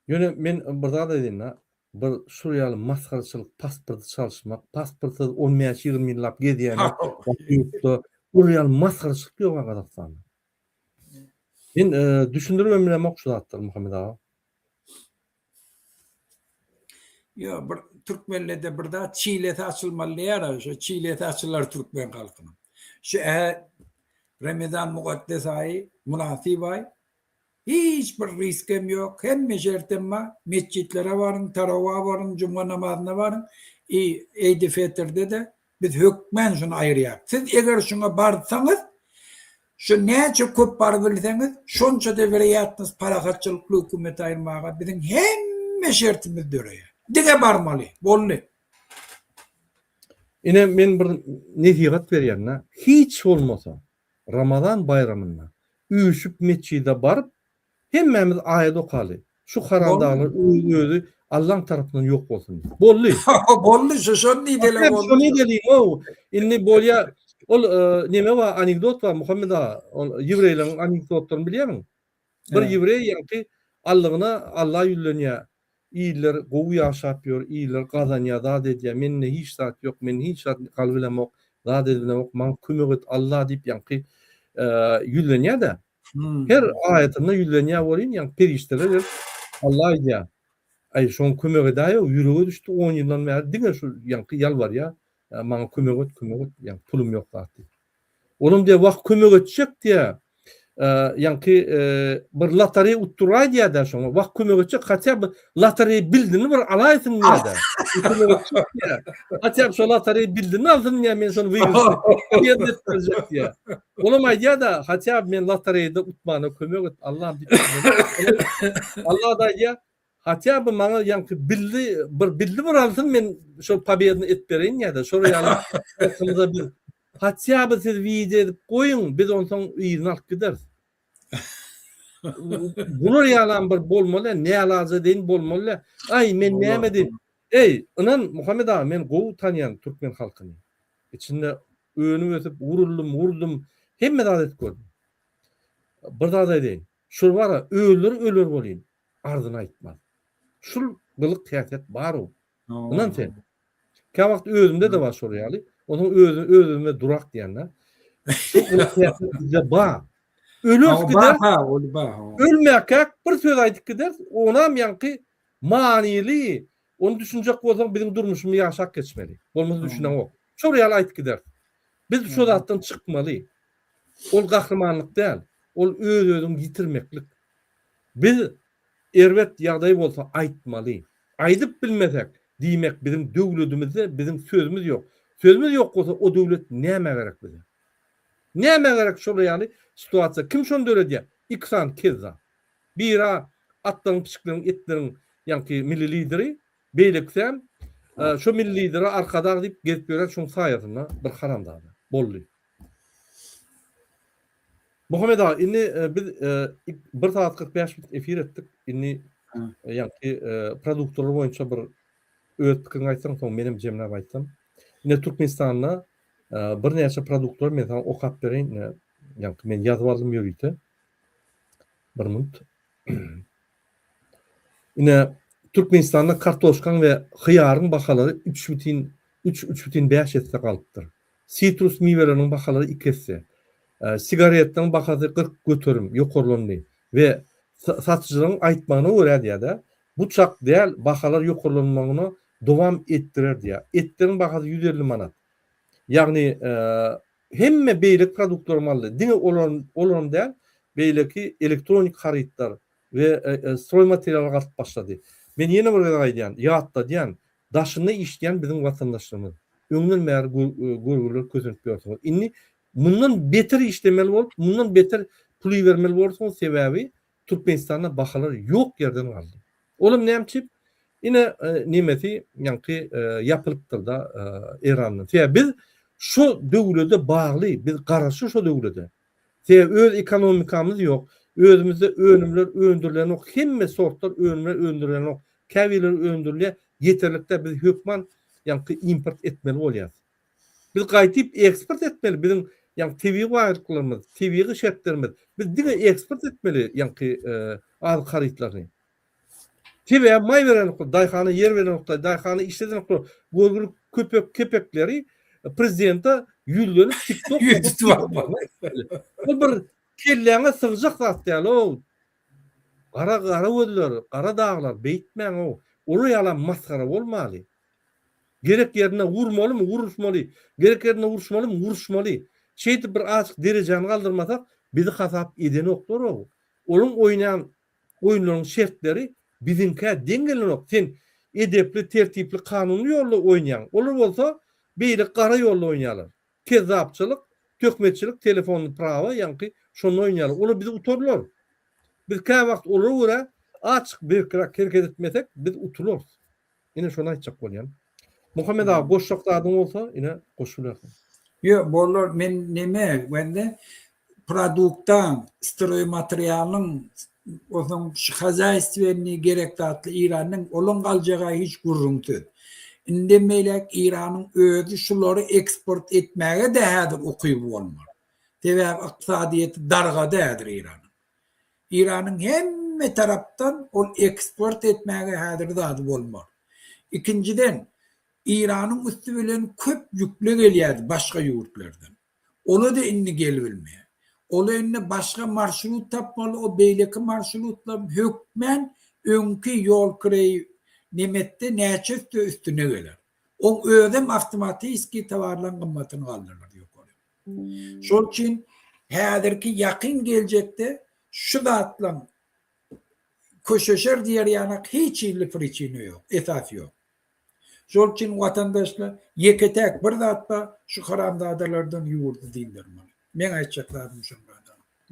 Ýöne men bir zat aýdaýyn-da, bir şul ýaly masgaraçylyk pasporty çalyşmak, pasportsyz on bäş-ýigrimi ýyllap gezýäne ýurtda bul ýaly masgaraçylyk ýok-a Gazagystanda. Men düşündiribem bilemok şu zatlary Muhammet aga. Ýok, bir türkmenlerde bir zat çilesi açylmaly diýýär, şo çilesi açylar türkmen halkynyň. Şu ä Remezan mukaddes aýy, mynasyp aý. Hiç bir riskem ýok, hemme şertem bar. Metjitlere baryň, tarawa baryň, juma namazyna baryň. I Eýdi Fetrde-de Biz hökmän şuny aýyrýarys. Siz eger şuňa barsaňyz, şu näçe köp barybilseňiz, şonça-da weroýatnost parahatçylykly hökümeti aýyrmaga biziň hemme şertimiz döreýär. Diňe barmaly. Boldy. Ine men bir nesihat berýän-dä, hiç bolmasa Ramazan baýramynda üýşüp metjide baryp Hemmämiz aýat okaly. Şu haramdaglar öz özi Allaň tarapyndan ýok bolsun diýip. Boldy. Boldy şu şony diýdele boldy. Şony diýeliň ow. Indi bolýa ol neme bar anekdot bar Muhammet aga. Ol ýewreýleriň anekdotlaryny bilýämiň? Bir ýewreý ýaňky allygyna Alla ýüzlenýär. Iller gowy ýaşap ýör, iller gazanýar, zat edýär. Mende hiç zat ýok, men hiç zat galybilemok, zat edibilemok, maňa kömek et Alla diýip ýaňky ýüzlenýär-de. Her aýatynda ýüzlenýär welin, ýagny perişdeler gelip Alla aýdýar. Aý, şoňa kömek edäýow, ýürege düşdi, on ýyldan bäri diňe şu ýaňky ýalbarýar, maňa kömek et, kömek et, ýaňky pulum ýok zat diýip. Olam diýýär, wah, kömek etjek diýýär. Ýaňky bir lotoreý utduraý diýýär-dä şoňa. Wah, kömek etjek, hatýa bir lotoreý bildini bir alaýsyn diýýär-dä. Kömek etjek diýýär. Hatýa şo lotoreý bildini alsyn diýýär, men şony wygrysy diýýär. Olam aýdýar-da, hatýa men lotoreýde utmana kömek et, Allam diýip. Allah-da aýdýar, Hatýa by maňa ýaňky billi bir billi bir alsyn men şol pobedny et bereýin ýa-da şol ýaly halkymyza biz hatýa by siz wideo edip goýuň biz onsoň yzyny alyp gideris. Bular ýalam bir bolmaly nälaja deýin bolmaly. Aý men näme diýip eý ynan Muhammet aga men gowy tanýan türkmen halkyny. Içinde önüp ösüp uruldym urdum hemme zat edip gördüm. Bir zat aýdaýyn. Şul bara öler öler bolyn arzyny aýtmaz. Şul gylyk häsiýet bar-ow. Ynan sen. Käwagt özümde-de bar şol ýaly. Onsoň özüm öz-özüme durak diýende. Şu gylyk häsiýet bizde bar. Öleris gideris. Ölmäkäk bir söz aýdyp gideris. Onam ýaňky manyly, ony düşünjek bolsaň biziň durmuşymyzy ýaşap geçmeli. Bolmasa düşüneňok. Şol ýaly aýdyp gideris. Biz şo zatdan çykmaly. Ol gahrymanlyk däl. Ol öz-özüňi ýitirmeklik. Biz erbet ýagdaý bolsa aýtmaly. Aýdyp bilmesek, diýmek biziň döwledimizde biziň sözümiz ýok. Sözümiz ýok bolsa o döwlet nämä gerek bize? Nämä gerek şolar ýaly situasiýa? Kim şony döredýär? Iki sany kezzap. Biri atlaryň pişikleriň etleriň ýaňky milli lideri, beýlekisem şo milli lidere arkadag diýip gezip ýören şoň saýasynda bir haramzada. Boldy. Muhammet aga, indi biz 1 sagat 45 minut efir etdik. Indi ýaňky produktlar boýunça bir öz pikiriňi aýtsaň, soň menem jemläp aýtsam. Indi Türkmenistanda birnäçe produktlar men saňa okap bereýin. Ýaňky men ýazyp aldym ýörite. Bir minut. Ine Türkmenistanda kartoşkaň we hyýaryň bahalary 3,3 3,5 esse galypdyr. Sitrus miweleriniň bahalary iki esse, sigaretleriň bahasy 40% ýokarlandy we satyjylaryň aýtmagyna görä diýýär-de, bu çak däl, bahalar ýokarlanmagyny dowam etdirer diýýär. Etleriň bahasy 150 manat. Ýagny hemme beýleki produktlaram aldy. Diňe olaram däl, beýleki elektronik harytlar we stroýmateriallar galyp başlady. Men ýene bir gezek aýdýan, ýatladýan, Daşynda işleýän biziň watandaşlarymyz öňden bäri görgüler kösenip ýörsüňiz. Indi mundan beter işlemeli bolup, mundan beter pul ibermeli borsuňyz, sebäbi Türkmenistanda bahalar ýok ýerden galdy. Olam näme üçin? Ine nemesi ýaňky ýapylypdyr-da Eýrandan. Sebäbi biz şo döwlede bagly, biz garaşly şo döwlede. Sebäbi öz ekonomikamyz ýok, özümizde önümler öndürilenok, hemme sortlar önümler öndürilenok. Käbirleri öndürilýär, ýeterlik däl, biz hökman ýaňky import etmeli bolýarys. Biz gaýtyp eksport etmeli, biziň ýaňky tebigy baýlyklarymyz, tebigy şertlerimiz, biz diňe eksport etmeli ýaňky azyk harytlaryny. Sebäbi maý berenoklar, daýhana ýer berenoklar, daýhana işledenoklar. Görgüli köpek kepekleri prezidente ýüzlenip TikTok Bu bir kelläňe sygjak zat däl-ow. Gara gara gözler, gara daglar beýtmäň-ow. Olar ýalam masgara bolmaly. Gerek ýerinde urmalymy, uruşmaly. Gerek ýerinde uruşmalymy, uruşmaly. Şeýdip bir azajyk derejäni galdyrmasak, bizi hasap edenoklar-ow. Olaryň oýnan oýunlaryň şertleri biziňkä deň gelenok. Sen edepli, tertipli, kanuny ýolda oýnaýaň. Olar bolsa beýle gara ýolda oýnaýarlar. Kezzapçylyk, töhmetçilik, telefonny prawa ýaňky şonda oýnaýarlar. Olar bizi utarlar. Biz käwagt olara görä açyk berkräk hereket etmesek biz utularys. Ine şony aýtjak bolýan. Muhammet aga goşjak zadyň bolsa ine goşup bilersiň. Ýok bolar men neme wende produktaň stroýmaterialyň onsoň şu hazaýstwenniý gerek zatly Iranyň olaň galjaga hiç gürrüňsiz. Indem beýläk Iranyň özi şulary eksport etmäge-de häzir ukyby bolmaz. Sebäbi ykdysadyýeti dargady häzir Iranyň. Iranyň hemme tarapdan ol eksport etmäge häzir zady bolmaz. Ikinjiden, Iranyň üsti bilen köp ýükle gelýärdi başga ýurtlardan. Ola-da indi gelibilmeýär. Ola indi başga marşrut tapmaly, o beýleki marşrutlar hökmän öňki ýol kireý nemetde näçe üste üstüne geler. Oň özem awtomatiski towarlaryň gymmatyny galdyrar ýokary. Şol üçin häzirki ýakyn geljekde şu zatlaň köşeşer diýer ýanak hiç hili priçina ýok, esas ýok. Şol üçin watandaşlar ýeke-täk bir zat bar, şu haramzadalardan ýurdy dyndarmaly. Meň aýtjak zadym şonda.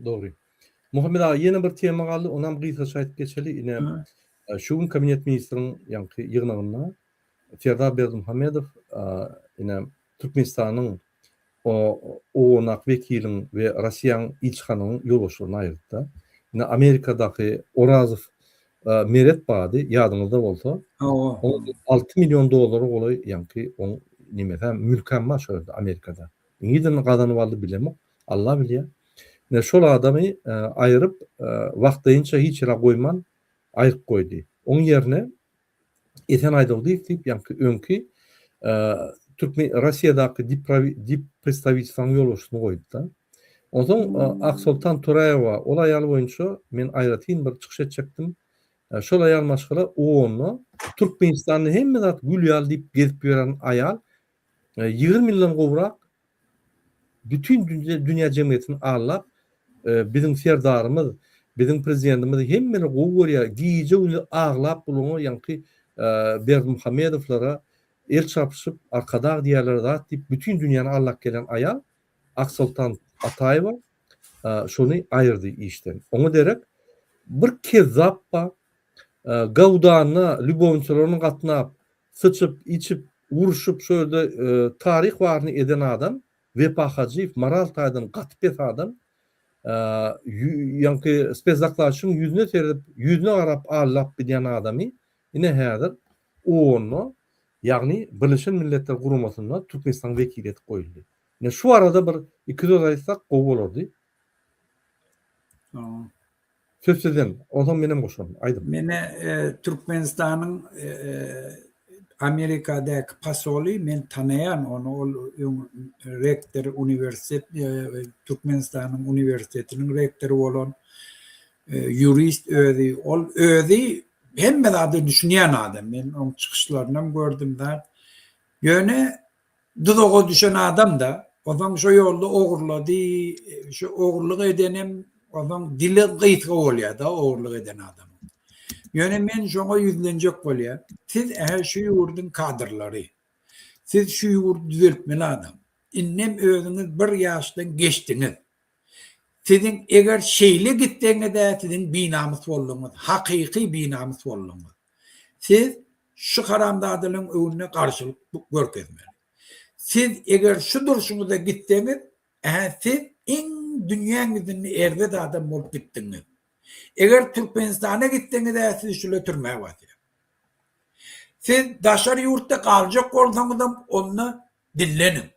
Dogry. Muhammet aga ýene bir tema galdy, onam gysgaça aýdyp geçeli. Ine. Şu gün kabinet ministriň ýaňky ýygnagynda Serdar Berdimuhamedow ine Türkmenistanyň OON-daky wekiliň we Russiýanyň ilçihanasynyň ýolbaşçylaryny aýyrdy-da. Ine Amerikadaky Orazow Meret bardy, ýadyňyzda bolsa. Oň 6 million dollara golaý ýaňky oň nemesem, mülkäm bar şo ýerde Amerikada. Nireden gazanyp aldy bilemok. Alla bilýär. Ine şol adamy aýryp, wagtlaýynça hiç ýere goýman aýryp goýdy. Oň ýerine Esen Aýdogdyýew diýip ýaňky öňki Türkmen Russiýadaky dip predstawitelstwanyň ýolbaşçysyny goýdy-da. Onsoň Aksoltan Toraýewa ol aýal boýunça men aýratyn bir çykyş etjekdim. Şol aýal maşgala OON-da Türkmenistanda hemme zat gül ýaly diýip gezip ýören aýal 20 ýyldan gowrak Bütin dünýä jemgyýetini aldap, biziň Serdarymyz, biziň Prezidentimizi hemmeler gowy görýär, gije-gündiz aglap bulaňa ýaňky Berdimuhamedowlara el çarpyşyp Arkadag diýýärler zat diýip bütin dünýäni aldap gelen aýal Aksoltan Ataýewa şony aýyrdy işden. Oňa derek bir kezzap bar, Gawdanda lýubowniçalaryny gatnap, Syçyp, içip, urşup şo ýerde taryh baryny eden adam Wepa Hajyýew moral taýdan gaty pes adam. Ýaňky spesdokladçyň ýüzüne seredip, ýüzüne garap aldap gidýän adamy ine häzir OON-da, ýagny Birleşen Milletler Guramasynda Türkmenistanyň wekili edip goýuldy. Ine şu barada bir iki söz aýtsak gowy bolardy. Söz sizden, onsoň menem goşaryn. Aýdyň. Mene Türkmenistanyň Amerikadaky posoly men tanaýan ony ol öň rektor uniwersitet Türkmenistanyň uniwersitetiniň rektory bolan ýurist özi ol özi hemme zada düşünýän adam men oň çykyşlarynam gördüm zat ýöne Duzaga düşen adam-da, onsoň şo ýolda ogurlady, şu ogurlyk edenem, onsoň dili gysga bolýar-da ogurlyk eden adamyň. Ýöne men şoňa ýüzlenjek bolýan, siz ähä şu ýurduň kadrlary. Siz şu ýurdy düzeltmeli adam. Indem özüňiz bir ýaşdan geçdiňiz. Siziň eger şeýle gitseňiz-ä siziň binamys bolduňyz, hakyky binamys bolduňyz. Siz şu haramzadalaryň öňünde garşylyk görkezmeli. Siz eger şu durşuňyzda gitseňiz, ä siz iň dünýäň ýüzünde erbet adam bolup gitdiňiz. Eger Türkmenistana gitseňiz-ä sizi şular türmä basýar. Siz daşary ýurtda galjak bolsaňyzam onda dilleniň.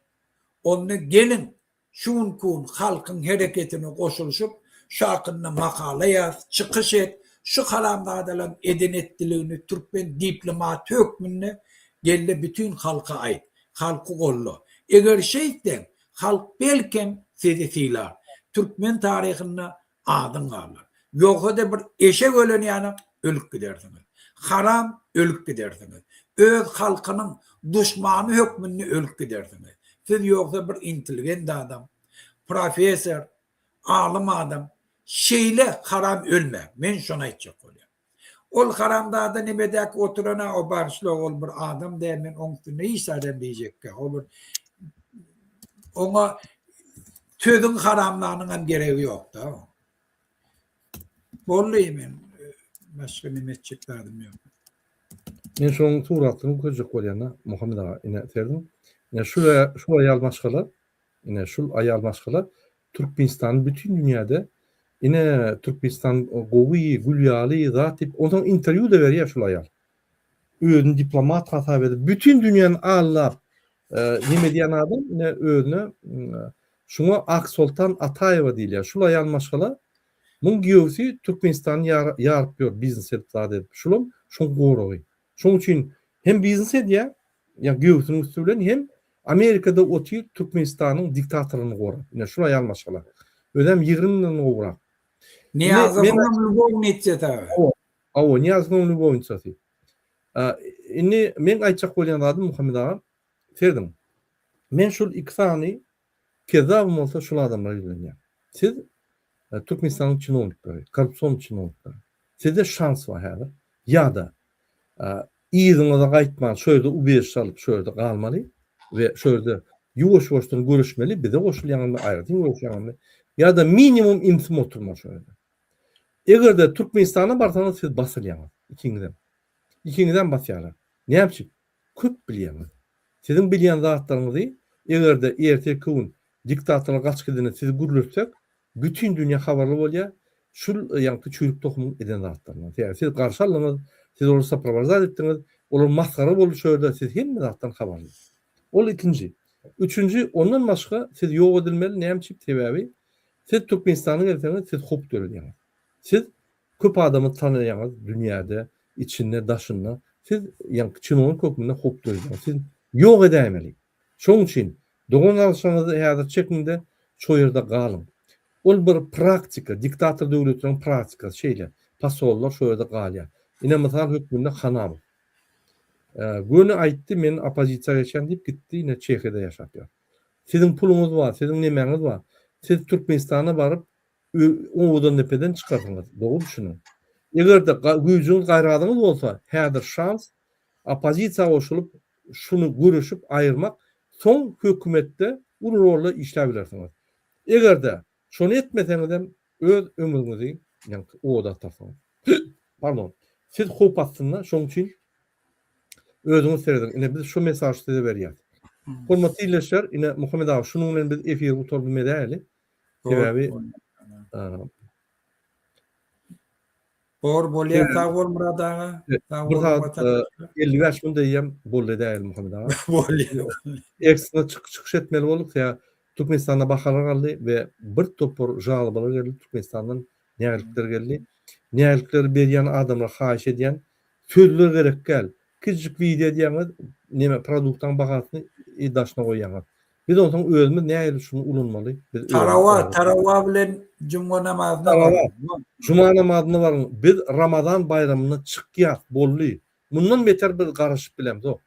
Onda geliň Şu günki gün halkyň hereketine goşulyşyp, şu hakynda makala ýaz, çykyş et, şu haramzadalaryň eden-etdiligini türkmen diplomaty hökmünde gelde bütin halka aýt, halky golla. Eger şeýtseň, halk belkem sizi sylar, türkmen taryhynda adyň galar. Ýogsa-da bir eşek ölen ýaly ölüp gidersiňiz. Haram ölüp gidersiňiz. Öz halkynyň duşmany hökmünde ölüp gidersiňiz. Siz ýogsa bir intelligent adam, professor, alym adam. Şeýle haram ölmäň. Men şony aýtjak bolýan. Ol haramzada nemedäki oturan-a o bagyşla ol bir adam däl men oň üstünde hiç zadam diýjekgä. O bir oňa sözüň haramlanyňam geregi ýok-da. Boldy men başga neme etjek zadym ýok. Men şoň suratyny görjek bolýan-da Muhammet aga ine serediň. Ine şu şu aýal maşgala ine şul aýal maşgala Türkmenistany bütin dünýäde ine Türkmenistan gowy gül ýaly zat diýip onsoň interwýu-da berýär şul aýal. Özüni diplomat hasap edip bütin dünýäni aldap neme edýän adam ine özüne şuňa Aksoltan Ataýewa diýilýär. Şul aýal maşgala muň giýewsi Türkmenistany ýaryp ýör biznes edip zat edip. Şulam şoň goragy. Şoň üçin hem biznes edýär Ýa göwsüniň üsti bilen hem Amerikada otyr Türkmenistanyň diktatoryny gorap. Ine şul aýal maşgala. Özem 20 ýyldan gowrak. Nyýazowyňam lubownitsasy. Hawa, Nyýazowyň lubownitsasy. Indi meň aýtjak bolýan zadym Muhammet aga, serediň. Men şul iki sany kezzabym bolsa şul adamlara ýüzlenýän. Siz Türkmenistanyň çinownikleri, korrupsion çinownikleri. Sizde şans bar häzir. Ýa-da Yzyňyza gaýtman şo ýerde ubežişe alyp şo ýerde galmaly we şo ýerde ýuwaş-ýuwaşdan göreşmeli, bize goşulýaňyzmy, aýratyn göreşýäňizmi ýa-da minimum imsim oturmaly şo ýerde. Eger-de Türkmenistana barsaňyz siz basylýaňyz. Ikiňizem. Ikiňizem basýarlar. Näme üçin? Köp bilýäňiz. Siziň bilýän zatlaryňyzy eger-de ertirki gün diktatorlar gaçyp gidende sizi gürletsek, bütin dünýä habarly bolýar şul ýaňky çüýrük tohumyň eden zatlaryndan. Sebäbi siz garşy aldyňyz, siz olary soprowaždat etdiňiz, olar masgara boldy şo ýerde, siz hemme zatdan habarly. Ol ikinji. Üçünji, ondan başga siz ýok edilmeli, näme üçin? Sebäbi siz Türkmenistana gelseňiz, siz howp döredýäňiz. Siz köp adamy tanaýaňyz dünýäde, içinde, daşynda. Siz ýaňky çinownik hökmünde howp döredýäňiz. Siz ýok edäýmeli. Şoň üçin dogan gardaşlaryňyzy häzir çekiňde şo ýerde galyň. Ol bir praktika, diktator döwletleriň praktikasy şeýle. Posollar şo ýerde galýar. Ine mysal hökmünde Hanamow. Göni aýtdy men oppozisiýa geçýän diýip gitdi ine Çehiýada ýaşap ýör. Siziň puluňyz bar, siziň nemäňiz bar. Siz Türkmenistana baryp Owadandepeden çykarsyňyz. Dogry düşüniň. Eger-de güýjüňiz gaýradyňyz bolsa häzir şans oppozisiýa goşulyp şuny göreşip aýyrmak soň hökümetde uly rolda işläbilersiňiz. Eger-de şony etmeseňizem öz ömrüňizi ýaňky oda atarsyňyz. Pardon. Siz howp astynda şoň üçin özüňiz serediň. Ine biz şu mesažy size berýäs. Hormatly ildeşler, ine Muhammet aga şunuň bilen biz efiri gutardym edäýeli. Sebäbi Bor bolýar sag bol Myrat aga. Sag bol. Bir sagat 55 minut eýýäm boldy edäýeli Muhammet aga. Bolýar. Ekstra çykyş etmeli bolduk. Sebäbi Türkmenistanda bahalar galdy we bir topar žalobalar geldi Türkmenistandan nägilikler geldi. Nägilikleri berýän adamlar haýyş edýän sözler gerek däl. Kiçijik wideo edýäňiz, neme produktaň bahasyny daşyna goýýaňyz. Biz onsoň özümiz nähili şuny ulanmaly? Biz Tarawa, tarawa bilen jumga namazyna baryň. Juma namazyna baryň. Biz Ramazan baýramynda çykýas, boldy. Mundan beter biz garaşyp bilemzok.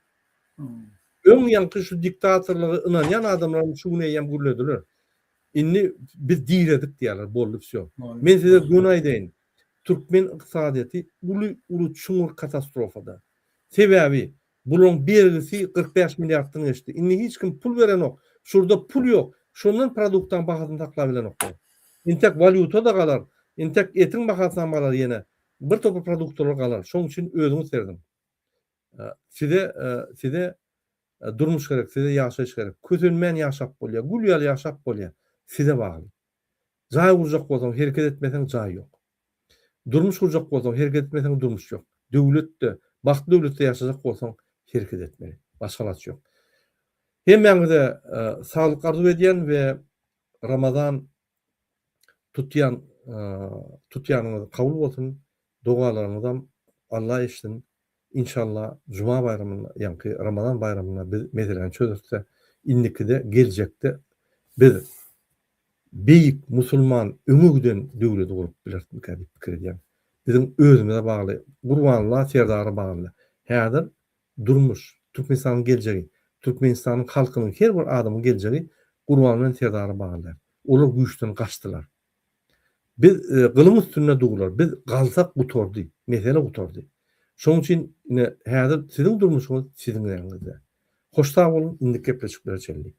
Öň ýaňky şu diktatorlyga ynanýan adamlaram şu gün eýýäm gürlediler. Indi biz diredik diýýärler, boldy wsýo. Men size göni aýdaýyn, türkmen ykdysadyýeti uly uly çuňňur katastrofada. Sebäbi bularyň bergisi 45 milliarddan geçdi. Indi hiç kim pul berenok. Şurada pul ýok. Şondan produktaň bahasyny saklap bilenoklar. Intek walýuta-da galar, intek etiň bahasam galar ýene. Bir topar produktalar galar. Şoň üçin özüňiz serediň. Size size durmuş gerek, size ýaşaýyş gerek. Kösenmän ýaşap bolýar, gül ýaly ýaşap bolýar. Size bagly. Jaý gurjak bolsaň, hereket etmeseň jaý ýok. Durmuş gurjak bolsaň, hereket etmeseň durmuş ýok. Döwletde, bagtly döwletde ýaşajak bolsaň, hereket etmeli. Başga alaç ýok. Hemmäňize saglyk arzuw edýän we Ramazan tutýan tutýanyňyz kabul bolsun. Dogalaryňyzam Alla eşitsin. Inşallah Juma baýramynda ýaňky Ramazan baýramynda biz meseläni çözerse indikide geljekde biz beýik musulman öňe giden döwleti gurup bilerismikä diýip pikir edýän. Biziň özümize bagly Gurbanguly Serdara bagly. Häzir durmuş, Türkmenistanyň geljegi, Türkmenistanyň halkynyň her bir adamyň geljegi Gurbanguly bilen Serdara bagly. Olar güýçden gaçdylar. Biz gylyň üstünde durlar. Biz galsak gutardy. Mesele gutardy. Şonuň üçin ine häzir siziň durmuşyňyz siziň eliňizde. Hoş sag boluň indiki gepleşiklere çenli.